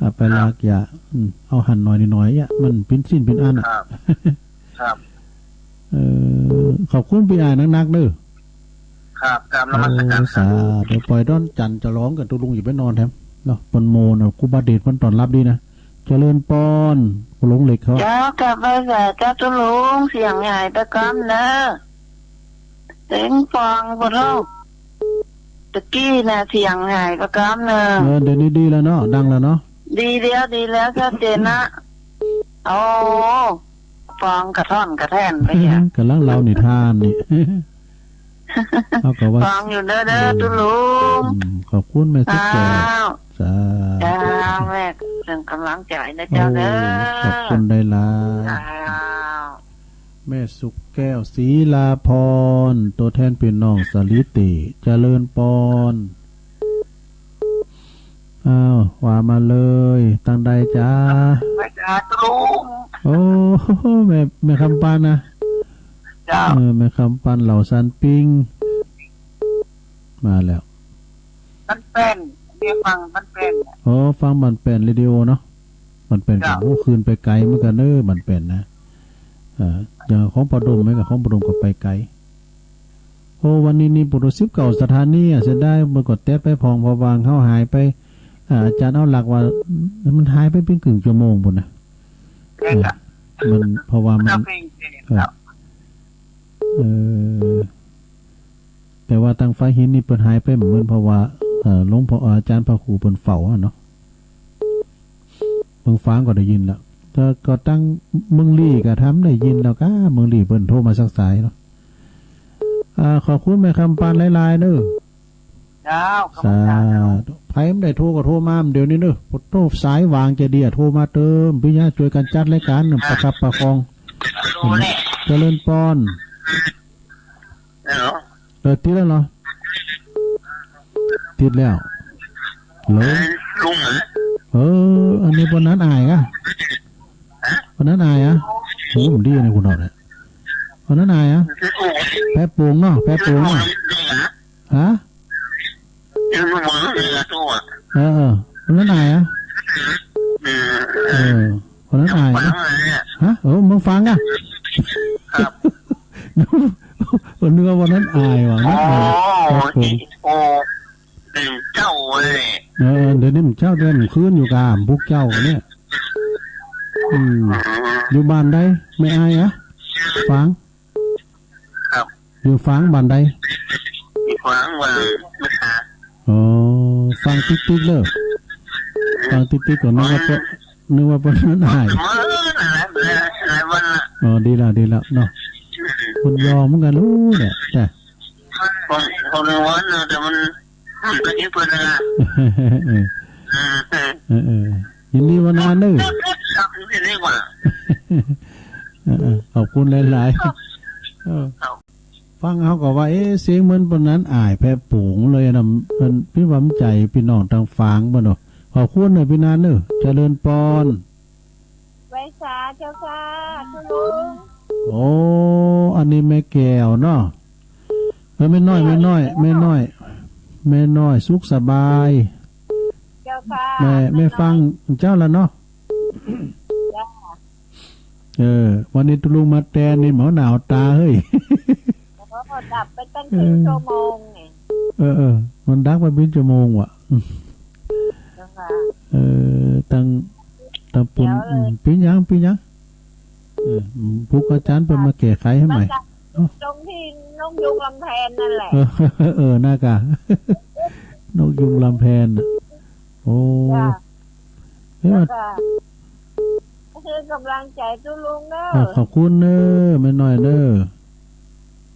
อ่ะ ไป ครับ ลากยา อืม เอาหันหน่อยหน่อยอะ มันเป๋นชิ้นเป๋นอันอะ ครับ ครับ เออ ขอบคุณปี้อ้ายนักๆ เด้อ ครับ กราบนมัสการ โอ้ ครับ สาธุ เดี๋ยวปอยดอนจันจะร้องกับตุ๊ลุงอย่าไปนอนแถมเนาะ เปิ้นโมนอะ ครูบาเดชเปิ้นต้อนรับดีนะ เจริญปอน หลวงเหล็กเขา เจ้า กราบไหว้สาเจ้าตุ๊ลุง เสียงหายไปก้ำเนอะ เสียงฟองปะโท ตะกี้น่ะเสียงหายไปก้ำเนอะ เออ เดี๋ยวนี้ดีแล้วเนาะ ดังแล้วเนาะ ดีแล้ว ดีแล้ว ชัดเจนนะ โอ้ ฟองกระท่อนกระแท่นไปเนี่ย ก๋ำลังเล่านิทานนี่ เอาก็ว่า ฟองอยู่เด้อ เด้อ ตุ๊ลุง อืม ขอบคุณแม่สุขแก้ว เจ้า สาธุ เจ้า แม่เป๋นก๋ำลังใจ๋นะเจ้าเด้อ โอ้ ขอบคุณหลายๆ เจ้า แม่สุขแก้ว ศรีลาพร ตั๋วแทนปี้น้องสาลีเต เจริญปอน อ้าว ว่ามาเลย ตางใดจ๊ะ ไหว้สาตุ๊ลุง โอ้ แม่ แม่คำปันนะ เจ้า เออ แม่คำปัน เหล่าซานปิ้ง มาแล้ว บ้านแป้น เนี่ยฟังบ้านแป้น อ๋อ ฟังบ้านแป้นเรดิโอเนาะ บ้านแป้นก็ เจ้า โอ้ ขึ้นไปไก๋เหมือนกั๋นเนอะ บ้านแป้นนะ เอ่อ อย่างของป้อดมไหม กับของป้อดมก็ไปไก๋ โอ้ วันนี้นี่ปกติสิบเก้าสถานีอะ เสียดาย เปิ้นก็แต๊ดไปพ่อง เพราะว่าเฮาหายไป อ่า อาจ๋ารย์เอาหลักว่า มันหายไปเป๋นครึ่งชั่วโมงปู้นนะ แม่นจ้ะ เออ มัน เพราะว่ามัน เจ้าเพ่งเพ่ง เออ ครับ เออ แต่ว่าตางฝายหินนี่เปิ้นหายไปเหมือน เพราะว่า เอ่อ หลวงพ่อ อาจ๋ารย์พระครูเปิ้นเฝ้าอะเนาะ เมืองฝางก็ได้ยินแล้ว แต่ก็ตางเมืองลี้ก็ทำได้ยินแล้วก้า เมืองลี้เปิ้นโทรมาสักสายเนาะ อ่า ขอบคุณแม่คำปันหลายๆ เด้อ เจ้า สาธุ ใผบ่ได้โทรก็โทรมาเดี๋ยวนี้เนอะ โทรสายว่างจะดีอะ โทรมาเติม ปี้น้องจ้วยกั๋นจัดรายก๋าน ประคับประคอง ฮัลโหลเนี่ย เจริญปอน ฮัลโหล เออ ติดแล้วเหรอ ติดแล้ว ฮัลโหล เออ ลุงเหรอ เออ อันนี้ป้อนั้นอ้ายอะ ฮะ ป้อนั้นอ้ายอะ โอ้ มันดีนะคุณเนาะเนี่ย ป้อนั้นอ้ายอะ แป๊บปงเนาะ แป๊บปงเนาะ ฮะ เออ เออ ป้อนั้นอ้ายอะ เออ เออ ป้อนั้นอ้ายอะ ฮะ เออ เมืองฝางอะ ครับ ปิ้นนึกว่าวันนั้นอ้ายว่า อ๋อ วันนั้นอ้าย ครับผม โอ้ เดี๋ยวเจ้าเว้ย เออ เดี๋ยวนี้มันเจ้า แต่มันคืนอยู่กา มันปลุกเจ้าเนี่ย อืม อ๋อ อยู่บ้านใด แม่อ้ายอะ ฝาง ครับ อยู่ฝางบ้านใด อยู่ฝางบ้านแม่สา อ๋อ ฟังติ๊กๆ เด้อ ฟังติ๊กๆ ก่อน นึกว่าเปิ้น นึกว่าเปิ้นนั้นอ้าย เออ นั่นแหละ หลายวันละ อ๋อ ดีแล้ว ดีแล้วเนาะ อืม คนยอมเหมือนกันรู้เนี่ย แต่ คน คนในวันนะ แต่มัน มันก็ยิ่งเปิ้นนะ เออ เออ เออ เออ ยินดีวันนั้นเนอะ ครับ ยินดีกว่า เออ เออ ขอบคุณหลายๆ เออ ครับ ฟังเฮาก็ว่า เอ๊ะ เสียงเหมือนปานนั้นอ้ายแพะโป๋งเลยนะ มัน พี่ว่ามันใจ๋พี่น้องตางฝางบ่เนาะ ขอบคุณเนอะพี่นานเนอะ เจริญปอน ไหว้สาเจ้าค่ะ คุณลุง โอ้ อันนี้แม่แก้วเนาะ เออ แม่น้อย แม่น้อย แม่น้อย แม่น้อย สุขสบาย เจ้าค่ะ แม่ แม่ฟังเจ้าละเนาะ เจ้า เออ วันนี้ตุ๊ลุงมาแตนนี่หมอหนาวต๋าเฮ้ย โอ้ ดับไปตั้งครึ่งชั่วโมงนี่ เออ เออ มันดับไปเป๋นชั่วโมงว่ะ เจ้าค่ะ เออ ตัง ตังปุ้น เดี๋ยวเลย อืม เป๋นหยัง เป๋นหยัง เออ อืม ปลุกอาจ๋ารย์เปิ้นมาแก้ไขหื้อใหม่ มาจาก เอ้า ตรงตี้นกยูงลำแพนนั่นแหละ เออ เออ น่ากะ นกยูงลำแพนน่ะ โอ้ จ้ะ เฮ้ย แล้วก็ หื้อกำลังใจ๋ตุ๊ลุงเนอะ อ่ะ ขอบคุณเนอะ แม่น้อยเนอะ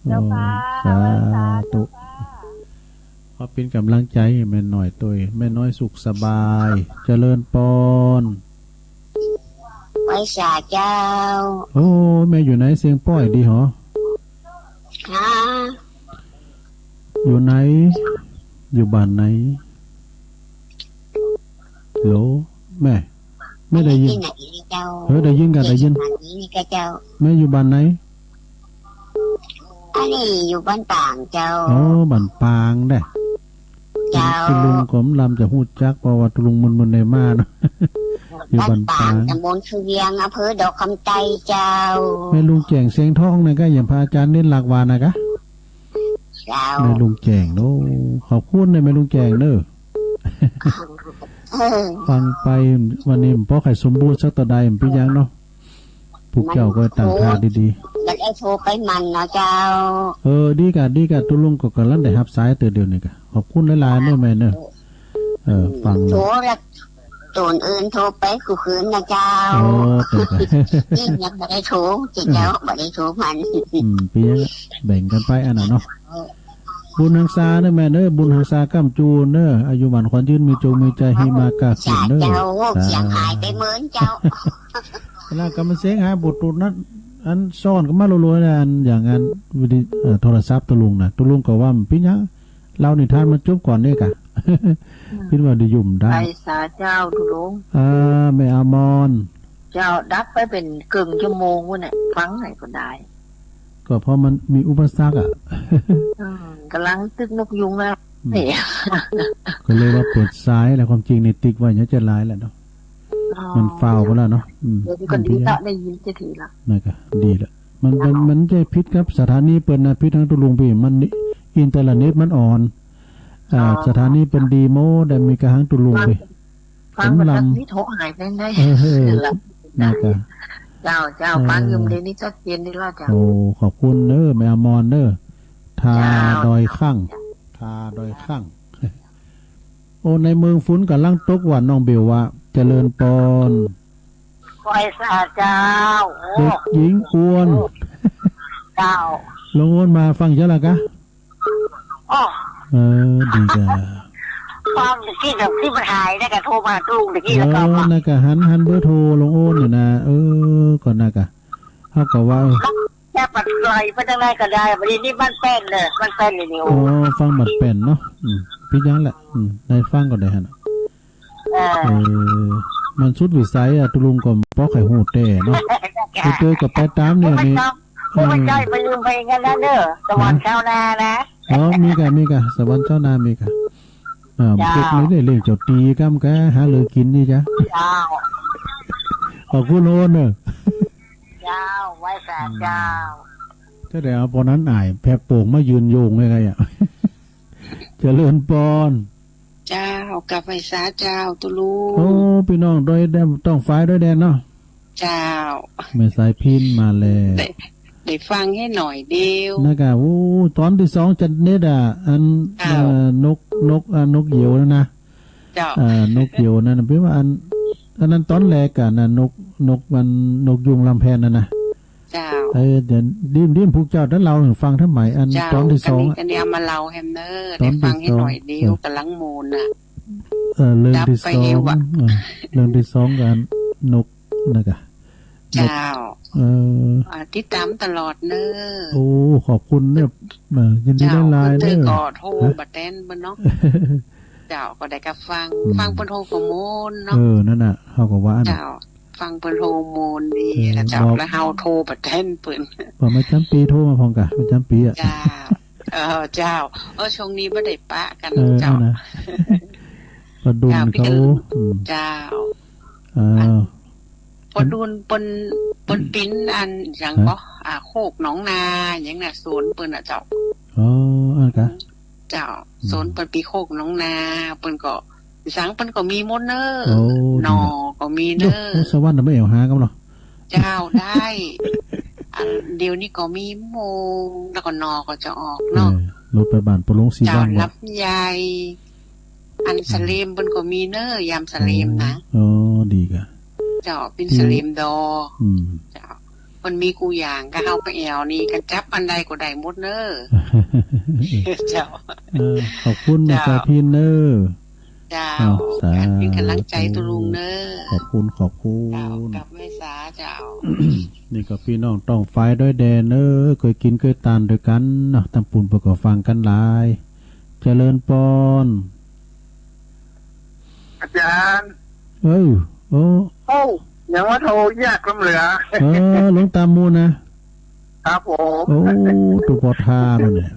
เจ้าค่ะ โอ้ สาธุ ไหว้สาเจ้าค่ะ ขอเป๋นกำลังใจ๋หื้อแม่น้อยตวย แม่น้อยสุขสบาย เจริญปอน ไหว้สาเจ้า โอ้ แม่อยู่ไหน เสียงป้อยดีหอ ฮะ อยู่ไหน อยู่บ้านไหน ฮัลโหล แม่ แม่ได้ยิน ตี้ไหนเจ้า เออ ได้ยินกะ ได้ยิน ตี้ไหนนี่กะเจ้า แม่อยู่บ้านไหน อันนี้อยู่บ้านปางเจ้า อ๋อ บ้านปางเด้อ เจ้า ตุ๊ลุงก็ลำจะฮู้จัก เพราะว่าตุ๊ลุงมึนๆ ในมาเนาะ อยู่บ้านปาง บ้านปาง ตำบลคือเวียง อำเภอดอกคำไตรเจ้า แม่ลุงแจ้งเสียงทองนะกะ อย่างพระอาจ๋ารย์เน้นหลักวานะกะ เจ้า แม่ลุงแจ้งเนาะ ขอบคุณนะแม่ลุงแจ้งเนอะ เออ ฟังไปวันนี้บ่ใค่สมบูรณ์สักเต้าใด เป๋นหยังเนาะ พวกเจ้าก็ตั้งท่าดีๆ บ่ได้โทรไปหมั่นเนาะเจ้า เออ ดีกะ ดีกะ ตุ๊ลุงก็ก่ำลังได้ฮับสายเตื้อเดียวนี่กะ ขอบคุณหลายๆ เนอะแม่เนอะ เออ ฟัง โทรละ ตั๋วอื่นโทรไปกู้คืนนะเจ้า โอ้ เจ๋งไป นี่ยังบ่ได้โทร เจ้า เออ บ่ได้โทรหมั่น อืม เป๋นหยัง แบ่งกั๋นไปอันนั้นเนาะ เออ บุญหังสาเนอะแม่เนอะ บุญหังสาก้ำจูนเนอะ อายุหมั่นขวัญยืน มีโจคมีชัย หิมาก้าขึ้นเนอะ สาธุเจ้า เสียงหายไปเมินเจ้า แล้วก็มันเสียงหายบลูทูธนั้น อันซ่อนก็มาลัวๆ นะ อันอย่างอันวิดี เอ่อ โทรศัพท์ตุ๊ลุงนะ ตุ๊ลุงก็ว่ามันเป๋นหยัง เล่านิทานมันจบก่อนนี่กะ อืม เปิ้นว่าได้ยุ่มได้ ไหว้สาเจ้าตุ๊ลุง อ่า แม่อมร เจ้า ดับไปเป๋นเกิ่งชั่วโมงพู้นน่ะ ฟังไหนก็ได้ ก็เพราะมันมีอุปสรรคอะ อืม ก่ำลังตึกนกยูงแล้ว อืม เนี่ย ก็เลยว่าเปิดสายแหละ ความจริงนี่ติ๊กไว้เนี่ยจะหลายแหละเนาะ อ๋อ มันฟาวไปแล้วเนาะ อืม เดี๋ยวนี้ก็ดีละ ได้ยินจะถือละ นั่นก็ดีละ มัน มัน มันจะผิดกับสถานีเปิ้นนะ ผิดตางตุ๊ลุงปี้ มันอินเทอร์เน็ตมันอ่อน อ่า อ๋อ สถานีเปิ้นดีหมด แต่มีกะหังตุ๊ลุงปี้ ฟัง ผมลำ นี่โทรหายไปได้ เออ เออ นั่นแหละ นะกะ เจ้า เจ้า เออ ฟังอยู่เดี๋ยวนี้ชัดเจนดีแล้วเจ้า โอ้ ขอบคุณเด้อ แม่อมรเด้อ ทา เจ้า ดอยข้าง ทาดอยข้าง โอ้ ในเมืองฝนก่ำลังตกว่า น้องเบลว่า เจริญปอน ไหว้สาเจ้า โอ้ เด็กหญิงอวน เจ้า ลงอวนมาฟังเจ้าละกะ อ๋อ เออ ดีกะ ฟังตะกี้กับตี้มันหายนะกะ โทรมาตุ๊ลุงตะกี้แล้วก็ เออ นั่นกะ หัน หันเบอร์โทรลงโอนอยู่นะ เออ ก่อนนะกะ เฮาก็ว่า เออ จะปัดไหลไปตางไหนก็ได้ บัดนี้นี่บ้านแป้นเด้อ บ้านแป้นนี่ นี่ โอ้ โอ้ ฟังบ้านแป้นเนาะ อืม เป๋นหยังแหละ อืม ได้ฟังก็ได้หั้นน่ะ เออ เออ มันสุดวิสัยอะ ตุ๊ลุงก็บ่ใค่ฮู้แต๊เนาะ ไปเจอก็ไปต๋ามเนี่ย มัน นี่ จำ เออ มันใจ้ไปลืมไปอย่างนั้นนะเด้อ สวรรค์ชาวนานะ อ๋อ มีกะ มีกะ สวรรค์ชาวนามีกะ อ่า เจ้า พวกนี้ได้เลี้ยงเจ้าตี๋ก้ำกะ หาเรื่องกิ๋นนี่จ้ะ เจ้า ขอบคุณโอนเนอะ เจ้า ไหว้สาเจ้า ก็ได้เอาปอนั้นอ้ายแผบโป่งมายืนโยงไว้ไงอะ เจริญปอน เจ้า กราบไหว้สาเจ้าตุ๊ลุง โอ้ ปี้น้องดอยแดน ต้องฝายดอยแดนเนาะ เจ้า แม่สายพิณมาแล้ว ได้ ได้ฟังแค่หน่อยเดียว นะกะ โอ้ ต๋อนตี้สองจัดเน็ตอะ อัน เจ้า เอ่อ นก นก อ่า นกเหยี่ยวนั่นนะ เจ้า เอ่อ นกเหยี่ยวนั่นน่ะ แป๋ว่าอัน อันนั้นต๋อนแรกอะนะ นก นกมัน นกยูงลำแพนนั่นนะ เจ้า เออ เดี๋ยวดิม ดิม พวกเจ้าได้เล่าหื้อฟังทำไม อัน เจ้า ต๋อนตี้สอง กั๋นนี้ กั๋นนี้เอามาเล่าแหมเน้อ ต๋อนตี้สอง ได้ฟังแค่หน่อยเดียว เออ ก่ำลังม่วนน่ะ เออ เรื่องตี้สอง ดับไปเร็วอะ เออ เรื่องตี้สองกั๋นนกนะกะ เจ้า เออ อ่า ติดต๋ามตลอดเน้อ โอ้ ขอบคุณเนี่ย เออ ยินดี เจ้า หลายๆ เน้อ เปิ้นก็โทร ฮะ บ่แตนเปิ้นเนาะ เจ้า ก็ได้กะฟัง อืม ฟังเปิ้นโทรก็ม่วนเนาะ เออ นั่นน่ะ เฮาก็ว่าอั้น เจ้า ฟังเปิ้นโทรม่วนดี เออ แล้วเจ้า บอก แล้วเฮาโทรบ่แตนเปิ้น ว่ามาจำปี๋โทรมาพ่องกะ มาจำปี๋อะ เจ้า เออ เจ้า เออ ช่วงนี้บ่ได้ปะกั๋น เออ เจ้า นั่นน่ะ ป้อดุล เจ้า ปี้ เขา กั๋น อืม เจ้า เออ อัน ป้อดุลเปิ้น เปิ้นปิ๊นอันหยัง ฮะ ก็ อ่า โคกหนองนาหยังน่ะ สวนเปิ้นน่ะเจ้า อ๋อ อั้นกะ เจ้า อืม สวนเปิ้นปี้โคกหนองนา เปิ้นก็ สังเปิ้นก็มีหมดเน้อ โอ้ หน่อ ดีเนาะ ก็มีเน้อ โอ้ สวรรค์น่ะบ่แอ่วหากั๋นเนาะ เจ้า ได้ อันเดี๋ยวนี้ก็มีมะม่วง แล้วก็หน่อก็จะออกเนาะ เออ ลดไปบ้านป้อหลวงสี เจ้า วังบ่ ลำไย อัน อืม สะเลมเปิ้นก็มีเน้อ ยำสะเลมนะ อ๋อ อ๋อ ดีกะ เจ้า ปิ๊น ตี้ สะเลมดอก อืม เจ้า เปิ้นมีกู้อย่าง กะเฮาไปแอ่วนี่ กะจับอันใดก็ได้หมดเน้อ เจ้า เออ ขอบคุณแม่ เจ้า สายพิณเน้อ เจ้า เอ้า สาธุ อันเป๋นก๋ำลังใจ๋ตุ๊ลุงเน้อ ขอบคุณ ขอบคุณ เจ้า กราบไหว้สาเจ้า นี่ก็ปี้น้องต้องฝายดอยแดนเน้อ เกยกิ๋นเกยตานตวยกั๋นเนาะ ตางปู๊นเปิ้นก็ฟังกั๋นหลาย เจริญปอน อาจ๋ารย์ เออ โอ้ โอ้ ยังว่าโทรยากล้ำเหลือ เออ หลวงต๋ามูลนะ ครับผม โอ้ ตุ๊ปอทาโน่นเนี่ย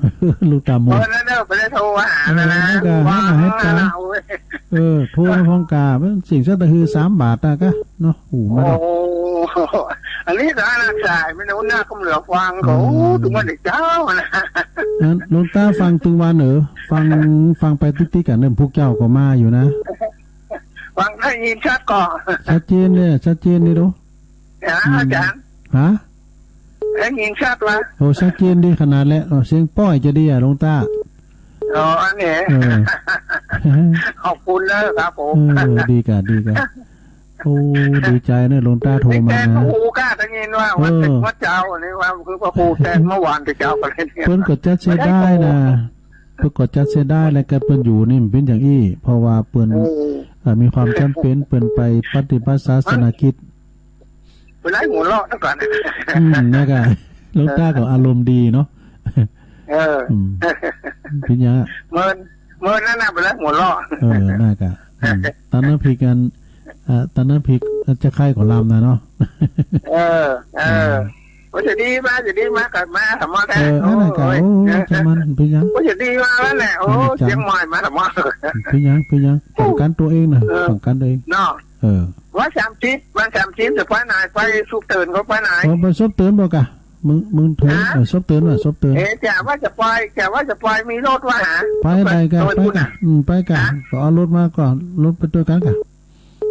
หลวงต๋ามูล เออ นั่นเนอะ บ่ได้โทรมาหา เออ นะ นั่นกะ วาง หันหน้าหันต๋า แล้วเว้ย เออ โทรมาพ่องกะ มันสิ่งสักตะฮือสามบาทนะกะ เนาะ อู้ มาเนาะ โอ้ อันนี้ก็น่าสาย ไม่รู้หน้าก็เหลือฟังเขา อืม ตึงวันเด็กเจ้านะ อันหลวงต๋าฟังตึงวันเหรอ ฟัง ฟังไปติ๊กๆ กั๋นเนิ่ม พวกเจ้าก็มาอยู่นะ ฟังได้ยินชัดก่อ ชัดเจนเนี่ย ชัดเจนดีดู นะ อืม อาจ๋ารย์ ฮะ ได้ยินชัดละ โอ้ ชัดเจนดีขนาดแหละ โอ้ เสียงป้อยจะดีอะ หลวงต๋า อ๋อ อันนี้ เออ ขอบคุณนะครับผม เออ ดีกะ ดีกะ โอ้ ดีใจ๋เนอะ หลวงต๋าโทรมานะ แจ้งพระครูกะได้ยินว่า เออ วันเสาร์วันเจ้า อันนี้ว่าคือพระครูแจ้งเมื่อวานแต่เจ้าก็เลยเนี่ย เปิ้นก็จัดเสียดายนะ ไม่ได้โทร เปิ้นก็จัดเสียดาย แล้วกะเปิ้นอยู่นี่มันเป๋นอย่างอี้ เพราะว่าเปิ้น เออ เอ่อ มีความจ๋ำเป๋น เปิ้นไปปฏิบัติศาสนกิจ ไปไล่หัวเราะซะก่อน อืม นะกะ หลวงต๋าก็อารมณ์ดีเนาะ เออ อืม เป๋นหยังอะ เมิน เมินนั่นน่ะ ไปไล่หัวเราะ เออ นะกะ อืม ต๋อนนั้นพี่กั๋น อ่า ต๋อนนั้นพี่จะใคร่ขอลำนะเนาะ เออ เออ อืม ว่าจะดีมา จะดีมากั๋นมา ถามมาแท้ เออ อันนั้นกะ โอ้ย โอ้ เออ จะมันเป๋นหยัง ว่าจะดีมาแล้วแหละ โอ้ อันนี้จัง เชียงใหม่มา ถามมา เป๋นหยัง เป๋นหยัง เออ ป้องกั๋นตั๋วเองนะ เออ ป้องกั๋นตั๋วเอง เนาะ เออ วันสามสิบ วันสามสิบจะไปไหน ไปสุขเตินก็ไปไหน เออ ไปสุขเตินบ่กะ มึง มึงเถิง ฮะ เออ สุขเตินว่ะ สุขเติน เอ๊ะ จะว่าจะไป จะว่าจะไป มีรถวะหา ไปได้กะ ไป ไป ไป กะ นะ อืม ไปกะ ฮะ ก็เอารถมาก่อน รถไปตวยกั๋นกะ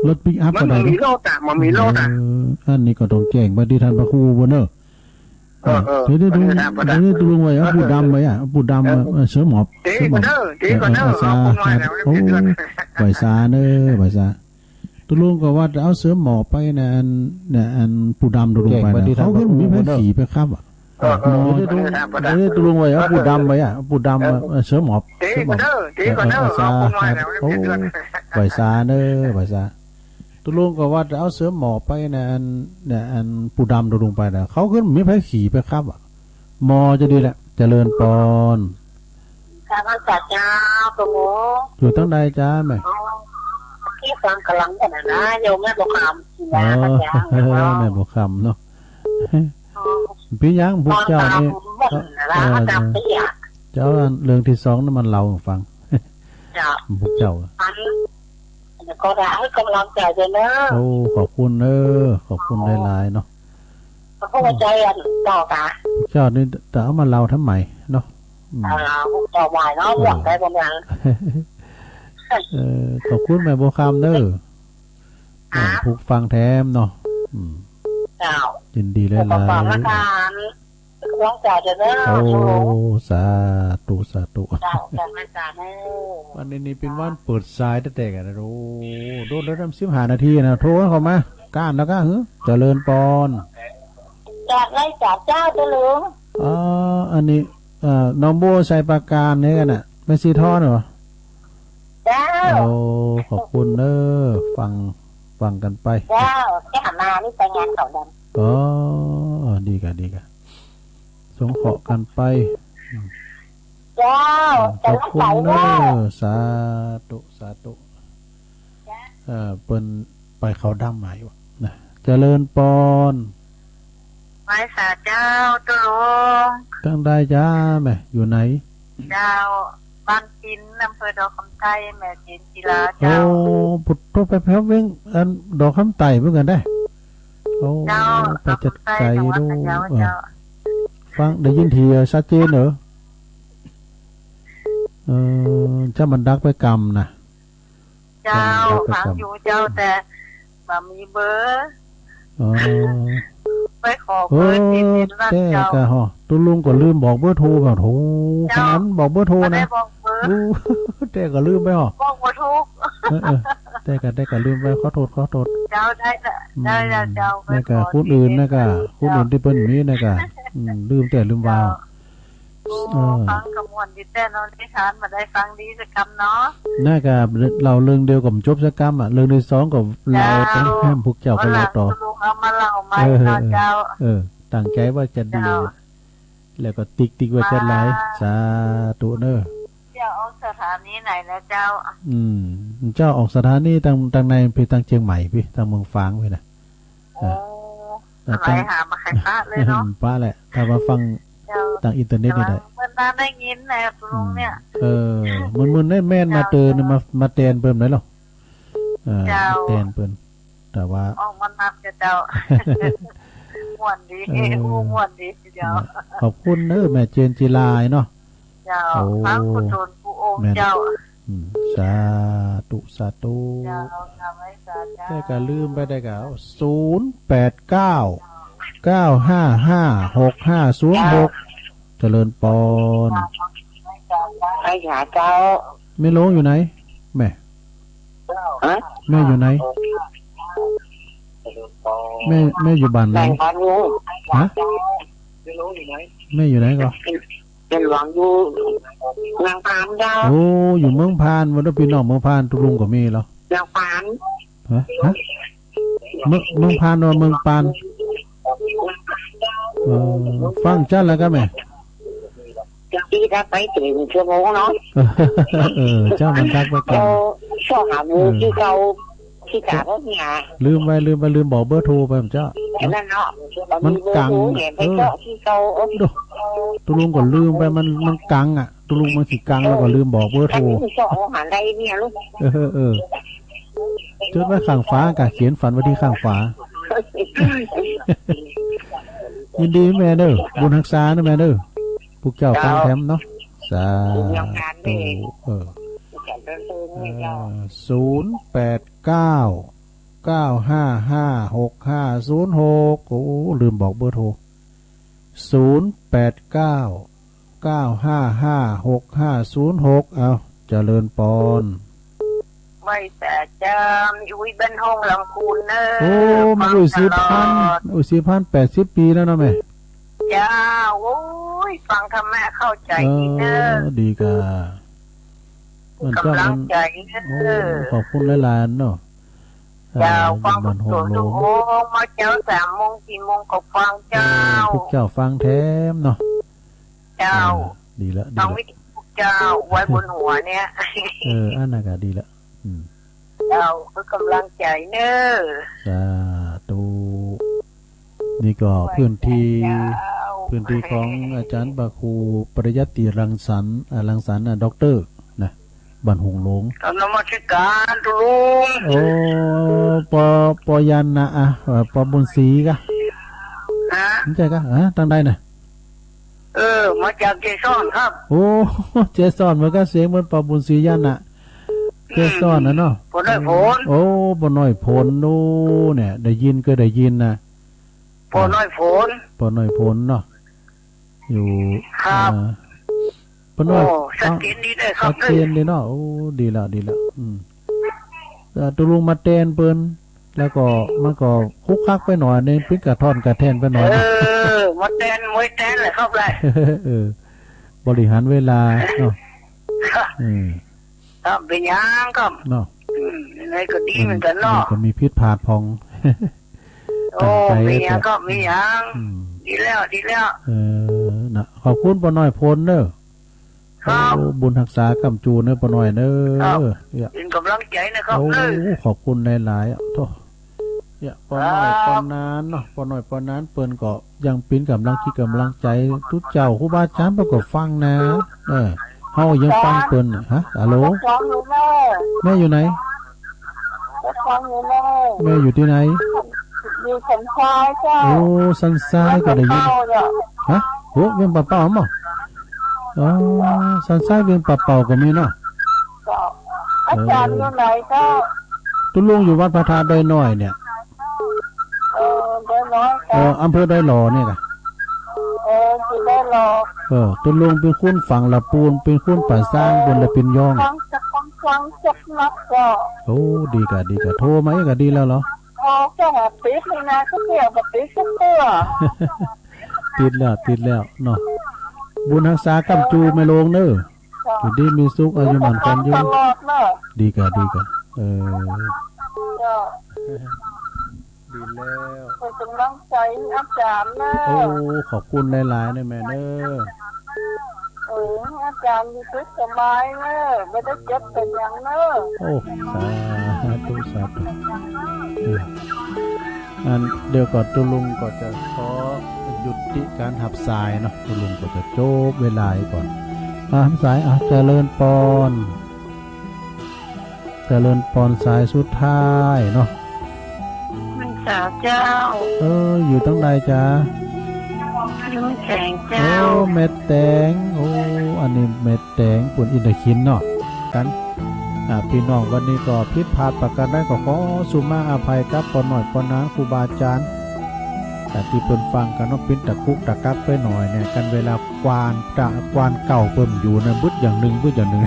รถปิกอัพ มัน ก็ได้ บ่มีรถอะ มันมีรถอะ เออ อันนี้ก็ต้องแจ้งไปตี้ต้านพระครูบ่เนอะ เออ เออ เดี๋ยวได้ตุ๊ลุง เดี๋ยวได้ตุ๊ลุงว่าเอาปู่ดำไปอะ เอาปู่ดำ เออ เออ เสือหมอบ เดี๋ยว เสือหมอบ ก่อนเด้อ เดี๋ยวก่อนเด้อ เออ เอา เอาสา คนใหม่แล้ว เออ เดี๋ยว โอ้ ไหว้สาเนอะ ไหว้สา ตุ๊ลุงก็ว่าจะเอาเสือหมอบไปนะ อัน เนี่ย อันปู่ดำตุ๊ลุงไปนะ แจ้งไปตี้ต้านพระครู เขาขึ้นมีไผขี่ไปขับอะ เออ เออ หมอ เดี๋ยวได้ตุ๊ลุง เดี๋ยวได้ตุ๊ลุงว่าเอาปู่ดำไปอะ ปู่ดำ เออ เออ เสือหมอบ เดี๋ยวก่อนเด้อ เดี๋ยวก่อนเด้อ เออ เอาคนใหม่แล้ว เออ เดี๋ยวก่อน โอ้ ไหว้สาเนอะ ไหว้สา ตุ๊ลุงก็ว่าจะเอาเสือหมอบไปนะ อัน เนี่ย อันปู่ดำตุ๊ลุงไปนะ เขาขึ้นมีไผขี่ไปขับอะ หมอจะดีแหละ เจริญปอน กราบไหว้สาเจ้า ตุ๊ลุง อยู่ตางใดจ๊ะแม่ อ๋อ ตี้ฟังก๋ำลังกั๋นนะ โยมแม่บัวคำ อ๋อ นะ เจ้า แม่บัวคำเนาะ อ๋อ เป๋นหยัง พวกเจ้านี่ ตอนเช้า เออ เจ้า เรื่องตี้สองนั้นมันเล่าหื้อฟัง เจ้า พวกเจ้า อัน ก็ได้ให้ก๋ำลังใจ๋ด้วยเนอะ โอ้ ขอบคุณเนอะ ขอบคุณหลายๆ เนาะ พระพุทธเจ้าอันเก่าตา เจ้านี่จะเอามาเล่าทำไมเนาะ อืม อ่า พระเจ้าไหว้เนาะ เออ ห่วงได้บ่ยัง เออ ขอบคุณแม่บัวคำเด้อ อ่า ผู้ฟังแถมเนาะ อืม เจ้า ยินดีหลายๆ ขอบคุณมากค่ะ หลวงตาเจ้าเด้อ โอ้ สาธุ สาธุ เจ้า เจ้า เมตตาเด้อ วันนี้นี่เป็นวันเปิดสายแต๊ๆ กั๋นนะ โอ้ โดนแล้วตั้งสิบห้านาทีนะ โทรเข้ามา ก้านแล้วก็ หือ เจริญปอน จากไหนจากเจ้าเจ้าหลวง อ๋อ อันนี้ เอ่อ หนองบัวไชยปราการนี่กั๋นน่ะ แม่สีทองเหรอ เจ้า โอ้ ขอบคุณเด้อ ฟัง ฟังกั๋นไป เจ้า แกมานี่ไปงานเขาดำ อ๋อ ดีก่ะ ดีก่ะ สงเคราะห์กั๋นไป อืม เจ้า อืม ขอบคุณเด้อ สาธุ สาธุ เจ้า เอ่อ เปิ้นไปเขาดำมาอยู่นะ เจริญปอน ไหว้สาเจ้า เจ้าหลวง จั้งใดจ๊ะแม่ อยู่ไหน เจ้า บ้านจิน อำเภอดอกคำใต้ แม่เจนจิลา เจ้า โอ้ พุทโธ ไปแผวเวียง อัน ดอกคำใต้เหมือนกั๋นได้ โอ้ เจ้า ไปจัดไกล ดอกคำใต้ จังหวัดพะเยา ดู เออ เจ้า ฟังได้ยินทีชัดเจนเหรอ เออ เจ้ามันดักไปกำนะ เจ้า มันดักไปกำ ฟังอยู่เจ้า แต่บ่มีเบอร์ อ๋อ ไปขอเบอร์ เออ ที่เห็นว่า แต่ เจ้า กะ ฮอ ตุ๊ลุงก็ลืมบอกเบอร์โทร บ่โทร เจ้า ขนาดบอกเบอร์โทรนะ บ่ได้บอกเบอร์ อู้ แต่ก็ลืมไปฮอ บอกบ่ถูก เออ เออ แต่ก็ แต่ก็ลืมไป ขอโทษ ขอโทษ เจ้า ได้ละ อืม ได้ละเจ้า นั่นกะ ไปขอ คนอื่น ที่ นั่นกะ เห็น คนอื่น เจ้า ตี้เปิ้นมีนั่นกะ อืม ลืมแต่ลืมว่า เจ้า โอ้ เออ ฟังกะม่วนดีแต๊เนาะ นิทานบ่ได้ฟังดีสักกำเนาะ นั่นกะ เล่าเรื่องเดียวก็บ่จบสักกำอะ เรื่องตี้สองก็เล่า เจ้า แถมพวกเจ้าก็เล่าต่อ วันหลังตุ๊ลุงเอามาเล่าใหม่เนาะ เออ เจ้า เออ ตั้งใจ๋ว่าจะดี เจ้า แล้วก็ติ๊กๆ ไว้จัดหลาย มา สาธุเน้อ เจ้าออกสถานีไหนนะเจ้า อืม เจ้าออกสถานีตาง ตางในพี้ ตางเจียงใหม่พี้ ตางเมืองฝางพี้นะ โอ้ อ่ะ เอ่อ อะไร ตาง หาบ่ใค่ปะเลยเนาะ ปะแหละ ถ้าว่าฟัง เจ้า ตางอินเทอร์เน็ตนี่ได้ กำลังเปิ้นได้ยินนะตุ๊ลุงเนี่ย อืม เออ มึนๆ ได้แม่นมาเติน เจ้า มา มาแตนเปิ้นได้หรอ เออ เจ้า แตนเปิ้น แต่ว่า ออกมานับกับเจ้า ม่วนดี เออ อู้ม่วนดีทีเดียว นะ ขอบคุณเน้อแม่เจนจิลาเนาะ เจ้า โอ้ พระครูโตนครูองค์ แม่น เจ้า อืม สาธุ สาธุ เจ้า กราบไหว้สาเจ้า แต่ก็ลืมไปได้ก็ ศูนย์แปดเก้า เก้าห้าห้า หกห้าศูนย์หก เจริญปอน ไหว้สาเจ้า แม่หลวงอยู่ไหน แม่ ฮะ แม่อยู่ไหน แม่ แม่อยู่บ้านไหน แม่บ้านอยู่ ฮะ แม่อยู่ไหนก่อ แม่หลวงอยู่เมืองพานเจ้า โอ้ อยู่เมืองพาน วันนี้พี่น้องเมืองพาน ตุ๊ลุงก็มีเหรอ เมืองพาน ฮะ ฮะ เมือง เมืองพานหรือเมืองปาน เออ ฟังจัดแล้วก็แม่ เจ้าตี้ถ้าไปเถิงชั่วโมงเนาะ เออ เจ้ามันทักไปก่อน เออ เจ้าหาหมู่ตี้เก่า ตี้จ๋าก็เนี่ย ลืมไป ลืมไป ลืมบอกเบอร์โทรไป ผมเจ้า ไอ้นั่นเนาะ มันกัง บ่มีเบอร์โทรเนี่ย ไป เออ เจาะตี้เก่า เออ ตุ๊ลุงก็ลืมไป มัน มันกังอะ ตุ๊ลุงมันสิกัง แล้วก็ลืมบอกเบอร์โทร เจาะหาได้เนี่ยลูก เออ เออ จดไว้ข้างฝา กะเขียนฝันไว้ตี้ข้างฝา ยินดีแม่เน้อ บุญฮักษาเน้อแม่เน้อ พวกเจ้าฟังแถมเนาะ สาธุ เออ เออ ศูนย์แปดเก้า เก้าห้าห้า หกห้าศูนย์หก โอ้ ลืมบอกเบอร์โทร ศูนย์แปดเก้า เก้าห้าห้า หกห้าศูนย์หก เอา เจริญปอน ไหว้สาเจ้า อยู่บ้านห้องลำพูนเน้อ โอ้ มันอยู่สี่พัน ฟังตลอด อยู่สี่พัน แปดสิบปี๋แล้วเนาะแม่ เจ้า โอ้ย ฟังธรรมะเข้าใจ๋ดีเน้อ เออ ดีก่ะ มันก็ ก๋ำลังใจ๋เน้อ โอ้ ขอบคุณหลายๆ เนาะ เจ้า อ่า ฟัง บ้านห้องหลวง ทุกโมง มาเจ้าสามโมงสี่โมงก็ฟังเจ้า เออ พวกเจ้าฟังแถมเนาะ เจ้า อ่า ดีละ ดีละ ฟังวิทยุเจ้า ไว้บนหัวเนี่ย เออ อันนั้นก็ดีละ อืม เจ้า เพื่อก๋ำลังใจ๋เน้อ สาธุ นี่ก็พื้นตี้ เจ้า พื้นตี้ของอาจ๋ารย์พระครูปริยัติรังสรรค์ อ่า รังสรรค์ อ่า ด็อกเตอร์ นะ บ้านห้องหลวง กราบนมัสก๋ารตุ๊ลุง โอ้ ปอ ปอยานะ อ่ะ เอ่อ ปอบุญศรีกะ ฮะ บ่ใจ้ก๊ะ ฮะ ตางใดน่ะ เออ มาจากเกสรครับ โอ้ เกสรเหมือนกั๋น เสียงเหมือนป้อบุญศรียะน่ะ เกสรน่ะเนาะ ป้อน้อยโผน โอ้ ป้อน้อยโผน โอ้ เนี่ย ได้ยินก็ได้ยินน่ะ ป้อน้อยโผน ป้อน้อยโผนเนาะ อยู่ ครับ อ่า ป้อน้อย โอ้ ชัดเจนดีเลยครับ ชัดเจนดีเนาะ โอ้ ดีแล้ว ดีแล้ว อืม เอ่อ ตกลงมาแตนเปิ้น แล้วก็มันก็คุกคักไปหน่อยนึ่ง ปิ๊กกระท่อนกระแท่นไปหน่อย เออ มาแตนมวยแตนแหละครับเลย เออ บริหารเวลาเนาะ ครับ อืม ครับ บ่เป๋นหยังครับ เนาะ อืม ยังไงก็ดีเหมือนกั๋นเนาะ มันก็มีผิดพลาดพ่อง โอ้ ตั้งใจ๋ บ่เป๋นหยังครับ บ่เป๋นหยัง อืม ดีแล้ว ดีแล้ว เออ น่ะ ขอบคุณป้อน้อยโผนเน่อ ครับ โอ้ บุญฮักษาก้ำจู๋เน่อป้อน้อยเน่อ ครับ เนี่ย เป๋นก๋ำลังใจ๋นะครับ โอ้ เน่อ ขอบคุณหลายๆ อ่ะ โธ่ เนี่ย ป้อน้อย ครับ ป้อน้านเนาะ ป้อน้อยป้อน้านเปิ้นก็ยังเป๋นก๋ำลังจิตก๋ำลังใจ๋ ตุ๊เจ้าครูบาอาจ๋ารย์เปิ้นก็ฟังนะ เออ เฮายังฟังเปิ้นน่ะ ฮะ ฮัลโหล ฟังอยู่เน่อ แม่อยู่ไหน ฟังอยู่เน่อ แม่อยู่ตี้ไหน อยู่สันทรายเจ้า โอ้ สันทรายก็ได้ยิน เวียงป่าเป้าเจ้า ฮะ โอ้ เวียงป่าเป้าบ่ อ๋อ สันทรายเวียงป่าเป้าก็มีเนาะ เจ้า อาจ๋ารย์อยู่ไหนเจ้า ตุ๊ลุงอยู่วัดพระธาตุดอยน้อยเนี่ย เออ ดอยน้อย เออ เจ้า อำเภอดอยหล่อเนี่ยก่ะ เออ ตี้ดอยหล่อ เออ ตุ๊ลุงเป๋นคนฝั่งละปูน เป๋นคนป่าซาง บนละปินยอง ฟังจักฟังจักนักเจ้า โอ้ ดีก่ะ ดีก่ะ โทรมาอีกก่ะ ดีแล้วเหรอ โทรก็บ่ติดเลยนะ ก็เสียบ่ติดสักเตื้อ ติดแล้ว ติดแล้วเนาะ บุญฮักษาก้ำจู๋แม่ลงเน่อ เจ้า อยู่ดีมีสุข อายุหมั่นขวัญยืน ตลอดเน่อ ดีก่ะ ดีก่ะ เออ เจ้า ดีแล้ว เป๋นก๋ำลังใจ๋อาจ๋ารย์เน่อ โอ้ ขอบคุณหลายๆ เน่อแม่เน่อ เออ อาจ๋ารย์อยู่สุขสบายเน่อ บ่ได้เจ็บเป๋นหยังเน่อ โอ้ สาธุ สาธุ เออ อันเดี๋ยวก่อน ตุ๊ลุงก็จะขอยุติก๋านฮับสายเนาะ ตุ๊ลุงก็จะจบเวลาก่อน อ่ะ ฮับสาย อ่ะ เจริญปอน เจริญปอนสายสุดท้ายเนาะ มันสาวเจ้า เออ อยู่ตางใดจ๊ะ อยู่แม่แตงเจ้า โอ้ แม่แตง โอ้ อันนี้แม่แตง ปุ้นอินทขิลเนาะ กั๋น อ่า ปี้น้องวันนี้ก็ผิดพลาดประการใดก็ขอสุมาอภัยกับป้อน้อยป้อน้านครูบาอาจ๋ารย์ แต่ตี้เปิ้นฟังกั๋นเนาะ เป๋นตะกุกตะกักไปหน่อยเนี่ย กั๋นเวลาควานตะ ควานเก่าเปิ้นอยู่นะบึดอย่างนึ่ง บึดอย่างนึ่ง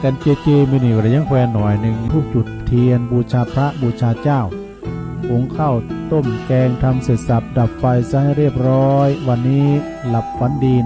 กั๋นเจเจ มื้อนี้ก็ได้ยังแควนหน่อยนึ่ง ธูปจุดเตียน บูชาพระบูชาเจ้า หุงข้าวต้มแกง ทำเสร็จสรรพ ดับไฟซะให้เรียบร้อย วันนี้หลับฝันดีเนอะ